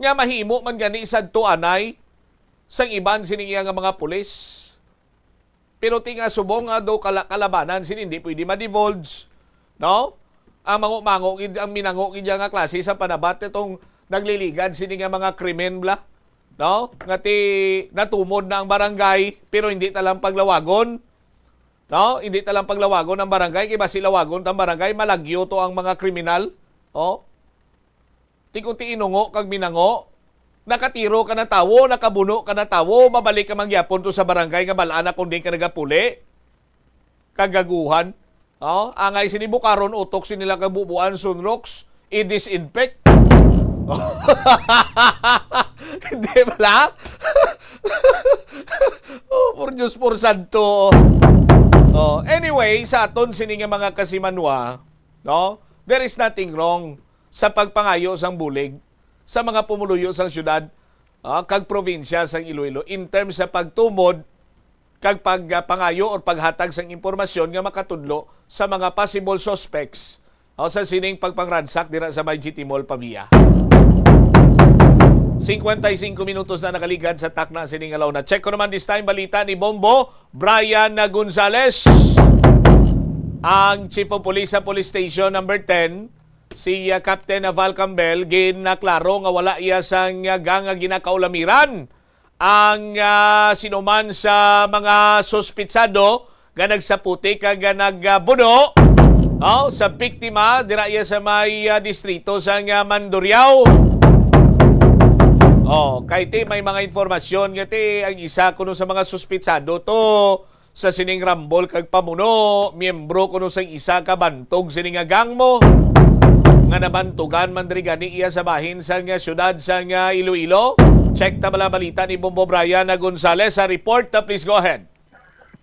nga mahimo man gani sadto anay sang iban sini nga mga pulis. Pero ti nga subong nga do kala-, kalabanan sini, hindi pwede ma-divulge, no? Ang mango-mango gid, ang minango gid nga klase sa panabat itong nagliligad sini nga mga krimen bala, no? Nga ti natumod na ang barangay, pero hindi ta lang paglawagon, no? Hindi ta lang paglawagon ang barangay, kay basi lawagon tang barangay, malagyo to ang mga kriminal, oh. Ti kunti inungo kag minango. Nakatiro ka na tawo, nakabuno ka na tawo, mabalik ka man gyapon to sa barangay nga bal-an na kung diin ka nagapuli. Kagaguhan. Oh, angay sini bukaron, utok sini lang kabubuan, Sunrox, i-disinfect. Hindi bala? Oh, por Diyos, por santo. Oh, anyway, sa aton sini nga mga kasimanwa, no? There is nothing wrong sa pagpangayo sang bulig sa mga pumuluyo sang syudad, ah, kag probinsya sang Iloilo in terms sa pagtumod kag pagpangayo or paghatag sang impormasyon nga makatudlo sa mga possible suspects O sa sining pagpangransak dira sa may G T Mall, Pavia. Cincuenta y cinco minutos na nakaligad sa takna sining alaw na. Check ko naman this time balita ni Bombo Brian Gonzales. Ang Chief of Police sa Police Station number ten, si, ah, Captain Val Campbell, ginaklaro nga wala iya sang, ah, gang nga ginakaulamiran ang, ah, sinuman sa mga suspitsado nga nagsaputi kag nga nagbuno, oh, sa biktima dira iya sa may, ah, distrito sang, ah, Mandurriao. Oh, kay ti may mga informasyon nga ti ang isa kuno sa mga suspitsado to sa sining rambol kag pamuno, miyembro kuno sang isa ka bantog sini nga gang mo nga nabantugan man diri gani iya sa bahin sang, ah, siyudad sang, ah, Iloilo. Check ta bala balita ni Bombo Brian Gonzales sa report. Ah, please go ahead.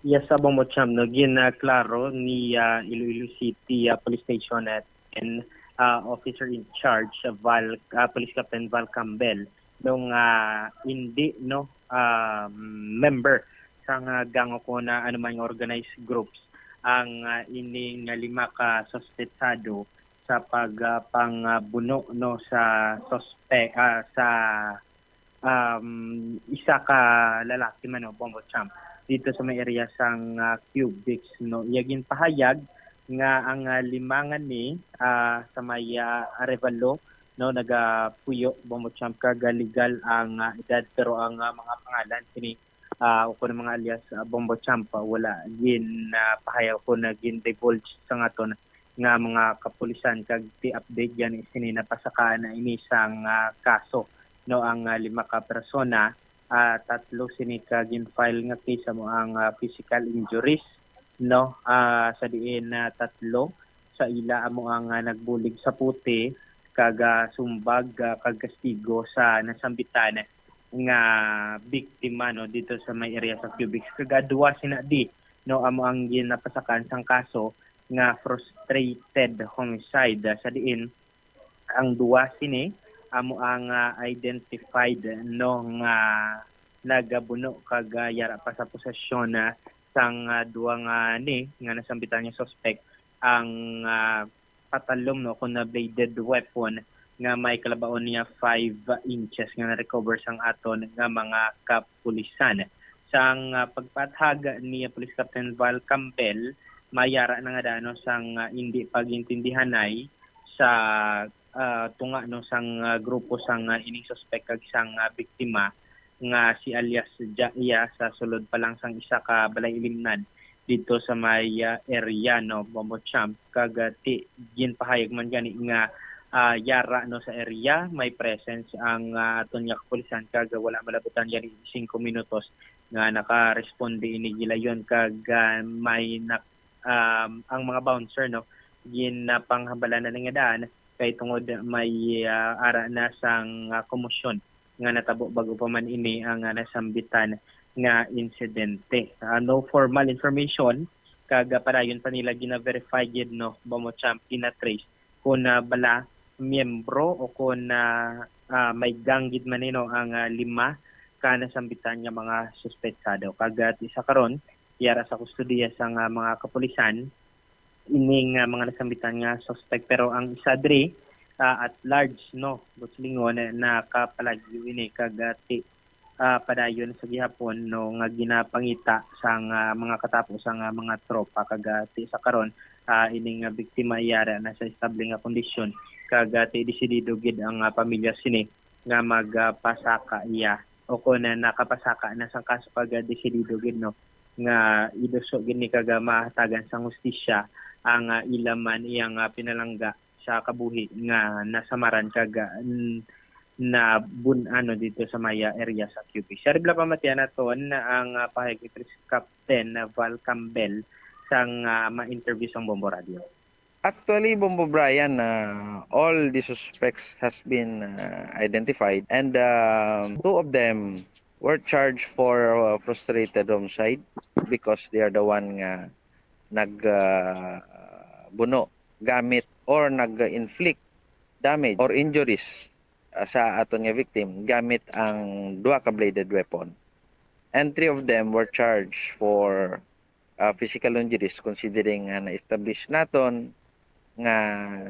Yes, sa Bombo Champ, no, ginaklaro ni, ah, Iloilo City, ah, Police Station at and, ah, Officer in Charge, ah, Val, ah, Police Captain Val Campbell, nung, ah, hindi, no, ah, member sang, ah, gang o kung na ano man nga organized groups ang, ah, ining, ah, lima ka suspetsado sa pag, ah, pang, ah, buno, no, sa suspect, ah, sa, um, isa ka lalaki man, no, Bombo Champ, dito sa may area sang, ah, Cubics, no. Iya ginpahayag nga ang, ah, lima nga ni, ah, sa may, ah, Arevalo, no, nagapuyo, Bombo Champ, kag, ah, legal ang, ah, edad, pero ang, ah, mga pangalan sini, ah, o kuno mga alias, ah, Bombo Champ, ah, wala gin, ah, pahayag o na gin-divulge sa aton nga mga kapulisan, kag ti update gani sini napasakaan na ini sang, ah, kaso, no, ang, ah, lima ka persona, ah, tatlo sini ka gin-file nga case amo ang, ah, physical injuries, no, ah, sa diin, ah, tatlo sa ila amo ang, ah, nagbulig sa puti kag, ah, sumbag, ah, kag kastigo sa nasambitan nga biktima, no, dito sa may area sa Cubics. Kag, ah, duwa sina di, no, amo ang ginapasakaan sang kaso nga frustrated homicide, ah, sa diin ang duwa sini amo ang, ah, identified, no, nga nagabuno kag, ah, yara pa sa posesyon, ah, sang, ah, duwa nga ni nga nasambitan nga suspect ang, ah, patalom, no, kon na bladed weapon nga may kalabaon niya five inches nga na-recover sang aton nga mga kapulisan. Sang, ah, pagpaathag ni Police Captain Val Campbell, mayara na nga dano sang, ah, indi pagintindihanay sa, ah, tunga, no, sang, ah, grupo sang, ah, ining suspek kag sang, ah, biktima nga si alias Jaiya sa sulod pa lang sang isa ka balay ilimnan dito sa may, ah, area, no, Bombo Champ, kag, ah, ti ginpahayag man gani nga, ah, yara, no, sa area may presence ang, ah, aton nga kapulisan kag wala malabutan gani singko minutos nga nakaresponde ini gilayon kag, ah, may nak-, um, ang mga bouncer, no, ginapanghabalan na nga daan kay tungod may, ah, ara na sang, ah, komosyon nga natabo bag-o pa man ini ang, ah, nasambitan nga insidente. Ah, no formal information kag, ah, padayon pa nila gina-verify gid, no, Bombo Champ, gina-trace kung, ah, bala miyembro o kung, ah, ah, may gang gid man, no, ang, ah, lima ka nasambitan nga mga suspetsado. Kag, ah, ti sa karon, yara sa kustodiya sang, ah, mga kapulisan ining, ah, mga nasambitan nga suspect. Pero ang isa diri, ah, at large, no, Boss Lingon, eh, nakapalagyo ini kag, ah, ti, ah, padayon sa gihapon, no, nga ginapangita sang, ah, mga katapo sang, ah, mga tropa kag, ah, ti sa karon, ah, ining, ah, biktima yara na sa estable nga kondisyon kag, ah, ti desidido gid ang, ah, pamilya sini nga magpasaka iya o kon, ah, nakapasaka na sang kaso kag, ah, desidido gid, no, nga iduso gid ni kag, ah, mahatagan sang hustisya ang, ah, ila man iyang, ah, pinalangga sa kabuhi nga nasamaran kag, ah, n-, nabun-an, no, dito sa may, ah, area sa Cubics. Siya rin pala pamatian naton ang, ah, pahayag ni Police Captain, ah, Val Campbell sang, ah, ma-interview sang Bombo Radio. Actually, Bombo Brian, uh, all the suspects has been uh, identified, and um, two of them were charged for uh, frustrated homicide because they are the one nga nag uh, buno gamit or nag-inflict damage or injuries uh, sa aton nga victim gamit ang duha ka bladed weapon. And three of them were charged for uh, physical injuries, considering nga na-establish naton nga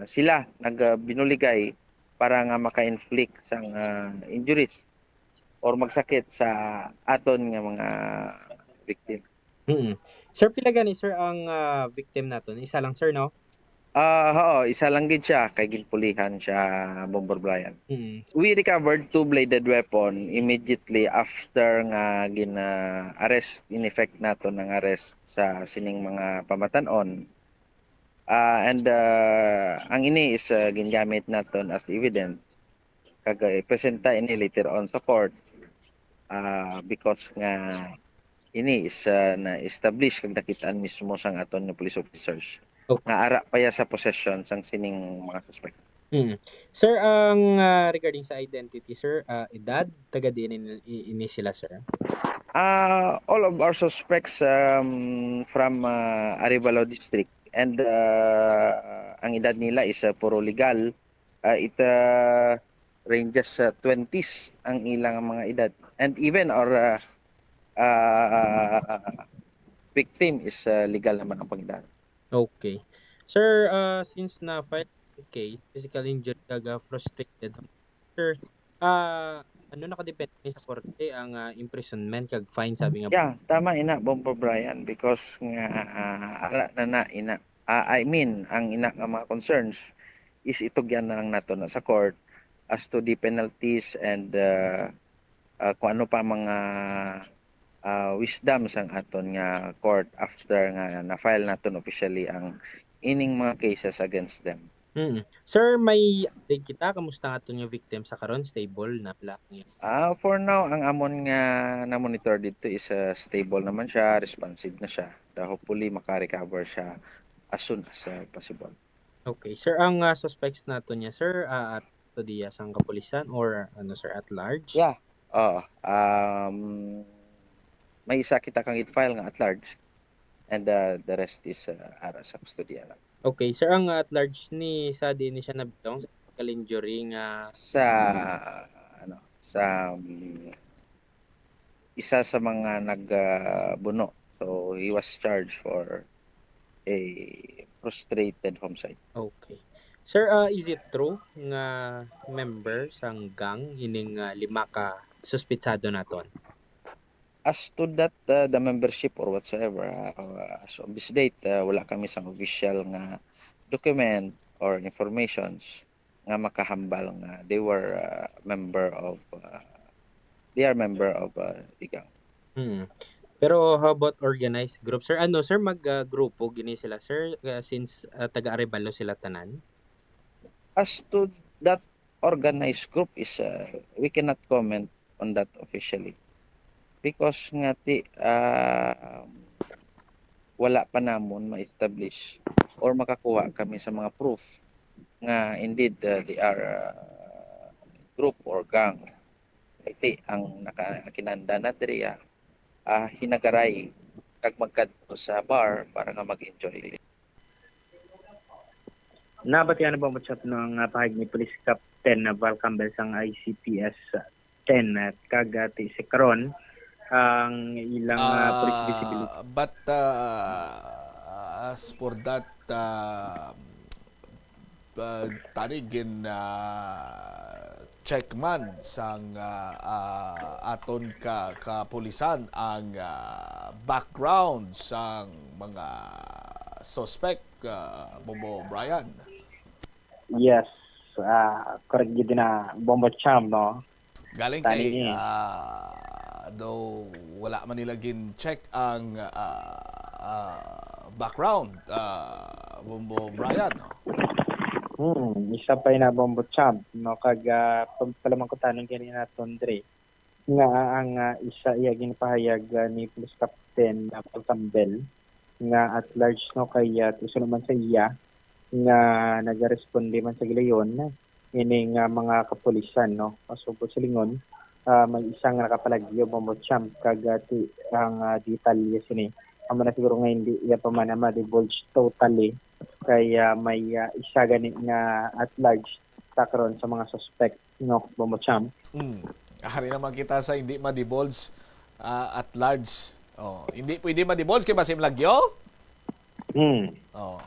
sila nagabinuligay para nga maka-inflict sang, ah, injuries or magsakit sa aton nga mga victim. Mm. Sir, pila gani, sir, ang, ah, victim naton? Isa lang, sir, no? Ah, oo, isa lang gid siya kay ginpulihan siya, Bomber Brian. Mm. We recovered two-bladed weapon immediately after nga gina-arrest, in effect naton ang arrest sa sining mga pamatan-on. Ah, and, ah, ang ini is, ah, gingamit naton as evidence. Kag, ah, ipresenta ini later on sa court, ah, because nga ini is, ah, na-establish kag nakitaan mismo sang aton nga police officers Okay. nga ara pa ya sa possession sang sining mga suspect. Mm. Sir, ang, ah, regarding sa identity, sir, ah, edad, taga diin ini, i-, ini sila, sir? Ah, all of our suspects, um, from, ah, Arevalo District, and, ah, ang edad nila is, ah, puro legal. Ah, it, ah, ranges sa twenties ang ilang mga edad. And even our, ah, ah, victim is, ah, legal naman ang pangedad. Okay. Sir, ah, since na-file ang case, physical injury kag, ah, frustrated, sir, ah, ano, nakadepende sa korte ang, ah, imprisonment kag fine, sabi nga? Yeah, tama ina, Bombo Brian, because nga, ah, ara na na ina. Ah, I mean, ang ina nga mga concerns is itugyan na lang nato na sa court as to the penalties and, ah, ah, kung ano pa mga, ah, wisdom sang aton nga court after nga na-file naton officially ang ining mga cases against them. Mm. Sir, may update kita? Kamusta ang aton nga victim sa karon? Stable na pala ang iyang Ah, for now, ang amon nga na-monitor dito is, ah, stable naman siya, responsive na siya. The, hopefully, maka-recover siya as soon as, ah, possible. Okay. Sir, ang, ah, suspects nato niya, sir, ah, at to diya sang kapulisan or, ano, sir, at large? Yeah. Oo. Um, may isa kita kang file nga at large, and, uh, the rest is, uh, ara sa kustodiya lang. Okay, sir, ang at large ni sa diin ni siya nabilong sa physical injury nga Sa, ano, sa, um, isa sa mga nag, uh, buno. So, he was charged for a frustrated homicide. Okay. Sir, uh, is it true nga member sang gang ining, uh, lima ka suspitsado naton? As to that, uh, the membership or whatsoever, uh, as of this date, uh, wala kami sang official nga document or informations nga makahambal nga they were, uh, member of, uh, they are member of, uh, the gang. Hmm. Pero how about organized group, sir? Ano, sir, mag, uh, grupo gini sila, sir? Uh, since, uh, taga Arevalo sila tanan? As to that organized group is, uh, we cannot comment on that officially. Because nga ti, ah, wala pa namon ma-establish or makakuha kami sa mga proof nga indeed, uh, they are, uh, group or gang. Kay ti ang naka-, kinahanglan na diri, ah, ah, hinagaray kag magkadto sa bar para nga mag-enjoy. Nabatian na ba mo, Chap, no, ang, ah, pahayag ni Police Captain Val Campbell sang I C P S ten, ah, kag, ah, ti si karon ang ilang, ah, police visibility? Ah, but, ah, as for that, ah, uh, tani gin, ah, check man sang, ah, ah, aton ka, kapulisan ang, ah, background sang mga suspect, ah, Bombo Brian. Yes, ah, correct gid na, Bombo Cham, no? Galing Tani kay, eh. Ah, though wala man nila gin-check ang, ah, ah, background, ah, Bombo Brian, no? Hmm, isa pa ina, Bombo Champ, no? Kag, ah, pag-, palamangkutanon gani naton diri nga ang, ah, isa iya ginpahayag, ah, ni Police Captain, ah, Paul Campbell nga at large, no, kay, ah, isuno man sa iya nga nagaresponde man sa gilayon ining, ah, mga kapulisan, no? Pasubot sa lingon, ah, may isa nga nakapalagyo, Bombo Champ, kag, ah, ti-, ang, ah, detalye sini amo na siguro nga hindi iya pa man na ma-divulge totally kay, ah, may, ah, isa gani nga at large sa karon sa mga suspect, no, Bombo Champ? Mm. Ari naman kita sa hindi ma-divulge, ah, at large. Oh, hindi pwede ma-divulge kay basin malagyo? Hmm. Oh.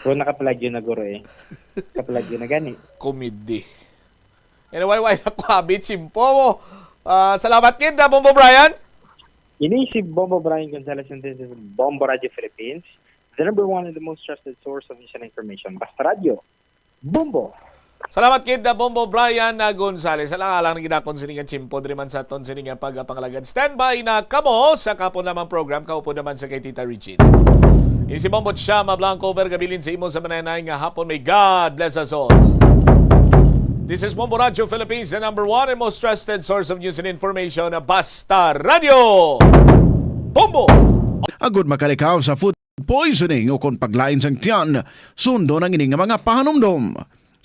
Pero nakapalagyo na, guro, eh. Kapalagyo na gani. Komedi. Anyway, way na ko abi, tiyempo mo. Ah, salamat gid, ah, Bombo Brian. Ini si Bombo Brian Gonzalez, and this is Bombo Radio Philippines, the number one and the most trusted source of news and information. Basta Radyo, Bombo! Salamat gid, ah, Bombo Brian, ah, Gonzalez. Alang-alang na gid akon sini nga tiyempo diri man sa aton sini nga pagpangalagad. Standby na kamo sa kaupod namang program, kaupod naman sa kay Tita Regine. Ini si Bombo Chama Blanco, over gabilin sa imo sa mananay nga hapon. May God bless us all. This is Bombo Radio Philippines, the number one and most trusted source of news and information. Basta Radio Bombo! Agud makalikaw sa food poisoning o kon paglain sang tiyan, sundon ang ini nga mga pahanumdom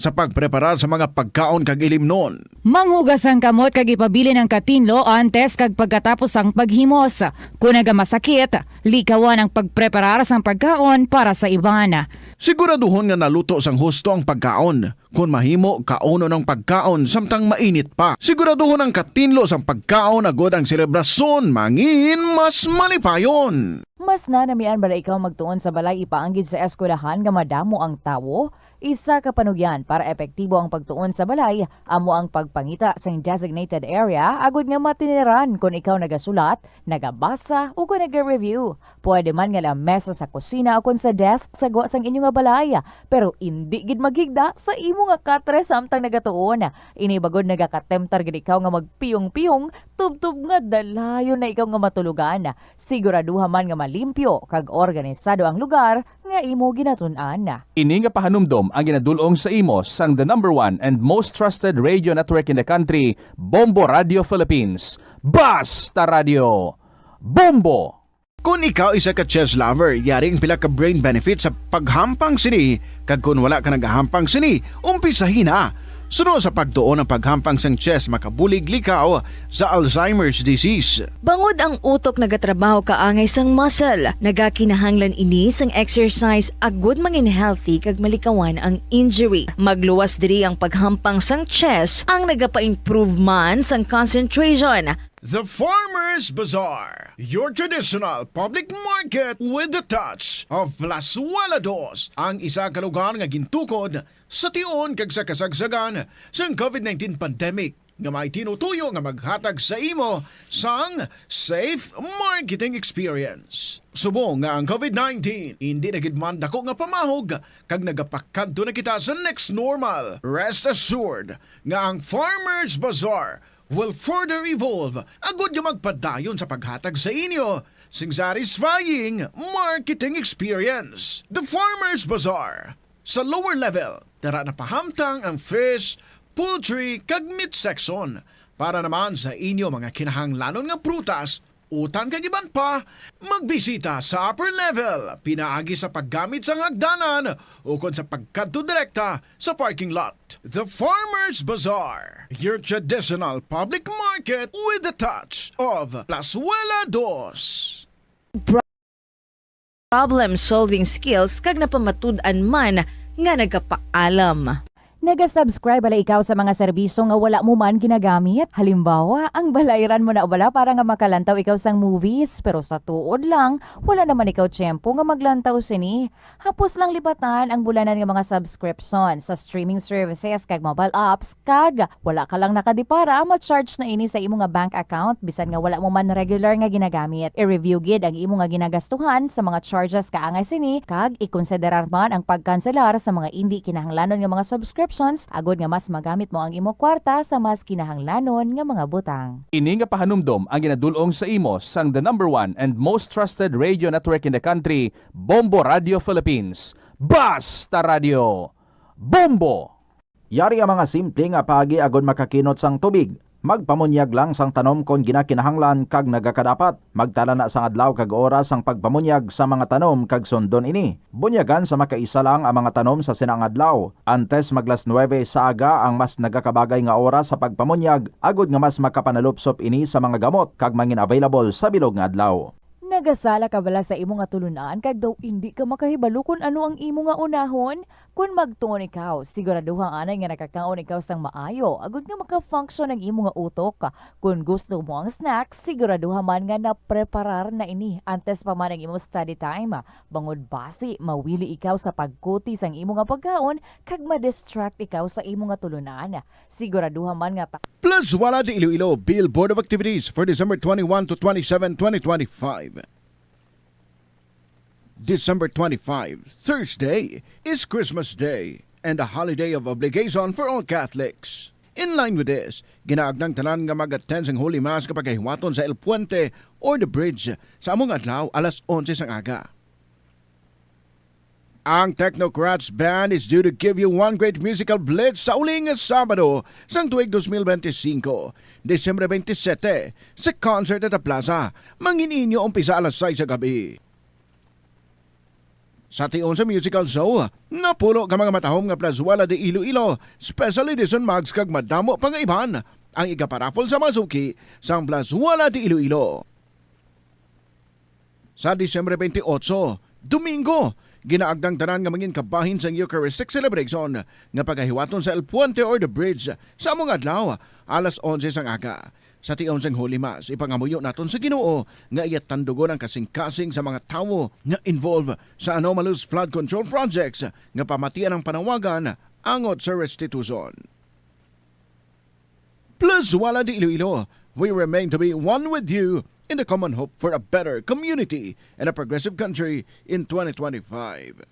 sa pagpreparar sa mga pagkaon kag ilimnon. Manghugas ang kamot kag ipabilin ang katinlo antes kag pagkatapos sang paghimos. Kon nagamasakit, likawan ang pagpreparar sang pagkaon para sa iban. Siguraduhon nga naluto sang husto ang pagkaon. Kon mahimo, kaunon ang pagkaon samtang mainit pa. Siguraduhon ang katinlo sang pagkaon agud ang selebrasyon mangin mas malipayon. Mas nanamian bala ikaw magtuon sa balay ipaanggid sa eskwelahan nga madamo ang tawo? Isa ka panugyan para epektibo ang pagtuon sa balay amo ang pagpangita sang designated area agud nga matiniran kon ikaw nagasulat, nagabasa, o kon naga-review. Pwede man nga lamesa sa kusina o kon sa desk sa gwa sang inyo nga balay, pero indi gid maghigda sa imo nga katre samtang nagatuon. Ini bagod nagakatemptar gid ikaw nga magpiyong-piyong, tubtob nga dalayon na ikaw nga matulogan. Siguraduha man nga malimpyo kag organisado ang lugar nga imo ginatun-an. Ini nga pahanumdom ang ginadul-ong sa imo sang the number one and most trusted radio network in the country, Bombo Radio Philippines. Basta Radio Bombo! Kon ikaw isa ka chess lover, yari ang pila ka brain benefit sa paghampang sini, kag kon wala ka nagahampang sini, umpisahi na. Suno sa pagtuon ang paghampang sang chess makabulig likaw sa Alzheimer's disease. Bangod ang utok nagatrabaho kaangay sang muscle, nagakinahanglan ini sang exercise agud mangin healthy kag malikawan ang injury. Magluwas diri ang paghampang sang chess ang nagapa-improve man sang concentration. The Farmers Bazaar, your traditional public market with the touch of Plazuela Dos, ang isa ka lugar nga gintukod sa tion kag sa kasagsagan sang covid nineteen pandemic, nga may tinutuyo nga maghatag sa imo sang safe marketing experience. Subong nga ang covid nineteen indi na gid man dako nga pamahog kag nagapakadto na kita sa next normal, rest assured nga ang Farmers Bazaar will further evolve agud nga magpadayon sa paghatag sa inyo sing satisfying marketing experience. The Farmers Bazaar. Sa lower level, tara na pahamtang ang fish, poultry, kag meat section. Para naman sa inyo mga kinahanglanon nga prutas, utan kag iban pa, magbisita sa upper level pinaagi sa paggamit sang hagdanan ukon sa pagkadto direkta sa parking lot. The Farmers Bazaar, your traditional public market with the touch of Plazuela Dos. Problem-solving skills kag napamatud-an man nga nagapaalam. Naga-subscribe bala ikaw sa mga serbisyo nga wala mo man ginagamit? Halimbawa, ang balayran mo na bala para nga makalantaw ikaw sang movies, pero sa tuod lang, wala naman ikaw tiyempo nga maglantaw sini. Hapos lang lipatan ang bulanan nga mga subscription sa streaming services kag mobile apps, kag wala ka lang nakadipara, ma-charge na ini sa imo nga bank account bisan nga wala mo man regular nga ginagamit. I-review gid ang imo nga ginagastuhan sa mga charges kaangay sini, kag ikonsiderar man ang pagkanselar sa mga indi kinahanglanon nga mga subscriptions agod nga mas magamit mo ang imo kwarta sa mas kinahanglanon nga mga butang. Ini nga pahanumdom ang ginadul-ong sa imo sang the number one and most trusted radio network in the country, Bombo Radio Philippines. Basta Radio Bombo! Yari ang mga simple nga paagi agud makakinot sang tubig. Magpamunyag lang sang tanom kon ginakinahanglan kag nagakadapat. Magtala na sang adlaw kag oras sang pagpamunyag sa mga tanom kag sundon ini. Bunyagan sa makaisa lang ang mga tanom sa sina nga adlaw. Antes mag las nuebe sa aga ang mas nagakabagay nga oras sa pagpamunyag, agud nga mas makapanalupsop ini sa mga gamot kag mangin-available sa bilog nga adlaw. Gasala ka bala sa imo nga tulunan kag daw indi ka makahibalo kon ano ang imo nga unahon? Kon magtuon ikaw, siguraduha anay nga nakakaon ikaw sang maayo agod nga maka-function ang imo nga utok. Kon gusto mo ang snack, siguraduha man nga napreparar na ini antes pa man ang imo study time. Bangod basi, mawili ikaw sa pagkuti sang imo nga pagkaon kag ma-distract ikaw sa imo nga tulunan. Siguraduha man nga ta- Plazuela de Iloilo, Bill Board of Activities for December twenty-one to twenty-seven, twenty twenty-five. December twenty-five, Thursday, is Christmas Day and a holiday of obligation for all Catholics. In line with this, ginaagdang tanan nga mag-attend sang Holy Mass nga pagahiwaton sa El Puente or the Bridge sa among adlaw alas onse sang aga. Ang Technocrats Band is due to give you one great musical blitz sa uling nga Sabado sang tuig dos mil benti singko, Disyembre benti sete, sa concert at the Plaza. Mangin-inyo umpisa alas sais sa gabi. Sa tion sa musical show, napulo ka mga matahom nga Plazuela de Iloilo Special Edition mugs kag madamo pa nga iban ang igaparaffle sa mga suki sang Plazuela de Iloilo. Sa Disyembre benti otso, Domingo, ginaagdang tanan nga mangin kabahin sang Eucharistic celebration nga pagahiwaton sa El Puente or the Bridge sa among adlaw, alas onse sang aga. Sa tion sang Holy Mass, ipangamuyo naton sa Ginoo nga iya tandugon ang kasingkasing sa mga tawo nga involved sa anomalous flood control projects nga pamatian ang panawagan angot sa restitution. Plazuela de Iloilo, we remain to be one with you in the common hope for a better community and a progressive country in twenty twenty-five.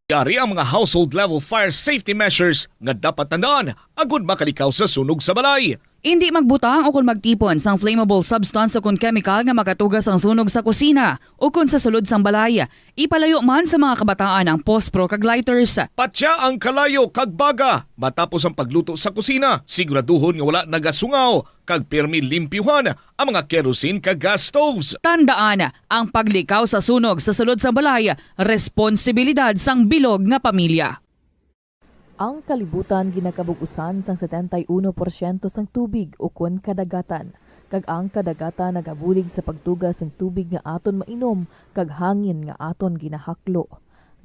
Yari ang mga household level fire safety measures nga dapat tandaan agud makalikaw sa sunog sa balay. Indi magbutang o kon magtipon sang flammable substance o kon chemical nga makatuga sang sunog sa kusina o kon sa sulod sang balay. Ipalayo man sa mga kabataan ang pospro kag lighters. Patya ang kalayo kag baga matapos ang pagluto sa kusina. Siguraduhon nga wala nagasungaw kag pirmi limpyuhan ang mga kerosene kag gas stoves. Tandaan, ang paglikaw sa sunog sa sulod sang balay, responsibilidad sang bilog nga pamilya. Ang kalibutan ginakabug-usan sang setenta y uno porsyento sang tubig ukon kadagatan, kag ang kadagatan nagabulig sa pagtuga sang tubig nga aton mainom kag hangin nga aton ginahaklo.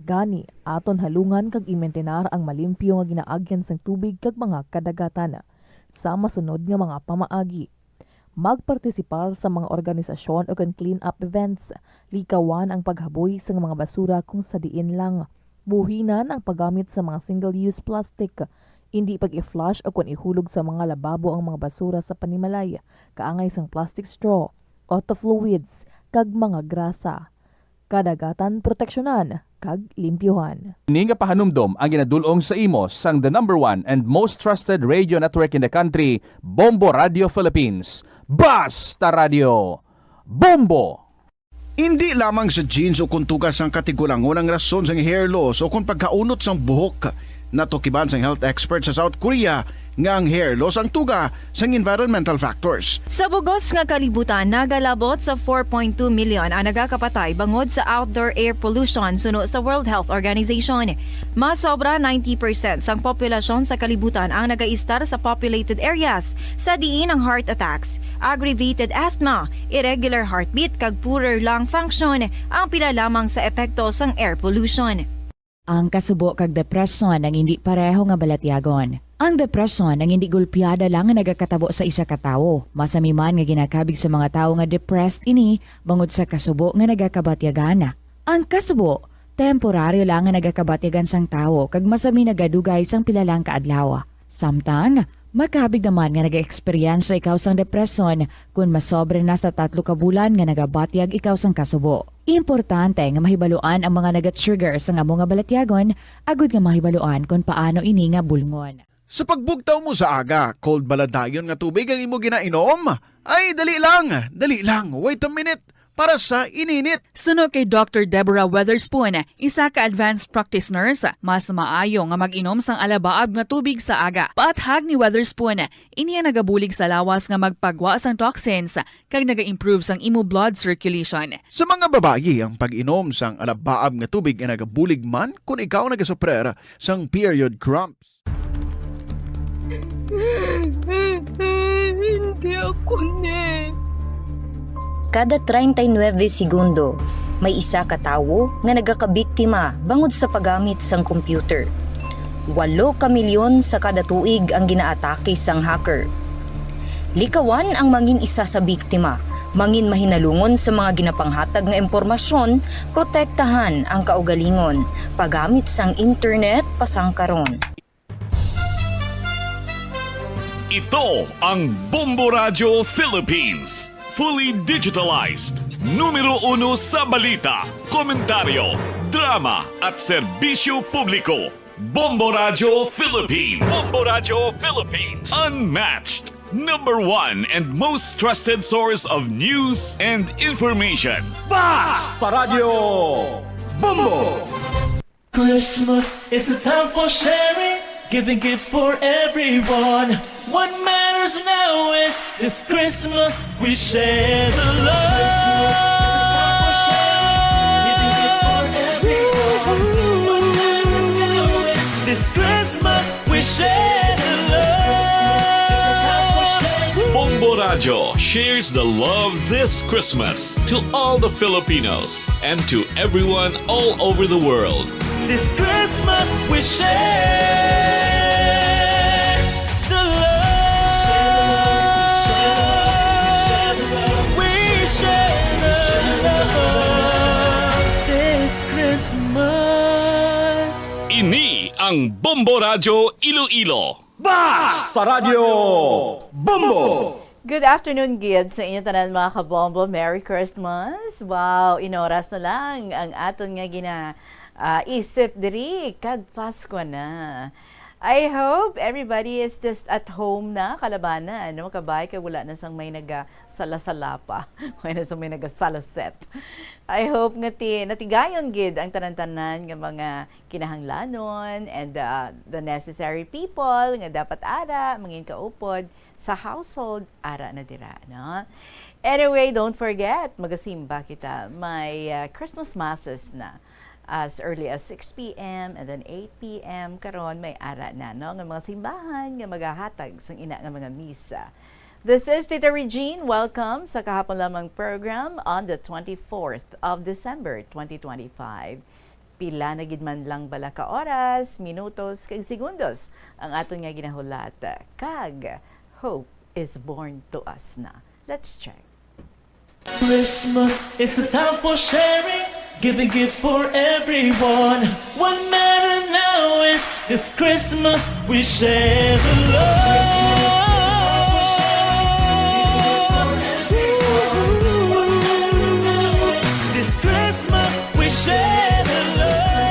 Gani, aton halungan kag imintinar ang malimpyo nga ginaagyan sang tubig kag mga kadagatan. Sa masunod nga mga pamaagi, magpartisipar sa mga organisasyon ukon clean-up events. Likawan ang paghaboy sang mga basura kung sa diin lang. Buhinan ang paggamit sa mga single-use plastic. Indi pag-i-flush ukon ihulog sa mga lababo ang mga basura sa panimalay, kaangay sang plastic straw, auto fluids, kag mga grasa. Kadagatan proteksyonan kag limpyuhan. Ini nga pahanumdom ang ginadul-ong sa imo sang the number one and most trusted radio network in the country, Bombo Radio Philippines. Basta Radio, Bombo! Indi lamang sa genes o kon tuga sang katigulangon ang rason sang hair loss o kon pagkaunot sang buhok. Natukiban sang health expert sa South Korea nga ang hair loss ang tuga sang environmental factors. Sa bugos nga kalibutan, nagalabot sa four point two million ang nagakapatay bangod sa outdoor air pollution, suno sa World Health Organization. Mas sobra ninety percent sang populasyon sa kalibutan ang nagaistar sa populated areas, sa diin ang heart attacks, aggravated asthma, irregular heartbeat, kag poorer lung function ang pila lamang sa epekto sang air pollution. Ang kasubo kag depresyon ang indi pareho nga balatyagon. Ang depresyon ang indi gulpiada lang nga nagakatabo sa isa ka tawo. Masami man nga ginakabig sa mga tawo nga depressed ini bangod sa kasubo nga nagakabatyagan. Ang kasubo, temporaryo lang nga nagakabatyagan sang tawo kag masami nagadugay sang pila lang ka adlaw. Samtang, makabig naman nga nag-eksperyensya ikaw sang depresyon kon masobra na sa tatlo ka bulan nga nagabatyag ikaw sang kasubo. Importante nga mahibaluan ang mga naga-trigger sang amo nga balatyagon agud nga mahibaluan kon paano ini nga bulngon. Sa pagbugtaw mo sa aga, cold bala dayon nga tubig ang imo ginainom? Ay, dali lang, dali lang, wait a minute, para sa ininit. Suno kay Doctor Deborah Weatherspoon, isa ka advanced practice nurse, mas maayo nga mag-inom sang alabaab nga tubig sa aga. Paathag ni Weatherspoon, ini ang nagabulig sa lawas nga magpagwa sang toxins kag naga-improve sang imo blood circulation. Sa mga babayi, ang pag-inom sang alabaab nga tubig ay nagabulig man kon ikaw nagasuprer sang period cramps. Hindi ako ni. Kada treinta y nueve segundo, may isa ka tawo nga nagakabiktima bangod sa paggamit sang computer. Walo ka milyon sa kada tuig ang ginaatake sang hacker. Likawan ang mangin isa sa biktima, mangin mahinalungon sa mga ginapanghatag nga impormasyon, protektahan ang kaugalingon, paggamit sang internet pasangkaron. Ito ang Bombo Radyo Philippines, fully digitalized, numero uno sa balita, komentaryo, drama at serbisyo publiko. Bombo Radyo Philippines. Bombo Radyo Philippines. Unmatched, number one and most trusted source of news and information. Bas Paradyo Bombo! Christmas is a time for sharing, giving gifts for everyone. What matters now is this Christmas we share the love. Christmas is a time for sharing, giving gifts for everyone. What matters now is this Christmas we share the love. Bombo Radyo shares the love this Christmas to all the Filipinos and to everyone all over the world. This Christmas we share the love. We share the love this Christmas. Ini ang Bombo Radyo Iloilo. Bas Paradyo Bombo! Good afternoon gid sa inyo tanan, mga kabombo. Merry Christmas! Wow, inoras na lang ang aton nga gina, ah, isip diri, kag Pasko na. I hope everybody is just at home na, kalabanan, no? Kabay kay wala na sang may nagasala-sala pa. Wala na sang may nagasalaset. I hope nga ti-, natigayon gid ang tanan-tanan nga mga kinahanglanon and, uh, the necessary people nga dapat ara, mangin kaupod sa household, ara na dira, no? Anyway, don't forget, magasimba kita. May, uh, Christmas masses na as early as six p m and then eight p m. Karon may ara na, no, nga mga simbahan nga magahatag sang ina nga mga misa. This is Tita Regine. Welcome sa kahapon lamang program on the twenty-fourth of December, twenty twenty-five. Pila na gid man lang bala ka oras, minutos, kag segundos ang aton nga ginahulat, kag hope is born to us na. Let's check. Christmas is a time for sharing, giving gifts for everyone. What matter now is this Christmas we share the love. This Christmas we share the love.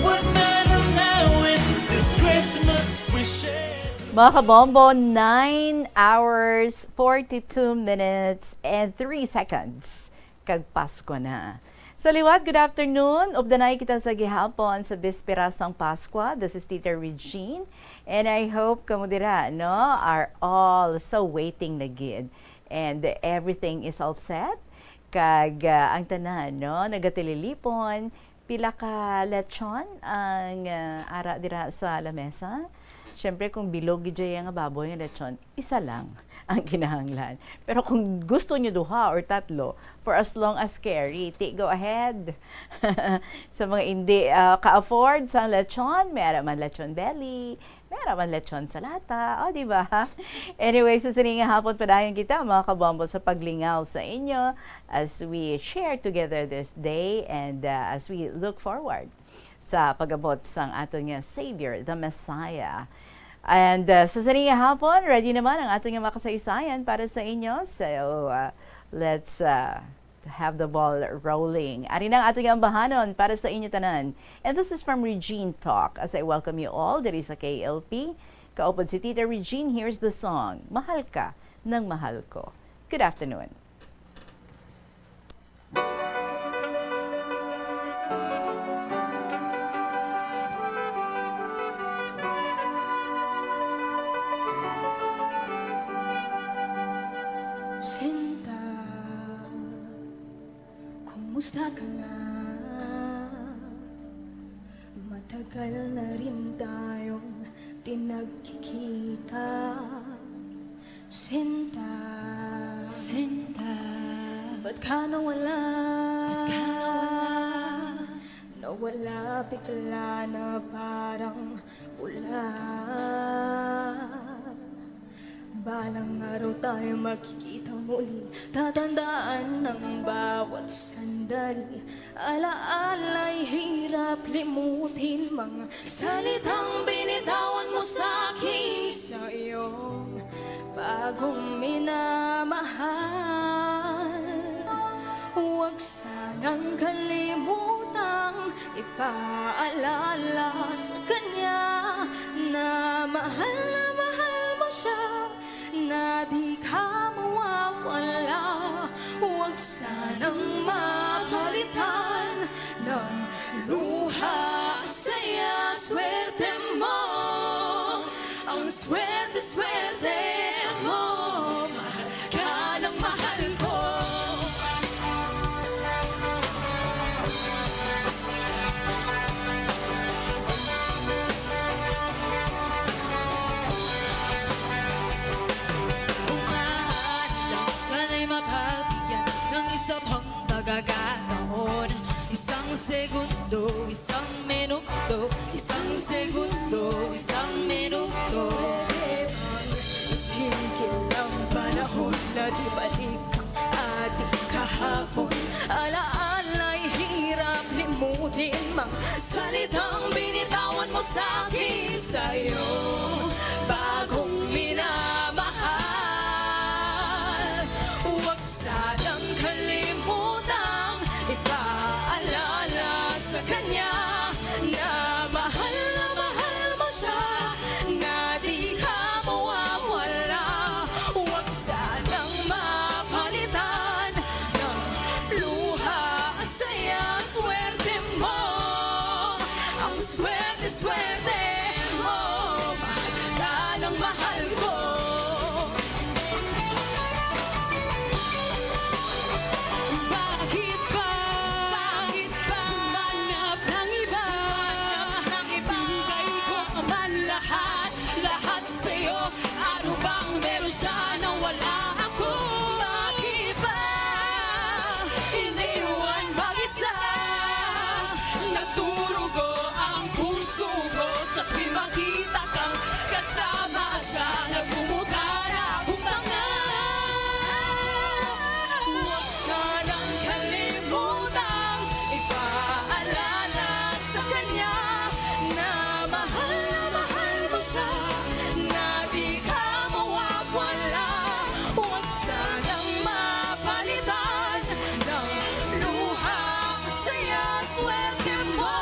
What matter now is this Christmas we share. Mga kabombo, nine hours, forty-two minutes, and three seconds. Kag Pasko na. Sa liwat, good afternoon. Updanay kita sa gihapon sa bispera sang Paskwa. This is Tita Regine. And I hope kamo dira, no, are all so waiting na gid. And everything is all set. Kag, ah, ang tanan, no, nagatililipon. Pila ka lechon ang, ah, ara dira sa lamesa? Siyempre, kung bilog gid siya nga baboy nga lechon, isa lang ang kinahanglan. Pero kung gusto niyo duha or tatlo, for as long as carry, ti, go ahead. Sa mga hindi, ah, ka-afford sang lechon, may ara man lechon belly, may ara man lechon sa lata, o, di ba? Anyway, sa sini nga hapon, padayon kita, mga kabombo, sa paglingaw sa inyo as we share together this day and, uh, as we look forward sa pag-abot sang aton nga Savior, the Messiah. And, uh, sa sini nga hapon, ready naman ang aton nga makasaysayan para sa inyo. So, uh, let's, uh, have the ball rolling. Ari na ang aton nga ambahanon para sa inyo tanan. And this is from Regine Talk, as I welcome you all diri sa K L P. Kaupod si Tita Regine, here's the song, Mahal Ka ng Mahal Ko. Good afternoon. Sinta, kumusta ka na? Matagal na rin tayong di nagkikita. Sinta, Sinta, ba't ka nawala? Ba't ka nawala? Nawala bigla na parang bula. Balang araw tayo magkikita muli. Tatandaan ang bawat sandali. Alaala'y hirap limutin, mga salitang binitawan mo sa akin sa iyong bagong minamahal. Huwag sanang kalimutang ipaalala sa kanya na mahal na mahal mo siya, na di ka mawawala. Huwag sanang mapalitan ng luha, saya, swerte mo. Ang swerte, swerte mo. Mahal ka ng mahal ko. Kung maaari lang, sana'y mapabigyan ng isa pang pagkakataon. Isang segundo, isang minuto, isang segundo, isang minuto. Pwede bang tumigil ang panahon na di balik ang ating kahapon? Alaala'y hirap limutin, mga salitang binitawan mo sa akin sa iyong bagong minamahal. Huwag sanang kalimutang ipaalala sa kanya na mahal na mahal mo siya, na di ka mawawala. Huwag sanang mapalitan ng luha, saya, swerte mo. Ang swerte, swerte mo. Mahal ka ng mahal ko. Bakit ba? Bakit ba? Humanap ng iba. Humanap ng iba. Ibigay ko naman lahat, lahat sa'yo. Ano bang meron siya na wala ako? Bakit ba iniwan mag-isa? Nagdurugo ang puso ko sa tuwing makita kang kasama siya. Nagmumukha na akong tanga. Huwag sanang kalimutang ipaalala sa kanya na mahal na mahal mo siya, na di ka mawawala. Huwag sanang mapalitan ng luha, saya, swerte mo.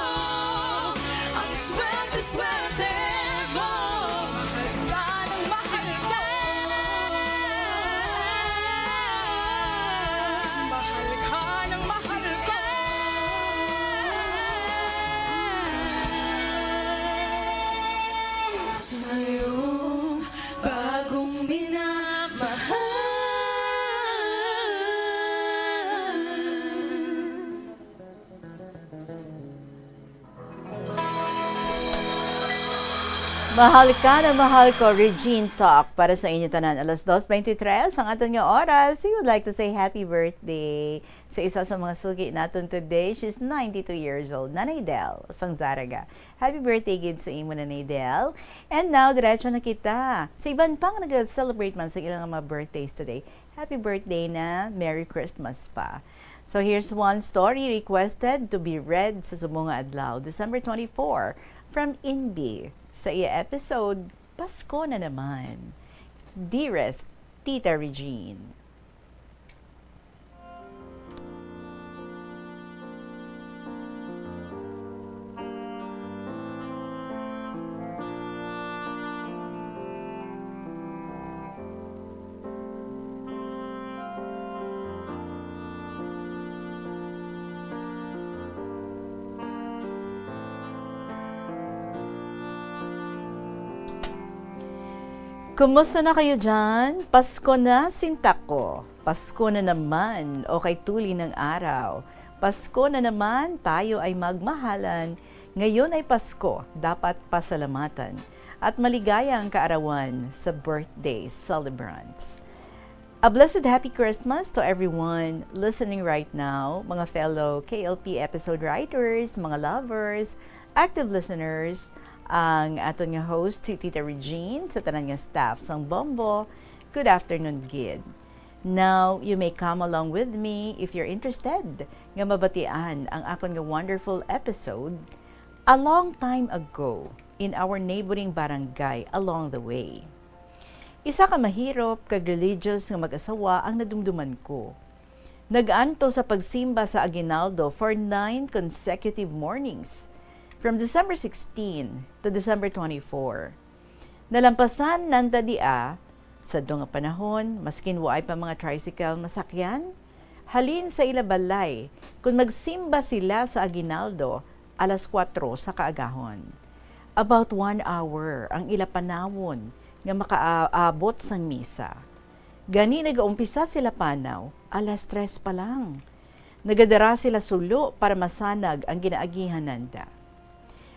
Ang swerte, swerte mo. Mahal ka ng mahal ko. Mahal ka ng mahal ko. Sa iyong bagong minamahal. Mahal ka na mahal ko, Regine Talk. Para sa inyo tanan, alas dos twenty-three ang aton nga oras. We would like to say happy birthday sa isa sa mga suki naton today. She's ninety-two years old, Nanay Del, sang Zarraga. Happy birthday gid sa imo, Nanay Del. And now, diretso na kita sa iban pang nag-celebrate man sa ilang mga birthdays today. Happy birthday na, Merry Christmas pa. So here's one story requested to be read sa subong nga adlaw, December twenty-four, from Inbi, sa iya episode, Pasko na Naman. Dearest Tita Regine. Kumusta na kayo dyan? Pasko na, sinta ko. Pasko na naman, o kay tuli ng araw. Pasko na naman, tayo ay magmahalan. Ngayon ay Pasko, dapat pasalamatan. At maligayang kaarawan sa birthday celebrants. A blessed happy Christmas to everyone listening right now, mga fellow K L P episode writers, mga lovers, active listeners, ang aton nga host, si Tita Regine, sa tanan nga staff sang Bombo. Good afternoon gid. Now, you may come along with me if you're interested nga mabatian ang akon nga wonderful episode, A Long Time Ago in Our Neighboring Barangay Along the Way. Isa ka mahirop kag religious nga mag-asawa ang nadumduman ko. Nag-antos sa pagsimba sa aguinaldo for nine consecutive mornings, from December sixteen to December twenty-four. Nalampasan nanda dia, sa nga panahon, maskin waay pa mga tricycle masakyan, halin sa ila balay, kun magsimba sila sa aguinaldo alas kuwatro sa kaagahon. About one hour ang ila panawon nga makaabot sang misa. Gani, nagaumpisa sila panaw alas tres pa lang. Nagadara sila sulo para masanag ang ginaagihan nanda.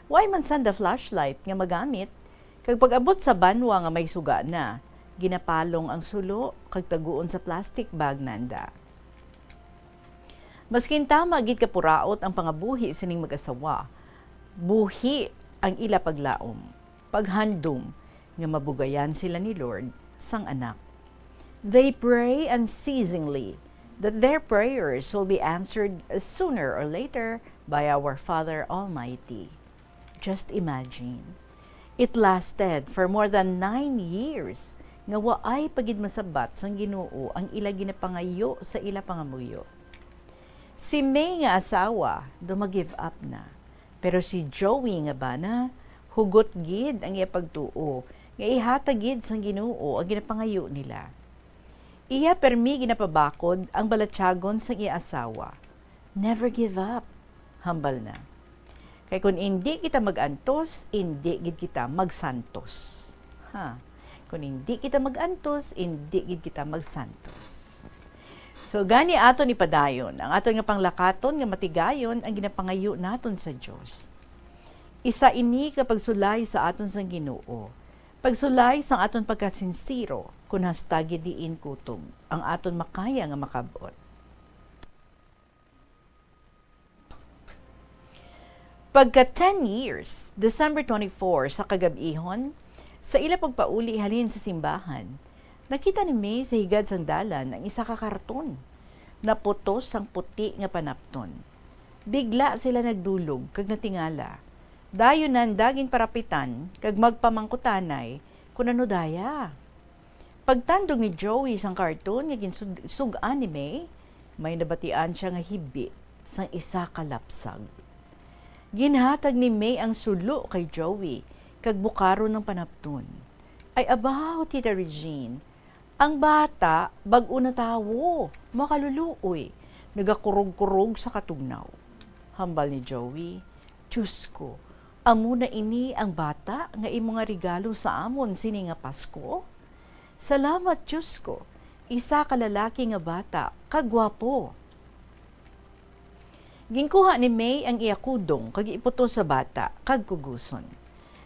Way man sanda flashlight nga magamit, kag pag-abot sa banwa nga may suga na, ginapalong ang sulo kag taguon sa plastic bag nanda. Maskin tama gid kapuraot ang pangabuhi sining mag-asawa, buhi ang ila paglaom, paghandom nga mabugayan sila ni Lord sang anak. They pray unceasingly that their prayers will be answered sooner or later by our Father Almighty. Just imagine, it lasted for more than nine years nga waay pa gid masabat sang Ginoo ang ila ginapangayo sa ila pangamuyo. Si May nga asawa daw mag-give up na, pero si Joey nga bana, hugot gid ang iya pagtuo nga ihatag gid sang Ginoo ang ginapangayo nila. Iya permi ginapabakod ang balatyagon sang iya asawa. Never give up, hambal na. Kay kun indi kita mag-antos, indi gid kita magsantos. Ha? Kun indi kita mag-antos, indi gid kita magsantos. So, gani aton ipadayon ang aton nga panglakaton nga matigayon ang ginapangayo naton sa Dios. Isa ini ka pagsulay sa aton sang Ginoo, pagsulay sang aton pagkasinsero, kun hasta gid diin kutob ang aton makaya nga makab-ot. Pagka ten years, December twenty-four sa kagab-ihon, sa ila pagpauli halin sa simbahan, nakita ni May sa higad sang dalan ang isa ka karton. Naputos sang puti nga panapton. Bigla sila nagdulog kag natingala. Dayon nanda ginparapitan kag magpamangkutanay kon ano daya. Pagtandog ni Joey sang karton nga ginsug-an ni May, may nabatian sia nga hibi sang isa ka lapsag. Ginhatag ni May ang sulo kay Joey kag bukaron ang panapton. Ay abaw, Tita Regine, ang bata bag-o na tawo, makaluluoy, nagakurog-kurog sa katugnaw. Hambal ni Joey, "Diyos ko, amo na ini ang bata nga imo nga regalo sa amon sini nga Pasko? Salamat, Diyos ko, isa ka lalaki nga bata kag gwapo." Ginkuha ni May ang iya kudong kag iputos sa bata kag kuguson.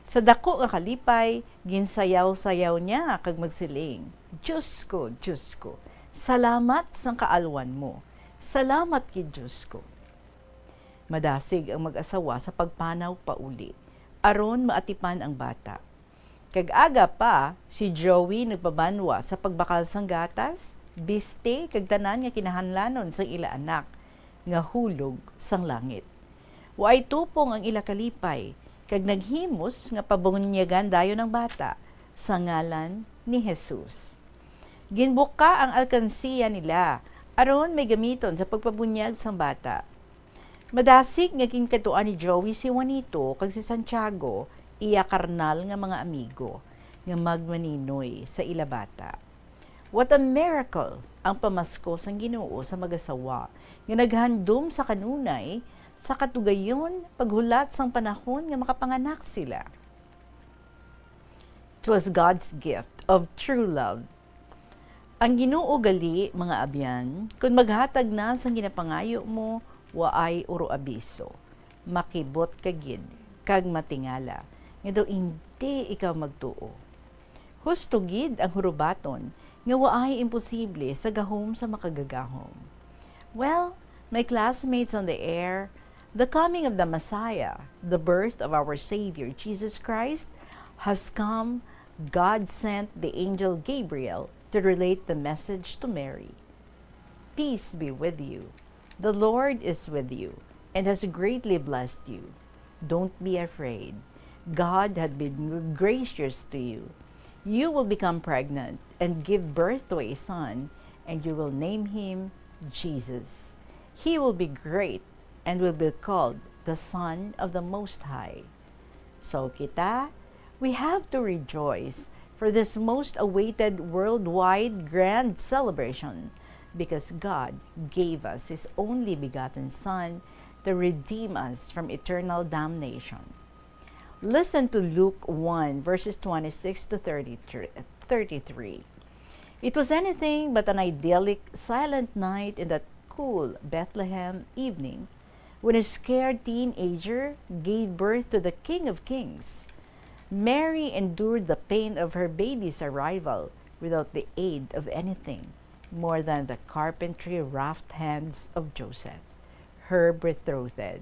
Sa dako nga kalipay, ginsayaw-sayaw niya kag magsiling, "Diyos ko, Diyos ko, salamat sang kaalwan mo. Salamat gid, Diyos ko." Madasig ang mag-asawa sa pagpanaw pauli, aron maatipan ang bata. Kag aga pa, si Joey nagpabanwa sa pagbakal sang gatas, biste, kag tanan nga kinahanglanon sang ila anak nga hulog sang langit. Waay tupong ang ila kalipay, kag naghimos nga pabunyagan dayon ang bata sa ngalan ni Jesus. Ginbuka ang alkansiya nila aron may gamiton sa pagpabunyag sang bata. Madasig nga ginkadtuan ni Joey si Juanito kag si Santiago, iya karnal nga mga amigo, nga magmaninoy sa ila bata. What a miracle ang pamasko sang Ginoo sa mag-asawa nga naghandom sa kanunay sa katugayon paghulat sang panahon nga makapanganak sila. 'Twas God's gift of true love. Ang Ginoo gali, mga abyan, kon maghatag na sang ginapangayo mo, waay uroabiso. Makibot ka gid kag matingala nga daw in-, Di ikaw magtuo. Husto gid ang hurubaton nga waay imposible sa gahom sa makagagahom. Well, my classmates on the air, the coming of the Messiah, the birth of our Savior Jesus Christ, has come. God sent the angel Gabriel to relate the message to Mary. Peace be with you. The Lord is with you and has greatly blessed you. Don't be afraid. God had been gracious to you. You will become pregnant and give birth to a son, and you will name him Jesus. He will be great and will be called the Son of the Most High. So kita, we have to rejoice for this most awaited worldwide grand celebration, because God gave us His only begotten Son to redeem us from eternal damnation. Listen to Luke one, verses twenty-six to thirty-three. It was anything but an idyllic, silent night in that cool Bethlehem evening when a scared teenager gave birth to the King of Kings. Mary endured the pain of her baby's arrival without the aid of anything more than the carpentry rough hands of Joseph, her betrothed.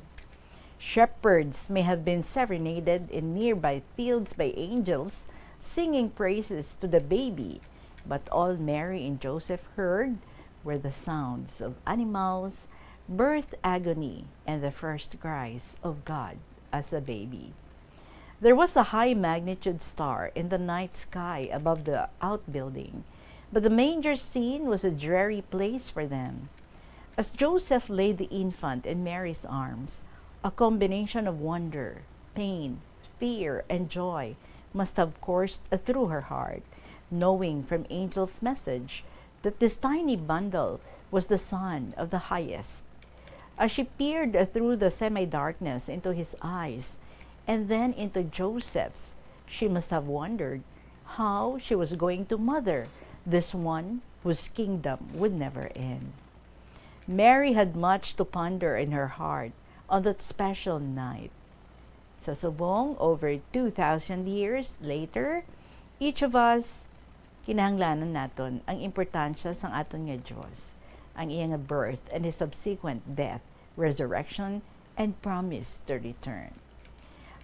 Shepherds may have been serenaded in nearby fields by angels singing praises to the baby, but all Mary and Joseph heard were the sounds of animals, birth agony, and the first cries of God as a baby. There was a high magnitude star in the night sky above the outbuilding, but the manger scene was a dreary place for them. As Joseph laid the infant in Mary's arms, a combination of wonder, pain, fear, and joy must have coursed through her heart, knowing from angel's message that this tiny bundle was the Son of the Highest. As she peered through the semi-darkness into his eyes and then into Joseph's, she must have wondered how she was going to mother this one whose kingdom would never end. Mary had much to ponder in her heart on that special night. Sa subong, over two thousand years later, each of us, kinahanglanan naton ang importansya sang aton nga Dios, ang iya nga birth and his subsequent death, resurrection, and promise to return.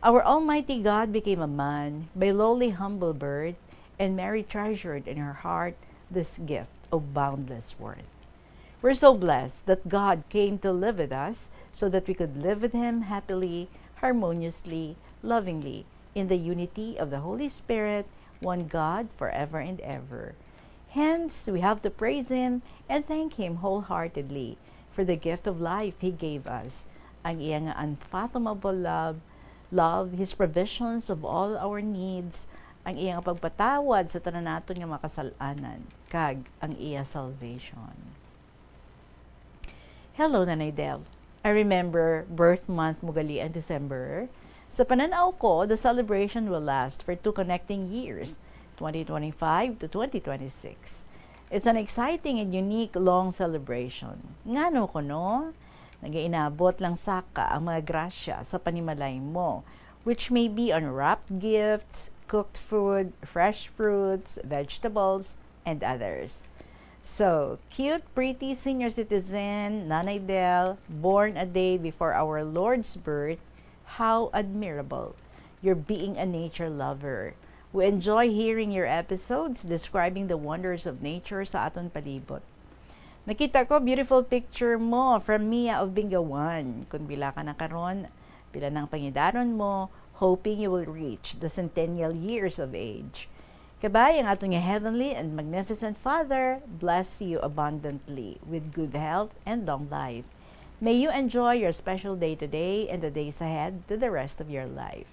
Our Almighty God became a man by lowly, humble birth, and Mary treasured in her heart this gift of boundless worth. We're so blessed that God came to live with us so that we could live with Him happily, harmoniously, lovingly, in the unity of the Holy Spirit, one God, forever and ever. Hence, we have to praise Him and thank Him wholeheartedly for the gift of life He gave us, ang iya nga unfathomable love, love, His provisions of all our needs, ang iya nga pagpatawad sa tanan naton nga makasal-anan, kag ang iya salvation. Hello, Nanay Del. I remember birth month mo gali ang December. Sa pananaw ko, the celebration will last for two connecting years, twenty twenty-five to twenty twenty-six. It's an exciting and unique long celebration. Ngano kuno? Nagainabot lang saka ang mga grasya sa panimalay mo, which may be unwrapped gifts, cooked food, fresh fruits, vegetables, and others. So, cute, pretty senior citizen, Nanay Del, born a day before our Lord's birth, how admirable your being a nature lover. We enjoy hearing your episodes describing the wonders of nature sa aton palibot. Nakita ko beautiful picture mo from Mia of Bingawan. Kung pila ka na karon, pila nang pangidaron mo, hoping you will reach the centennial years of age. Kabay ang aton nga Heavenly and Magnificent Father bless you abundantly with good health and long life. May you enjoy your special day today and the days ahead to the rest of your life.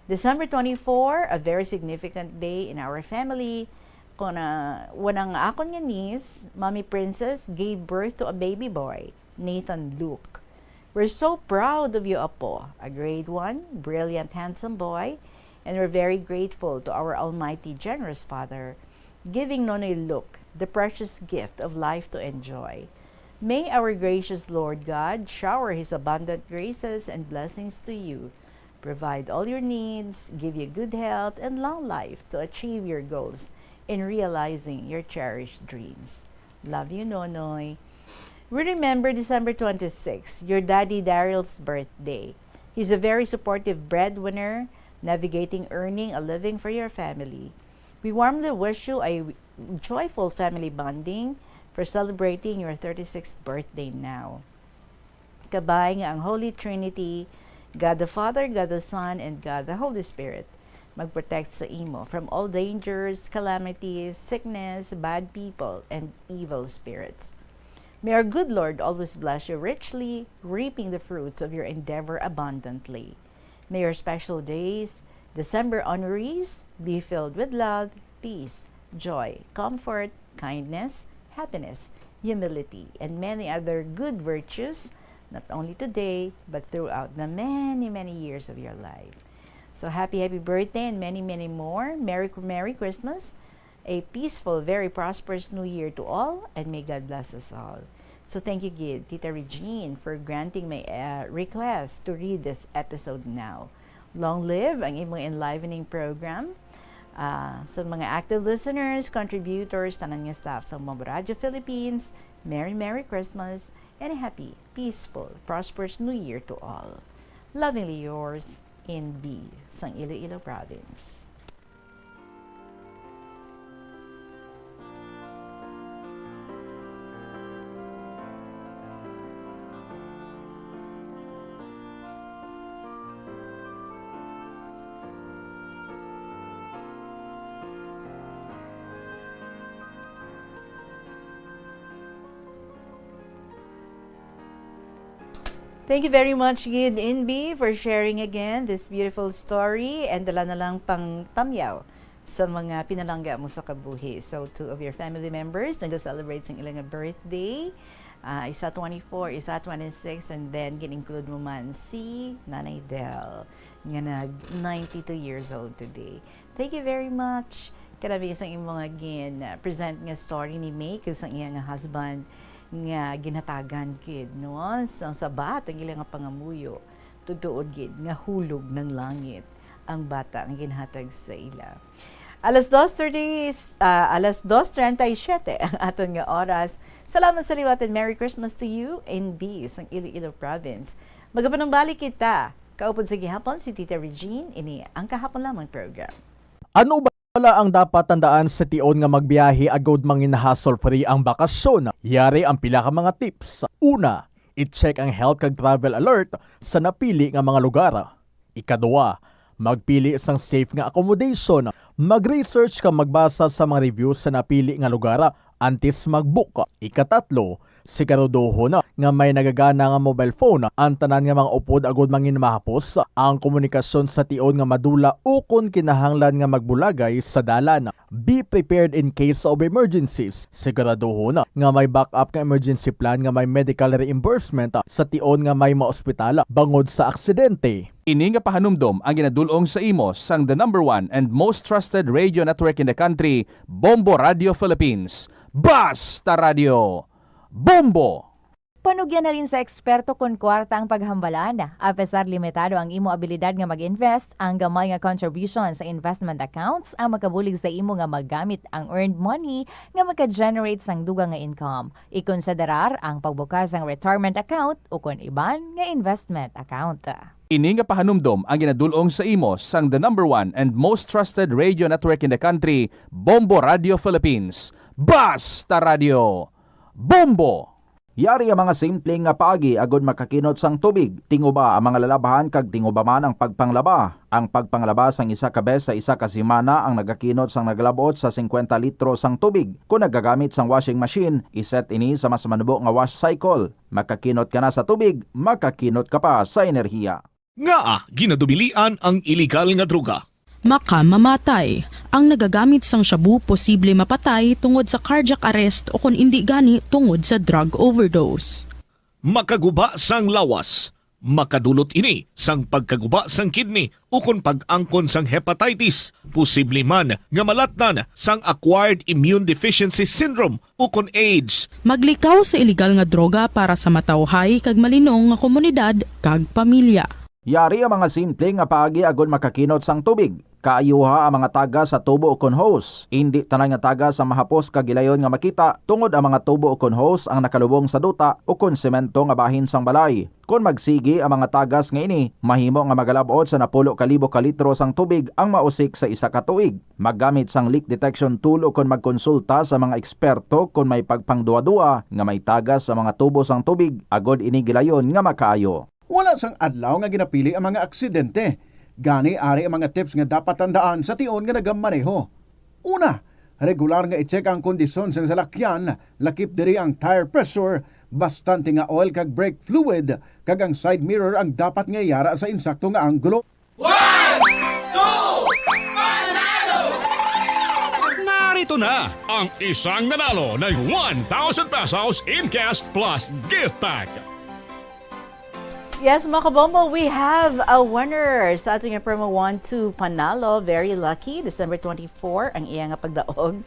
December twenty-four, a very significant day in our family. Kung na, wanang akon nga niece, Mommy Princess, gave birth to a baby boy, Nathan Luke. We're so proud of you, Apo, a grade one, brilliant, handsome boy, and we're very grateful to our Almighty, generous Father, giving Nonoy Luke the precious gift of life to enjoy. May our gracious Lord God shower His abundant graces and blessings to you, provide all your needs, give you good health and long life to achieve your goals in realizing your cherished dreams. Love you, Nonoy. We remember December twenty-six, your daddy Daryl's birthday. He's a very supportive breadwinner, navigating earning a living for your family. We warmly wish you a joyful family bonding for celebrating your thirty-sixth birthday now. Kabay nga ang Holy Trinity, God the Father, God the Son, and God the Holy Spirit, mag-protect sa imo from all dangers, calamities, sickness, bad people, and evil spirits. May our good Lord always bless you richly, reaping the fruits of your endeavor abundantly. May your special days, December honorees, be filled with love, peace, joy, comfort, kindness, happiness, humility, and many other good virtues, not only today, but throughout the many, many years of your life. So happy, happy birthday and many, many more. Merry, Merry Christmas, a peaceful, very prosperous New Year to all, and may God bless us all. So thank you gid, Tita Regine, for granting my, uh, request to read this episode now. Long live ang imong enlivening program. Ah, sa mga active listeners, contributors, tanan nga staff sa Bombo Radio Philippines, Merry, Merry Christmas and a happy, peaceful, prosperous New Year to all. Lovingly yours, N B, sang Iloilo Province. Thank you very much gid, Inbi, for sharing again this beautiful story, and dala na lang pang tamyaw sa mga pinalangga mo sa kabuhi. So, two of your family members nag-celebrate sang ila nga birthday. Ah, isa twenty-four, isa twenty-six, and then gin-include mo man si Nanay Del, nga nag ninety-two years old today. Thank you very much. Kanami sang imo nga gin, uh, present nga story ni May kag sang iya nga husband nga ginhatagan gid, no? Sang sabat ang ila nga pangamuyo. Tutuod gid nga hulog ng langit ang bata nga ginhatag sa ila. Alas dos thirty, ah, alas dos treinta y siete ang aton nga oras. Salamat sa liwat and Merry Christmas to you and be sang Iloilo Province. Magapanumbalik kita. Kaupod sa gihapon si Tita Regine, ini ang Kahapon Lamang program. Ano ba pala ang dapat tandaan sa tion nga magbiyahe agud mangin hassle-free ang bakasyon? Yari ang pila ka mga tips. Una, i-check ang health kag travel alert sa napili nga mga lugar. Ikadua, magpili sang safe nga accommodation. Mag-research kag magbasa sa mga reviews sa napili nga lugar antes mag-book. Ikatatlo, siguraduhon nga may nagagana nga mobile phone ang tanan nga mga upod agud mangin mahapos ang komunikasyon sa tion nga madula ukon kinahanglan nga magbulagay sa dalan. Be prepared in case of emergencies. Siguraduhon nga may backup nga emergency plan nga may medical reimbursement sa tion nga may maospital bangod sa aksidente. Ini nga pahanumdom ang ginadul-ong sa imo sang the number one and most trusted radio network in the country, Bombo Radio Philippines. Basta Radio Bombo! Panugyan halin sa eksperto kon kwarta ang paghambalan. Apesar limitado ang imo abilidad nga mag-invest, ang gamay nga contribution sa investment accounts ang makabulig sa imo nga magamit ang earned money nga maka-generate sang dugang nga income. Ikonsiderar ang pagbukas sang retirement account ukon iban nga investment account. Ini nga pahanumdom ang ginadul-ong sa imo sang the number one and most trusted radio network in the country, Bombo Radio Philippines. Basta Radio Bombo! Yari ang mga simple nga paagi agud makakinot sang tubig. Tinguba ang mga lalabhan kag tinguba man ang pagpanglaba. Ang pagpanglaba sang isa ka bes sa isa ka semana ang nagakinot sang nagalab-ot sa singkwenta litro sang tubig. Kon nagagamit sang washing machine, i-set ini sa mas manubo nga wash cycle. Makakinot ka na sa tubig, makakinot ka pa sa enerhiya. Ngaa ginadubilian ang iligal nga droga? Makamamatay. Ang nagagamit sang shabu posible mapatay tungod sa cardiac arrest o kon indi gani tungod sa drug overdose. Makaguba sang lawas. Makadulot ini sang pagkaguba sang kidney ukon pag-angkon sang hepatitis, posible man nga malatnan sang acquired immune deficiency syndrome ukon AIDS. Maglikaw sa iligal nga droga para sa matawhay kag malinong nga komunidad kag pamilya. Yari ang mga simple nga paagi agod makakinot sang tubig. Kaayuha ang mga tagas sa tubo ukon hose. Indi tanan nga tagas ang mahapos kag gilayon nga makita, tungod ang mga tubo ukon hose ang nakalubong sa duta ukon semento nga bahin sang balay. Kon magsigi ang mga tagas nga ini, mahimo nga magalab-ot sa napulo ka libo ka litro sang tubig ang mausik sa isa ka tuig. Maggamit sang leak detection tool ukon magkonsulta sa mga eksperto kon may pagpangduwa-duwa nga may tagas sa mga tubo sang tubig agod ini gilayon nga makaayo. Wala sang adlaw nga ginapili ang mga aksidente. Gani, ari ang mga tips nga dapat tandaan sa tion nga nagamaneho. Una, regular nga i-check ang kondisyon sang salakyan, lakip diri ang tire pressure, bastante nga oil kag brake fluid, kag ang side mirror ang dapat nga yara sa insakto nga anggulo. One, two, panalo! Narito na ang isang nanalo ng one thousand pesos in cash plus gift pack. Yes, mga kabombo, we have a winner sa ating promo one two Panalo. Very lucky, December twenty-four ang iya nga pagdaog.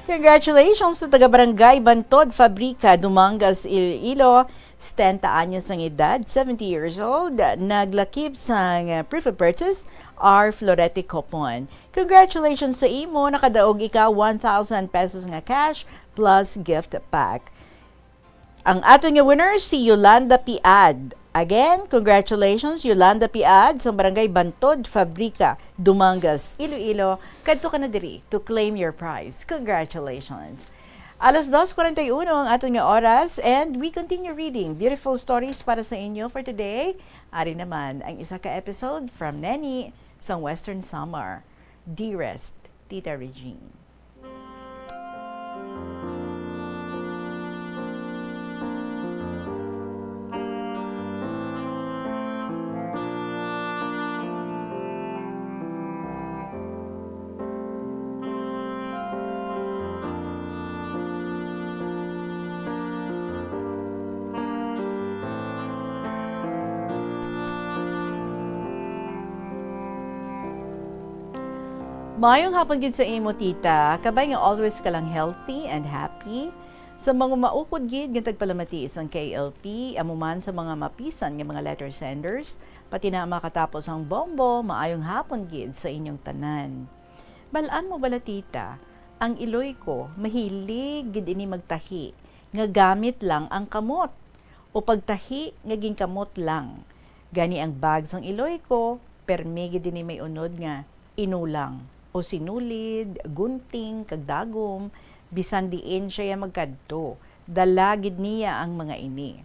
Congratulations sa taga Barangay Bantod Fabrica, Dumangas, Iloilo. Setenta anyos ang edad, seventy years old. Naglakip sang proof of purchase, R Florete Copon. Congratulations sa imo, nakadaog ikaw one thousand pesos nga cash plus gift pack. Ang aton nga winner, si Yolanda Piad. Again, congratulations, Yolanda Piad, sa Barangay Bantod, Fabrica, Dumangas, Iloilo. Kadto ka na diri to claim your prize. Congratulations! Alas dos kuwarenta y uno ang aton nga oras, and we continue reading beautiful stories para sa inyo for today. Ari naman ang isa ka episode from Neni sang Western Samar. Dearest Tita Regine. Maayong hapon gid sa imo, tita. Kabay nga always ka lang healthy and happy. Sa mga maupod gid nga tagpalamati sang K L P, amo man sa mga mapisan nga mga letter senders, pati na ang makatapos ang bombo, maayong hapon gid sa inyong tanan. Bal-an mo bala, tita, ang iloy ko, mahilig gid ini magtahi, nga gamit lang ang kamot, o pagtahi nga ginkamot lang. Gani ang bag sang iloy ko, permi gid ini may unod nga inulang, o sinulid, gunting, kag dagom, bisan diin sia ya magkadto, dala gid niya ang mga ini.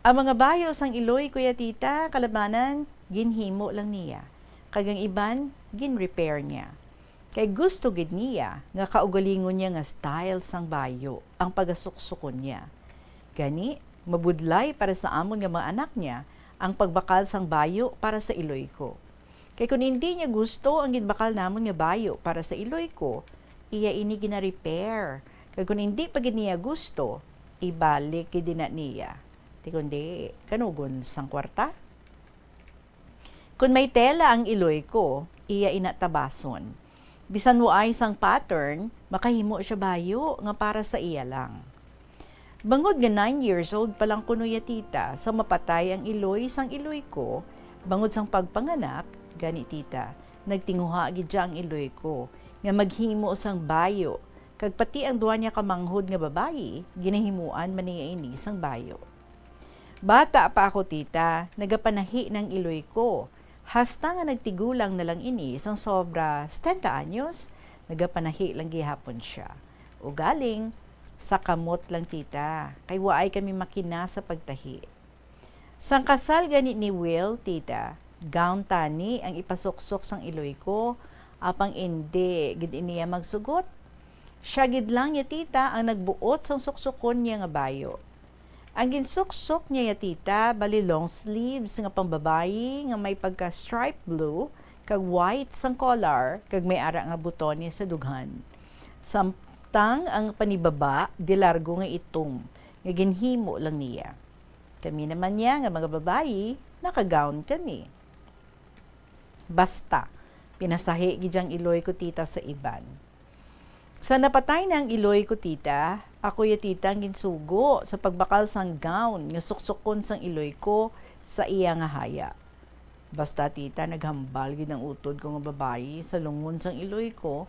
Ang mga bayo sang iloy ko ya, tita, kalabanan, ginhimo lang niya, kag ang iban, gin-repair niya. Kay gusto gid niya nga kaugalingon niya nga style sang bayo ang pagasuksukon niya. Gani, mabudlay para sa amon nga mga anak niya ang pagbakal sang bayo para sa iloy ko. Kay kon indi niya gusto ang ginbakal namon nga bayo para sa iloy ko, iya ini gina-repair. Kag kon indi pa gid niya gusto, ibalik gid na niya. Ti kundi, kanugon sang kwarta. Kon may tela ang iloy ko, iya ina tabason. Bisan waay sang pattern, makahimo sia bayo nga para sa iya lang. Bangod nga nine years old pa lang kuno ya, tita, sa mapatay ang iloy sang iloy ko, bangod sang pagpanganak, gani, tita, nagtinguha gid sia ang iloy ko nga maghimo sang bayo, kag pati ang duha niya ka manghod nga babayi, ginahimuan man niya ini sang bayo. Bata pa ako, tita, nagapanahi nang iloy ko. Hasta nga nagtigulang na lang ini sang sobra setenta anyos, nagapanahi lang gihapon sia. Ugaling, sa kamot lang, tita, kay waay kami makina sa pagtahi. Sang kasal gani ni Will, tita, gown tani ang ipasuksok sang iloy ko, apang indi gid ini iya magsugot. Sia gid lang ya, tita, ang nagbuot sang suksukon niya nga bayo. Ang ginsuksok niya ya, tita, bali long sleeves nga pambabayi nga may pagka-stripe blue kag white sang collar kag may ara nga butones sa dughan. Samtang ang panibaba di largo nga itom nga ginhimo lang niya. Kami naman niya nga mga babayi, naka-gown kami. Basta, pinasahi gid ang iloy ko, tita, sa iban. Sa napatay na ang iloy ko, tita, ako ya, tita, ang ginsugo sa pagbakal sang gown nga suksukon sang iloy ko sa iya nga haya. Basta, tita, naghambal gid ang utod ko nga babayi sa lungon sang iloy ko,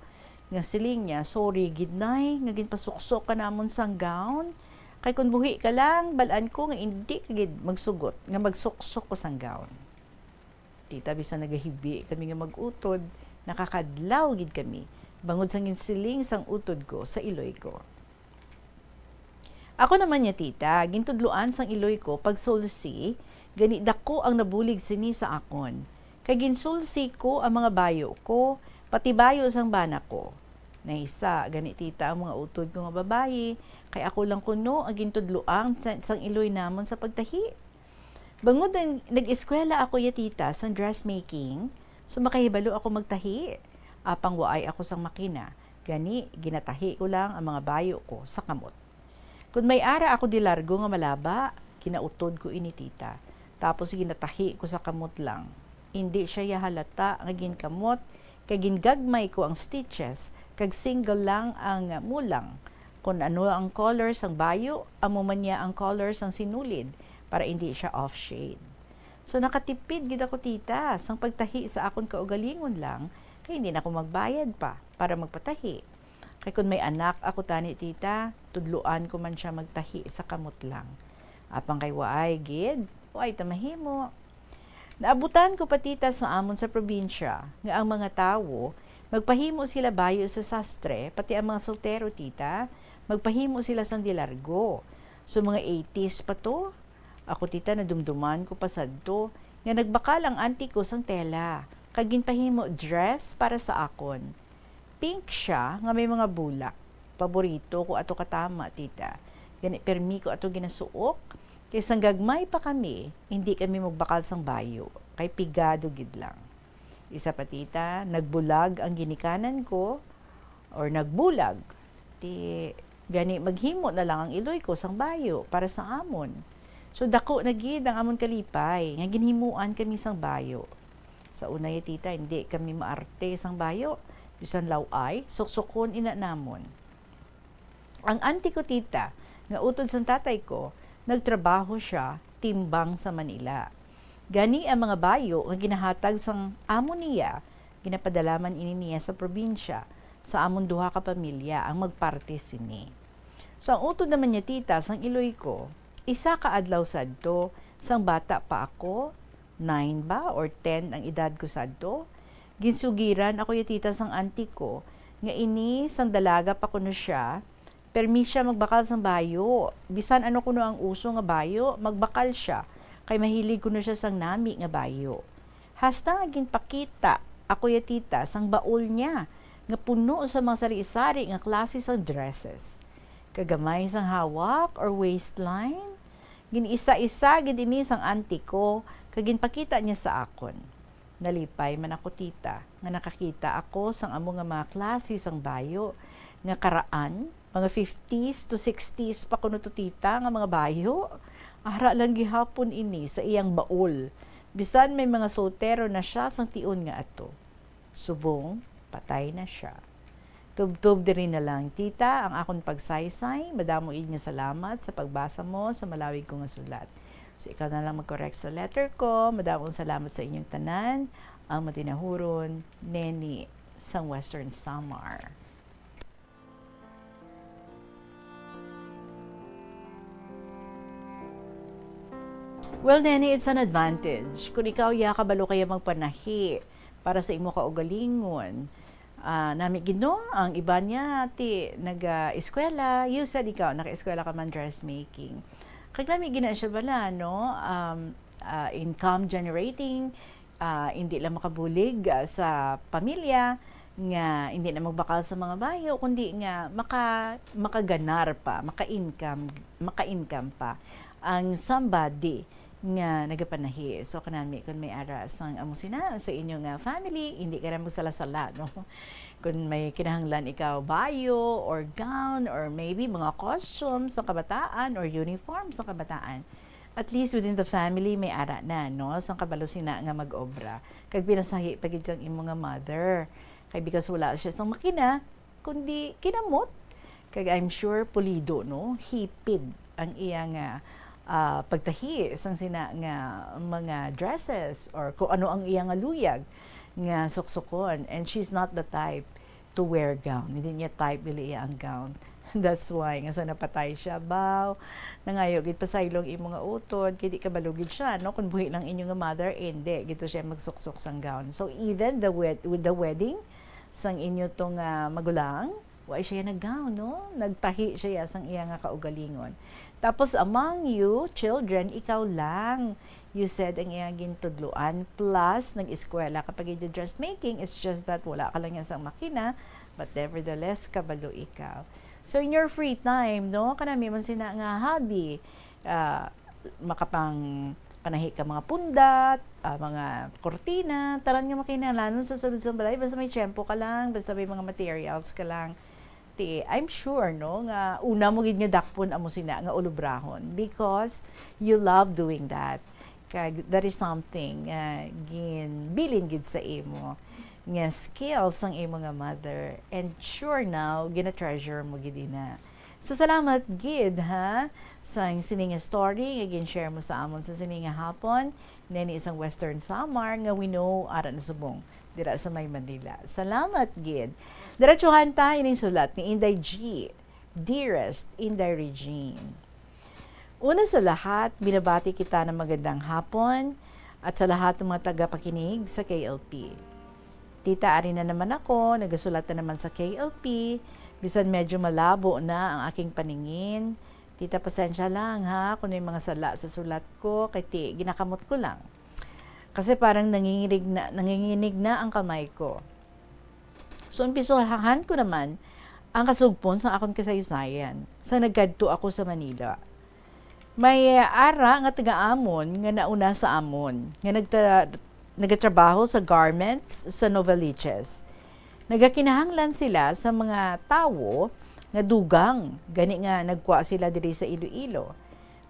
nga siling niya, "Sorry gid, Nay, nga ginpasuksok ka namon sang gown. Kay kon buhi ka lang, bal-an ko nga indi ka gid magsugot nga magsuksok ko sang gown." Tita, bisan nagahibi kami nga mag-utod, nakakadlaw gid kami bangod sang ginsiling sang utod ko sa iloy ko. Ako naman niya, tita, gintudloan sang iloy ko pagsulsi, gani dako ang nabulig sini sa akon. Kay ginsulsi ko ang mga bayo ko, pati bayo sang bana ko. Naisa gani, tita, ang mga utod ko nga babayi, kay ako lang kuno ang gintudloan sa, sang iloy namon sa pagtahi. Bangod ang nag-eskwela ako ya, tita, sang dressmaking, so makahibalo ako magtahi. Apang waay ako sang makina, gani ginatahi ko lang ang mga bayo ko sa kamot. Kon may ara ako di largo nga malaba, ginautod ko ini, tita. Tapos ginatahi ko sa kamot lang. Indi siya ya halata nga ginkamot, kay gingagmay ko ang stitches, kag single lang ang mulang. Kon ano ang color sang bayo, amo man niya ang color sang sinulid, para indi siya off shade. So, nakatipid gid ako, tita, sang pagtahi sa akon kaugalingon lang, kay hindi na ako magbayad pa para magpatahi. Kay kon may anak ako tani, tita, tudloan ko man siya magtahi sa kamot lang. Apang kay waay gid, waay ta mahimo. Naabutan ko pa, tita, sa amon sa probinsya, nga ang mga tawo, magpahimo sila bayo sa sastre, pati ang mga soltero, tita, magpahimo sila sang dilargo. So, mga eighties pa to. Ako, tita, nadumduman ko pa sadto nga nagbakal ang auntie ko sang tela, kag ginpahimo dress para sa akon. Pink siya nga may mga bulak. Paborito ko ato katama, tita. Gani, permi ko ato ginasuok. Kay sang gagmay pa kami, hindi kami magbakal sang bayo, kay pigado gid lang. Isa pa, tita, nagbulag ang ginikanan ko, or nagbulag. Ti, gani, maghimo na lang ang iloy ko sang bayo para sa amon. So, dako na gid ang amon kalipay nga ginhimuan kami sang bayo. Sa una, ya, tita, hindi kami maarte sang bayo. Bisan law-ay, suksukon ina namon. Ang auntie ko, tita, nga utod sang tatay ko, nagtrabaho siya timbang sa Manila. Gani, ang mga bayo nga ginahatag sang amo niya, ginapadala man ini niya sa probinsya, sa amon duha ka pamilya ang magparte sini. So, ang utod naman niya, tita, sang iloy ko, isa ka adlaw sadto, sang bata pa ako, nine ba or ten ang edad ko sadto, ginsugiran ako ya, tita, sang auntie ko, nga ini sang dalaga pa kuno siya, permi siya magbakal sang bayo. Bisan ano kuno ang uso nga bayo, magbakal siya, kay mahilig kuno siya sang nami nga bayo. Hasta nga ginpakita ako ya, tita, sang baol niya, nga puno sa mga sari-sari nga klase sang dresses. Kagamay sang hawak or waistline, gin-isa-isa gid ini sang auntie ko, kag ginpakita niya sa akon. Nalipay man ako, tita, nga nakakita ako sang amo nga mga klase sang bayo nga karaan, mga fifties to sixties pa kuno to, tita, nga mga bayo. Ara lang gihapon ini sa iyang baol. Bisan may mga soltero na siya sang tion nga ato. Subong, patay na siya. Tubtob diri na lang, tita, ang akon pagsaysay. Madamo gid nga salamat sa pagbasa mo sa malawig ko nga sulat. So, ikaw na lang mag-correct sa letter ko. Madamong salamat sa inyong tanan. Ang matinahuron, Neni, sang Western Samar. Well, Neni, it's an advantage. Kung ikaw, ya, kabalo kaya magpanahi para sa imo kaugalingon. Ah, nami gid, no, ang iban niya, ti, naga-eskwela. You said ikaw, naka-eskwela ka man dressmaking. Kag nami gid na siya bala, no? Um, ah, income generating, ah, hindi lang makabulig, ah, sa pamilya, nga hindi na magbakal sa mga bayo, kundi nga maka-, makaganar pa, maka-income, maka-income pa ang somebody nga nagapanahi. So, kanami, kung may ara sang amo sina sa inyo nga family, hindi ka na magsala-sala, no? Kung may kinahanglan ikaw bayo or gown or maybe mga costume sa kabataan or uniform sa kabataan, at least within the family, may ara na, no? Sang kabalo sina nga mag-obra. Kag pinasahi pa gid sang imo nga mother. Kay because wala siya sang makina, kundi kinamot. Kag I'm sure pulido, no? Hipid ang iya nga, ah, pagtahi sang sina nga mga dresses or kung ano ang iya nga luyag nga suksukon. And she's not the type to wear gown. Hindi niya type, dili iya ang gown. That's why nga sa napatay siya, baw, nangayo gid pasaylo ang imo nga utod, kay di kabalo gid siya, no? Kung buhi lang inyo nga mother, eh, hindi gid to siya magsuksok sang gown. So even the wed-, with the wedding sang inyo tong, ah, magulang, wa siya nag-gown, no? Nagtahi siya sang iya nga kaugalingon. Tapos, among you children, ikaw lang, you said, ang iya gintudloan, plus nag-eskwela ka pa gid dressmaking. It's just that wala ka lang niya sang makina, but nevertheless, kabalo ikaw. So in your free time, no, kanami man sina nga hobby, ah, makapang panahi ka mga pundat, ah, mga kurtina, tanan nga makinahanglanon sa sulod sa balay, basta may tiyempo ka lang, basta may mga materials ka lang. Ti, I'm sure, no, nga una mo gid nga dakpon amo sina nga ulubrahon because you love doing that. Kag that is something nga ginbilin gid sa imo nga skill sang imo nga mother, and sure now, gina-treasure mo gid ina. So salamat gid, ha, sang sini nga story nga gin-share mo sa amon sa sini nga hapon, nini sang Western Samar nga we know ara na subong dira sa may Manila. Salamat gid. Diretsuhan ta ining sulat ni Inday G, Dearest Inday Regine. Una sa lahat, binabati kita ng magandang hapon at sa lahat ng mga tagapakinig sa K L P. Tita, ari na naman ako, nagasulat na naman sa K L P, bisan medyo malabo na ang aking paningin. Tita, pasensya lang ha, kung may mga sala sa sulat ko, kay ti, ginakamot ko lang. Kasi parang nanginginig na, nanginginig na ang kamay ko. So, umpisahan ko naman ang kasugpon sa akon kasaysayan sa nagkadto ako sa Manila. May ara nga taga-amon nga nauna sa amon, nga nagta-, nagatrabaho sa garments sa Novaliches. Nagakinahanglan sila sa mga tawo nga dugang, gani nga nagkuha sila diri sa Iloilo.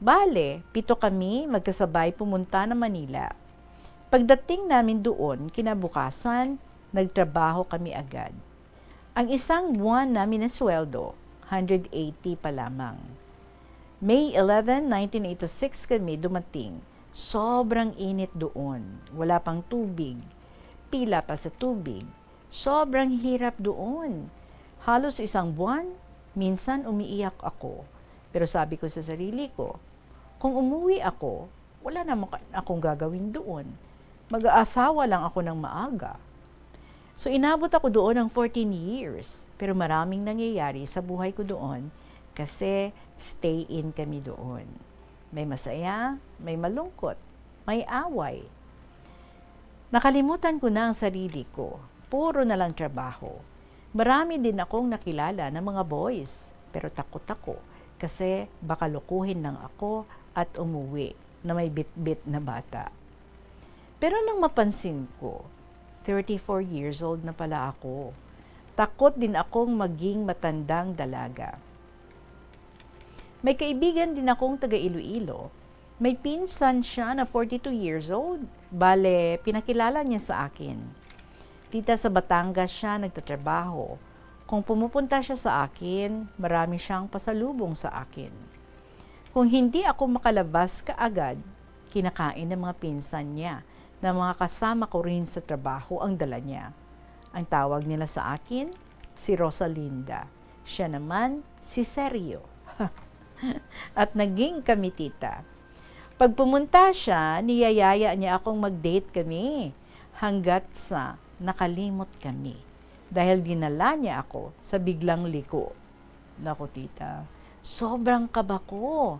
Bale, pito kami magkasabay pumunta na Manila. Pagdating namin doon, kinabukasan, nagtrabaho kami agad. Ang isang buwan namin na sweldo, hundred eighty pa lamang. May eleven, nineteen eighty-six kami dumating. Sobrang init doon. Wala pang tubig. Pila pa sa tubig. Sobrang hirap doon. Halos isang buwan, minsan umiiyak ako. Pero sabi ko sa sarili ko, "Kung umuwi ako, wala naman ka-, akong gagawin doon. Mag-aasawa lang ako ng maaga." So, inabot ako doon ng fourteen years. Pero maraming nangyayari sa buhay ko doon kasi stay in kami doon. May masaya, may malungkot, may away. Nakalimutan ko na ang sarili ko. Puro na lang trabaho. Marami din akong nakilala na mga boys, pero takot ako kasi baka lukuhin lang ako at umuwi na may bitbit na bata. Pero nang mapansin ko, thirty-four years old na pala ako. Takot din akong maging matandang dalaga. May kaibigan din akong taga Iloilo. May pinsan siya na forty-two years old. Bale, pinakilala niya sa akin. Tita, sa Batangas siya nagtatrabaho. Kung pumupunta siya sa akin, marami siyang pasalubong sa akin. Kung hindi ako makalabas kaagad, kinakain ng mga pinsan niya na mga kasama ko rin sa trabaho ang dala niya. Ang tawag nila sa akin, si Rosalinda. Siya naman, si Sergio. At naging kami, tita. Pag pumunta siya, niyayaya niya akong mag-date kami. Hanggat sa nakalimot kami. Dahil dinala niya ako sa biglang liko. Naku, tita, sobrang kaba ko.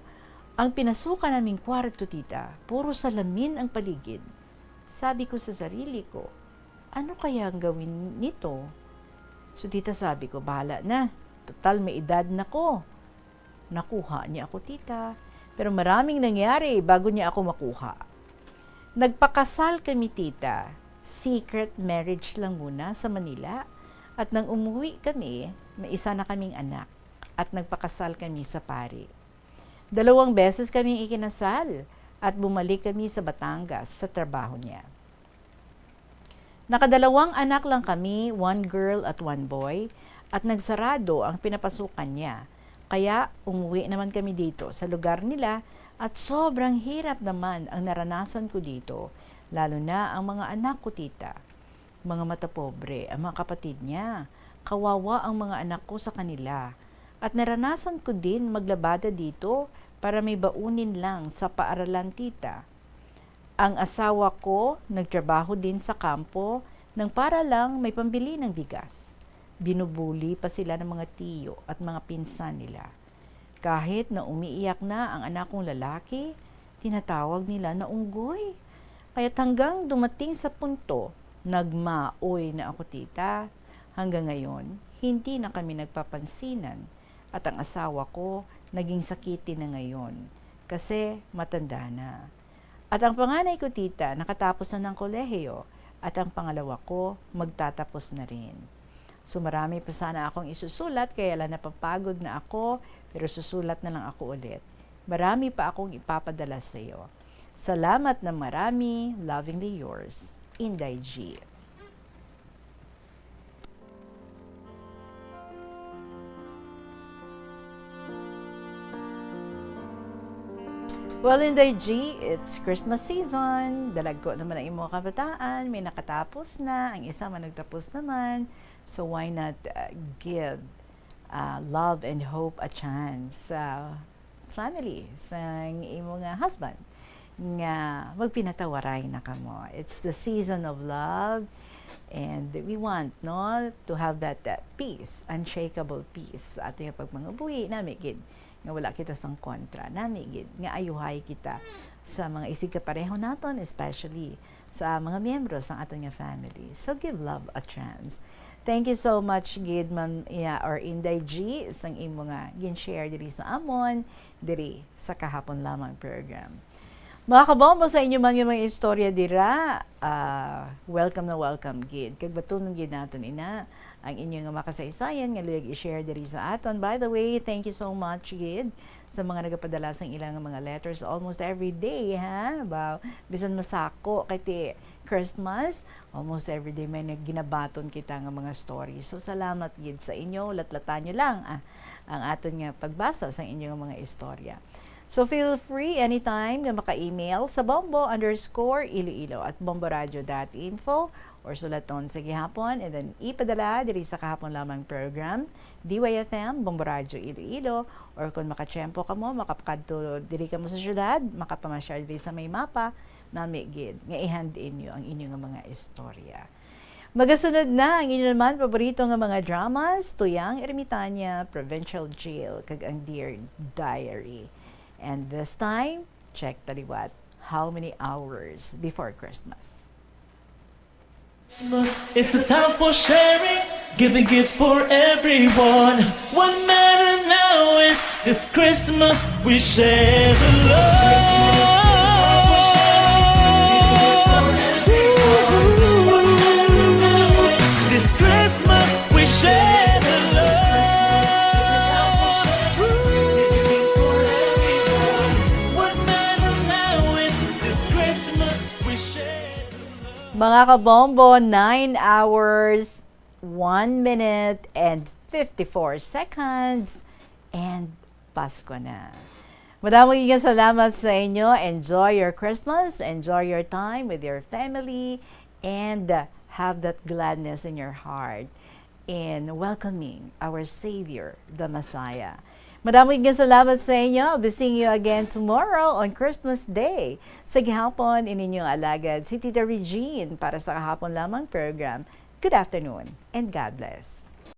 Ang pinasukan naming kwarto, tita, puro salamin ang paligid. Sabi ko sa sarili ko, "Ano kaya ang gawin nito?" So, tita, sabi ko, "Bahala na. Total, may edad na ko." Nakuha niya ako, tita. Pero maraming nangyari bago niya ako makuha. Nagpakasal kami, tita. Secret marriage lang muna sa Manila. At nang umuwi kami, may isa na kaming anak. At nagpakasal kami sa pari. Dalawang beses kaming ikinasal at bumalik kami sa Batangas sa trabaho niya. Nakadalawang anak lang kami, one girl at one boy, at nagsarado ang pinapasukan niya. Kaya umuwi naman kami dito sa lugar nila At sobrang hirap naman ang naranasan ko dito, lalo na ang mga anak ko, tita. Mga mata pobre ang mga kapatid niya. Kawawa ang mga anak ko sa kanila. At naranasan ko din maglabada dito para may baunin lang sa paaralan, tita. Ang asawa ko nagtrabaho din sa kampo nang para lang may pambili ng bigas. Binubuli pa sila ng mga tiyo at mga pinsan nila. Kahit na umiiyak na ang anak kong lalaki, tinatawag nila na unggoy. Kaya't hanggang dumating sa punto, nagmaoy na ako, tita. Hanggang ngayon, hindi na kami nagpapansinan at ang asawa ko naging sakiti na ngayon kasi matanda na. At ang panganay ko, tita, nakatapos na ng kolehiyo at ang pangalawa ko magtatapos na rin. So marami pa sana akong isusulat kaya lang napapagod na ako, pero susulat na lang ako ulit. Marami pa akong ipapadala sa iyo. Salamat na marami. Lovingly yours, Inday G. Well, Inday G, it's Christmas season. Dalagko naman ang imong kabataan. May nakatapos na. Ang isa man nagtapos naman. So why not, uh, give, uh, love and hope a chance? Uh, family, sang imo nga husband nga magpinatawaray na kamo. It's the season of love, and we want, no, to have that, that peace, unshakable peace sa ato nga pagpangabuhi, nami gid nga wala kita sang kontra, nami gid nga ayuhay kita sa mga isigkapareho naton, especially sa mga miyembro sang aton nga family. So give love a chance. Thank you so much gid, Ma'am, iya, or Inday G, sang imo nga gin-share diri sa amon, diri sa Kahapon Lamang program. Mga kabombo, sa inyo man nga mga istorya dira, ah, welcome na welcome gid. Kag batunon gid naton ina ang inyo nga makasaysayan nga luyag i-share diri sa aton. By the way, thank you so much gid sa mga nagapadala sang ilang mga letters almost every day, ha? Ba, bisan masako kay ti Christmas, almost every day may nag-, ginabaton kita nga mga story. So, salamat gid sa inyo. Latlatan nyo lang, ah, ang aton nga pagbasa sang inyo nga mga istorya. So, feel free anytime nga maka-email sa bombo underscore iloilo at bomboradio dot info or sulaton sa gihapon and then ipadala diri sa Kahapon Lamang program, D Y F M, Bombo Radio Iloilo, or kung makatiyempo kamo, makapakadto diri kamo sa syudad, makapamasyal diri sa may mapa, nami gid nga i-hand inyo ang inyo nga mga istorya. Magasunod na ang inyo naman paborito nga mga dramas, Tuyang Ermitaña, Provincial Jail, kag ang Dear Diary. And this time, check ta liwat, how many hours before Christmas? Christmas is a time for sharing, giving gifts for everyone. What matter now is this Christmas we share the love. This Christmas we share the love. What matter now is this Christmas we share the love. Mga kabombo, nine hours, one minute, and fifty-four seconds, and Pasko na. Madamo gid nga salamat sa inyo. Enjoy your Christmas, enjoy your time with your family, and, uh, have that gladness in your heart in welcoming our Savior, the Messiah. Madamo gid nga salamat sa inyo. I'll be seeing you again tomorrow on Christmas Day. Sa gihapon, ininyo alagad si Tita Regine para sa Kahapon Lamang program. Good afternoon and God bless.